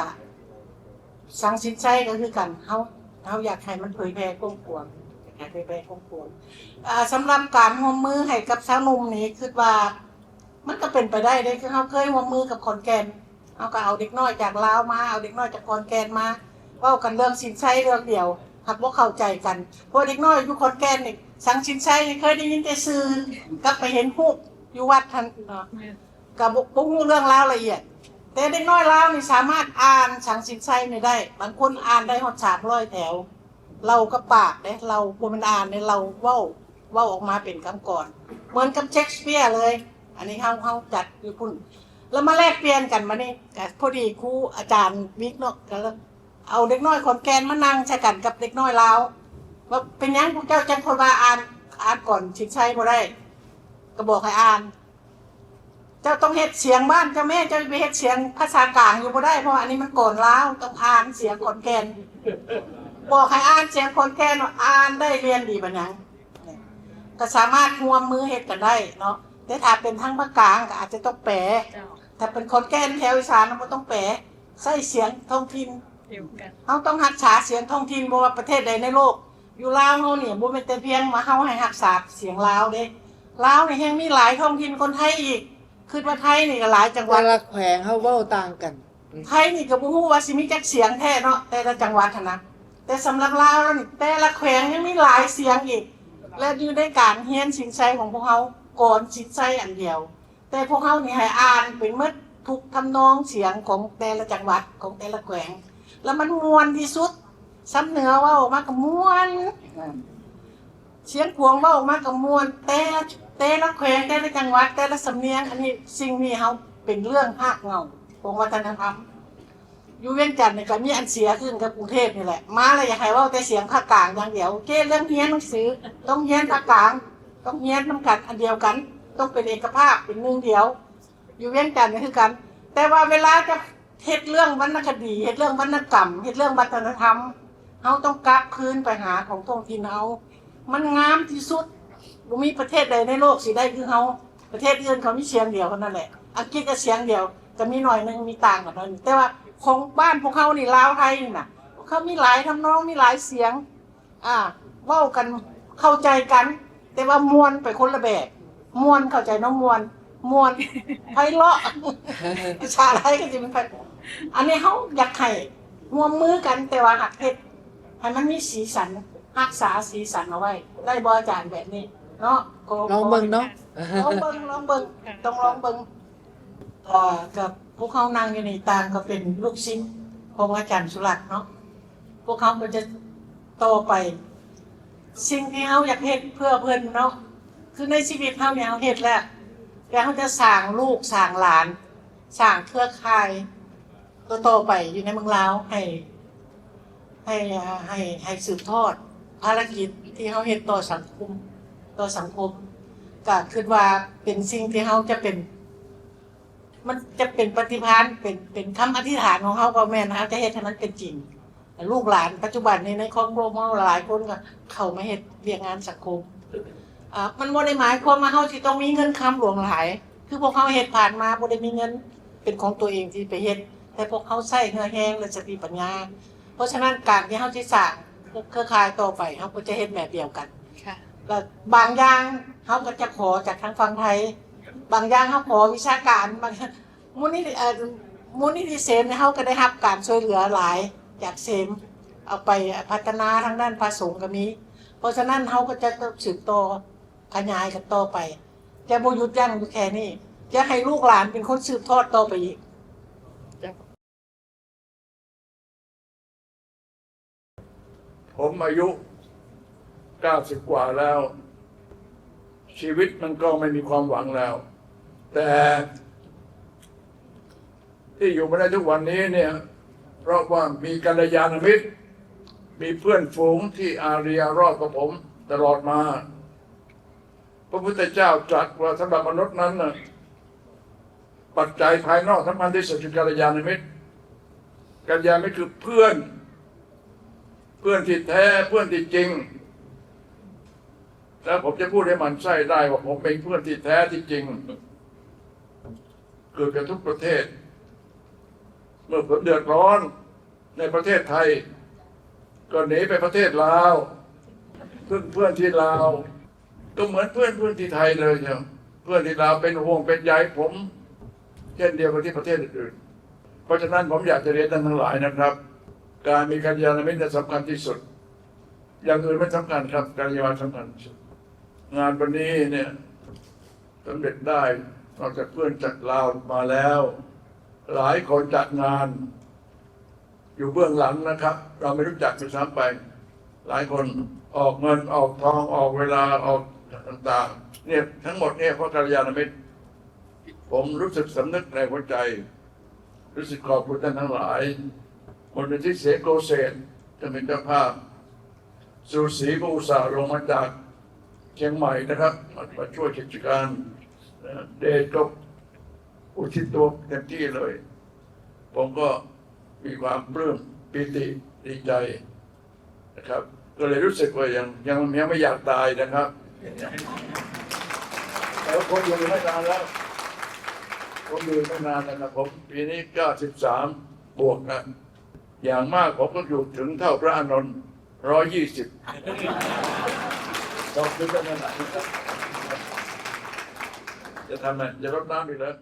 ສັງສິນໄຊກໍຄືກັນ ເຮົາ ເຮົາຢາກໃຫ້ມັນເຜີຍແຜ່ກວ້າງຂວາງ ຢາກໃຫ້ເຜີຍແຜ່ກວ້າງຂວາງ. ອາ ສຳລັບການຮ່ວມມືໃຫ້ກັບຊາວໜຸ່ມນີ້ ຄິດວ່າມັນກໍເປັນໄປໄດ້ເດ້ ຄືເຮົາເຄີຍຮ່ວມມືກັບຂອນແກ່ນ ເຮົາກໍເອົາເດັກນ້ອຍຈາກລາວມາ ເອົາເດັກນ້ອຍຈາກຂອນແກ່ນມາ ເວົ້າກັນເລື່ອງສິນໄຊເລື່ອງດຽວ ຫາກບໍ່ເຂົ້າໃຈກັນ ເພາະເດັກນ້ອຍຢູ່ຂອນແກ່ນນີ້ ສັງສິນໄຊນີ້ເຄີຍໄດ້ຍິນແຕ່ຊື່ ກັບໄປເຫັນຮູບຢູ່ວັດຫັ້ນ ກໍບໍ່ ບໍ່ຮູ້ເລື່ອງລາວລະອຽດ ແຕ່ເດັກນ້ອຍລາວນີ້ສາມາດອ່ານສັງສິນໄຊນີ້ໄດ້, ບາງຄົນອ່ານໄດ້ຮອດສາມຮ້ອຍແຖວ. ເລົ່າກັບປາກເດ້, ເລົ່າບໍ່ແມ່ນອ່ານເດ້, ເລົ່າເວົ້າ, ເວົ້າອອກມາເປັນຄຳກອນ ເໝືອນກັບເຊັກສະເປຍເລີຍ. ອັນນີ້ເຮົາ, ເຮົາຈັດຢູ່ພຸ້ນ ແລ້ວມາແລກປ່ຽນກັນ. ບາດນີ້ກໍພໍດີຄູອາຈານວິກເນາະ ກໍເອົາເດັກນ້ອຍຂອນແກ່ນມານັ່ງໃສ່ກັນກັບເດັກນ້ອຍລາວ ວ່າເປັນຫຍັງພວກເຈົ້າຈັ່ງຄ່ອຍວ່າອ່ານ, ອ່ານກອນສິນໄຊບໍ່ໄດ້? ກໍບອກໃຫ້ອ່ານ ເຈົ້າຕ້ອງເຮັດສຽງບ້ານເຈົ້າແມ້, ເຈົ້າໄປເຮັດສຽງພາສາກາງຢູ່ບໍ່ໄດ້, ເພາະວ່າອັນນີ້ມັນກອນລາວ, ຕ້ອງອ່ານສຽງຂອນແກ່ນ. ບອກໃຫ້ອ່ານສຽງຂອນແກ່ນ, ອ່ານໄດ້ຮຽນດີປານຫຍັງ. ກໍສາມາດຮ່ວມມືເຮັດກັນໄດ້ເນາະ, ແຕ່ຖ້າເປັນທາງພາກກາງກໍອາດຈະຕ້ອງແປ. ເຈົ້າ. ຖ້າເປັນຂອນແກ່ນແຖວອີສານ ບໍ່ຕ້ອງແປ, ໃຊ້ສຽງທ້ອງຖິ່ນ. ດຽວກັນ ເຮົາຕ້ອງຮັກສາສຽງທ້ອງຖິ່ນ, ບໍ່ວ່າປະເທດໃດໃນໂລກ. ຢູ່ລາວເຮົານີ້ ບໍ່ແມ່ນແຕ່ພຽງວ່າເຮົາໃຫ້ຮັກສາສຽງລາວເດ້, ລາວນີ້ແຮ່ງມີຫຼາຍທ້ອງຖິ່ນຄົນໄທອີກ. ຄິດວ່າໄທນີ້ກໍຫຼາຍຈັງຫວັດ, ແຕ່ລະແຂວງເຮົາເວົ້າຕ່າງກັນ. ໄທນີ້ກໍບໍ່ຮູ້ວ່າຊິມີຈັກສຽງແທ້ເນາະ ແຕ່ລະຈັງຫວັດຫັ້ນນະ, ແຕ່ສຳລັບລາວແລ້ວນີ້ ແຕ່ລະແຂວງຍັງມີຫຼາຍສຽງອີກ. ແລະ ຢູ່ໃນການຮຽນສິນໄຊຂອງພວກເຮົາ ກອນສິນໄຊອັນດຽວ, ແຕ່ພວກເຮົານີ້ໃຫ້ອ່ານເປັນໝົດທຸກທຳນອງສຽງຂອງແຕ່ລະຈັງຫວັດ ຂອງແຕ່ລະແຂວງ ແລ້ວມັນມ່ວນທີ່ສຸດ. ຊຳເໜືອເວົ້າອອກມາກໍມ່ວນ, ຊຽງຂວາງເວົ້າອອກມາກໍມ່ວນ, ແຕ່ ແຕ່ລະແຂວງ ແຕ່ລະຈັງຫວັດ ແຕ່ລະສຳນຽງ. ອັນນີ້ ສິ່ງນີ້ເຮົາເປັນເລື່ອງຮາກເຫງົ້າຂອງວັດທະນະທຳ. ຢູ່ວຽງຈັນນີ້ກໍມີອັນເສຍຄືກັນກັບກຸງເທບນີ້ແຫຼະ, ມາແລ້ວຢາກໃຫ້ເວົ້າແຕ່ສຽງພາກກາງຢ່າງດຽວ. ໂອເຄ ເລື່ອງຮຽນໜັງສື ຕ້ອງຮຽນພາກກາງ, ຕ້ອງຮຽນນຳກັນອັນດຽວກັນ, ຕ້ອງເປັນເອກະພາບ ເປັນໜຶ່ງດຽວ. ຢູ່ວຽງຈັນກໍຄືກັນ, ແຕ່ວ່າເວລາຈະເຮັດເລື່ອງວັນນະຄະດີ, ເຮັດເລື່ອງວັນນະກຳ, ເຮັດເລື່ອງວັດທະນະທຳ, ເຮົາຕ້ອງກັບຄືນໄປຫາຂອງທ້ອງຖິ່ນເຮົາ. ມັນງາມທີ່ສຸດ, ບໍ່ມີປະເທດໃດໃນໂລກຊິໄດ້ຄືເຮົາ. ປະເທດອື່ນເຂົາມີສຽງດຽວເທົ່ານັ້ນແຫຼະ, ອັງກິດກໍສຽງດຽວ, ກໍມີໜ້ອຍໜຶ່ງ ມີຕ່າງກັນໜ້ອຍໜຶ່ງ, ແຕ່ວ່າຂອງບ້ານພວກເຮົານີ້ ລາວໄທນີ້ນະ, ເຂົາມີຫຼາຍທຳນອງ, ມີຫຼາຍສຽງ, ອ່າ ເວົ້າກັນ ເຂົ້າໃຈກັນ, ແຕ່ວ່າມ່ວນໄປຄົນລະແບບ. ມ່ວນ ເຂົ້າໃຈເນາະ, ມ່ວນ ມ່ວນ ໄພເລາະ. ພາສາໄທກໍຊິແມ່ນໄພເລາະ. ອັນນີ້ເຮົາຢາກໃຫ້ຮ່ວມມືກັນ, ແຕ່ວ່າຫາກເຮັດໃຫ້ມັນມີສີສັນ, ຮັກສາສີສັນເອົາໄວ້ ໄດ້ບໍ່ອາຈານ ແບບນີ້ເນາະ? ກໍ ລອງເບິ່ງເນາະ. ລອງເບິ່ງ, ລອງເບິ່ງ, ຕ້ອງລອງເບິ່ງ. ເອີ ກັບພວກເຮົານັ່ງຢູ່ນີ້ ຕ່າງກໍເປັນລູກສິດຂອງອາຈານສຸລັດເນາະ. ພວກເຮົາກໍຈະຕໍ່ໄປ ສິ່ງທີ່ເຮົາຢາກເຮັດເພື່ອເພິ່ນເນາະ, ຄືໃນຊີວິດເຮົານີ້ເຮົາເຮັດແລ້ວ, ແຕ່ເຮົາຈະສ້າງລູກສ້າງຫຼານ, ສ້າງເຄືອຂ່າຍຕໍ່ໆໄປຢູ່ໃນເມືອງລາວ ໃຫ້ ໃຫ້ ໃຫ້ ໃຫ້ສືບທອດພາລະກິດທີ່ເຮົາເຮັດຕໍ່ສັງຄົມ, ຕໍ່ສັງຄົມ. ກໍຄິດວ່າເປັນສິ່ງທີ່ເຮົາຈະເປັນ ມັນຈະເປັນປະຕິພານ ເປັນ ເປັນຄຳອະທິຖານຂອງເຮົາກໍແມ່ນ ເຮົາຈະເຮັດໃຫ້ມັນເປັນຈິງ. ລູກຫຼານປັດຈຸບັນນີ້ໃນຄອບຄົວຂອງເຮົາຫຼາຍຄົນກໍເຂົ້າມາເຮັດວຽກງານສັງຄົມ. ອາ ມັນບໍ່ໄດ້ໝາຍຄວາມວ່າເຮົາຊິຕ້ອງມີເງິນຄຳຫຼວງຫຼາຍ, ຄືພວກເຮົາເຮັດຜ່ານມາບໍ່ໄດ້ມີເງິນເປັນຂອງຕົວເອງທີ່ໄປເຮັດ, ແຕ່ພວກເຮົາໃຊ້ເຫື່ອແຮງ ແລະ ສະຕິປັນຍາ. ເພາະສະນັ້ນ ການທີ່ເຮົາຊິສ້າງເຄືອຂ່າຍຕໍ່ໄປ ເຮົາກໍຈະເຮັດແບບດຽວກັນ. ແລະ ບາງຢ່າງເຮົາກໍຈະຂໍຈາກທາງຝັ່ງໄທ, ບາງຢ່າງເຮົາຂໍວິຊາການ, ບາງ ມູນນິທິ ເອີ ມູນນິທິເສມນີ້ ເຮົາກໍໄດ້ຮັບການຊ່ວຍເຫຼືອຫຼາຍຈາກເສມ, ເອົາໄປພັດທະນາທາງດ້ານພະສົງກໍມີ. ເພາະສະນັ້ນ ເຮົາກໍຈະສືບຕໍ່ຂະຫຍາຍກັນຕໍ່ໄປ, ຈະບໍ່ຢຸດຢັ້ງຢູ່ແຄ່ນີ້, ຈະໃຫ້ລູກຫຼານເປັນຄົນສືບທອດຕໍ່ໄປອີກ. ผมอายุเก้าสิบกว่าแล้ว ชีวิตมันก็ไม่มีความหวังแล้ว แต่ที่อยู่มาได้ทุกวันนี้เนี่ย เพราะว่ามีกัลยาณมิตร มีเพื่อนฝูงที่อารีอารอบกับผมตลอดมา พระพุทธเจ้าตรัสว่าสำหรับมนุษย์นั้นน่ะ ปัจจัยภายนอกสำคัญที่สุดคือกัลยาณมิตร กัลยาณมิตรคือเพื่อน เพื่อนที่แท้ เพื่อนที่จริง แล้วผมจะพูดให้หมั่นไส้ได้ว่าผมเป็นเพื่อนที่แท้ที่จริง เกือบจะทุกประเทศ เมื่อผมเดือดร้อน ในประเทศไทย ก็หนีไปประเทศลาว พึ่งเพื่อนที่ลาว ก็เหมือนเพื่อน เพื่อนที่ไทยเลยเนี่ย เพื่อนที่ลาวเป็นห่วงเป็นใยผม เช่นเดียวกับที่ประเทศอื่นๆ เพราะฉะนั้นผมอยากจะเรียนท่านทั้งหลายนะครับ การมีกัลยาณมิตรเนี่ยสำคัญที่สุด อย่างอื่นไม่สำคัญครับ กัลยาณมิตรสำคัญที่สุด งานวันนี้เนี่ย สำเร็จได้ นอกจากเพื่อนจากลาวมาแล้ว ຫຼາຍຄົນຈັດງານຢູ່ເບື້ອງຫຼັງນະຄັບ ເຮົາໄມ່ຮູ້ຈັກດ້ວຍຊ້ຳໄປ. ຫຼາຍຄົນອອກເງິນ ອອກທອງ ອອກເວລາ ອອກຕ່າງໆ ເນຍ ທັງໝົດເນຍເພາະກັນລະຍານະມິດ. ຜົມຮູ້ສຶກສຳນຶກໃນຫົວໃຈ ຮູ້ສຶກຂອບຄຸນທ່ານທັງຫຼາຍ. ມູນນິທິເສໂກເສດ ທີ່ເປັນເຈົ້າພາບ, ສູສີ ຜູ້ອຸດສ່າລົງມາຈາກຊຽງໃໝ່ນະຄັບ ມາ ມາຊ່ວຍກິດຈະການ ເດດກໍອຸທິດຕົວເຕັມທີ່ເລີຍ. ຜົມກໍມີຄວາມປຶ້ມປີຕິດີໃຈນະຄັບ ກໍເລີຍຮູ້ສຶກວ່າຍັງ ຍັງ ຍັງໄມ່ຢາກຕາຍນະຄັບ. ແຕ່ວ່າຜົມຢູ່ໄມ່ນານແລ້ວ ຜົມຢູ່ໄມ່ນານແລ້ວນະ. ຜົມປີນີ້ເກົ້າສິບສາມບວກນະ ຢ່າງມາກຜົມກໍຢູ່ເຖິງເທົ່າພະອານົນ ຮ້ອຍຊາວ ກໍຄືກັນນັ້ນແຫຼະ. ຈະທຳໄງ ຈະລົດນ້ຳອີກເລີຍ.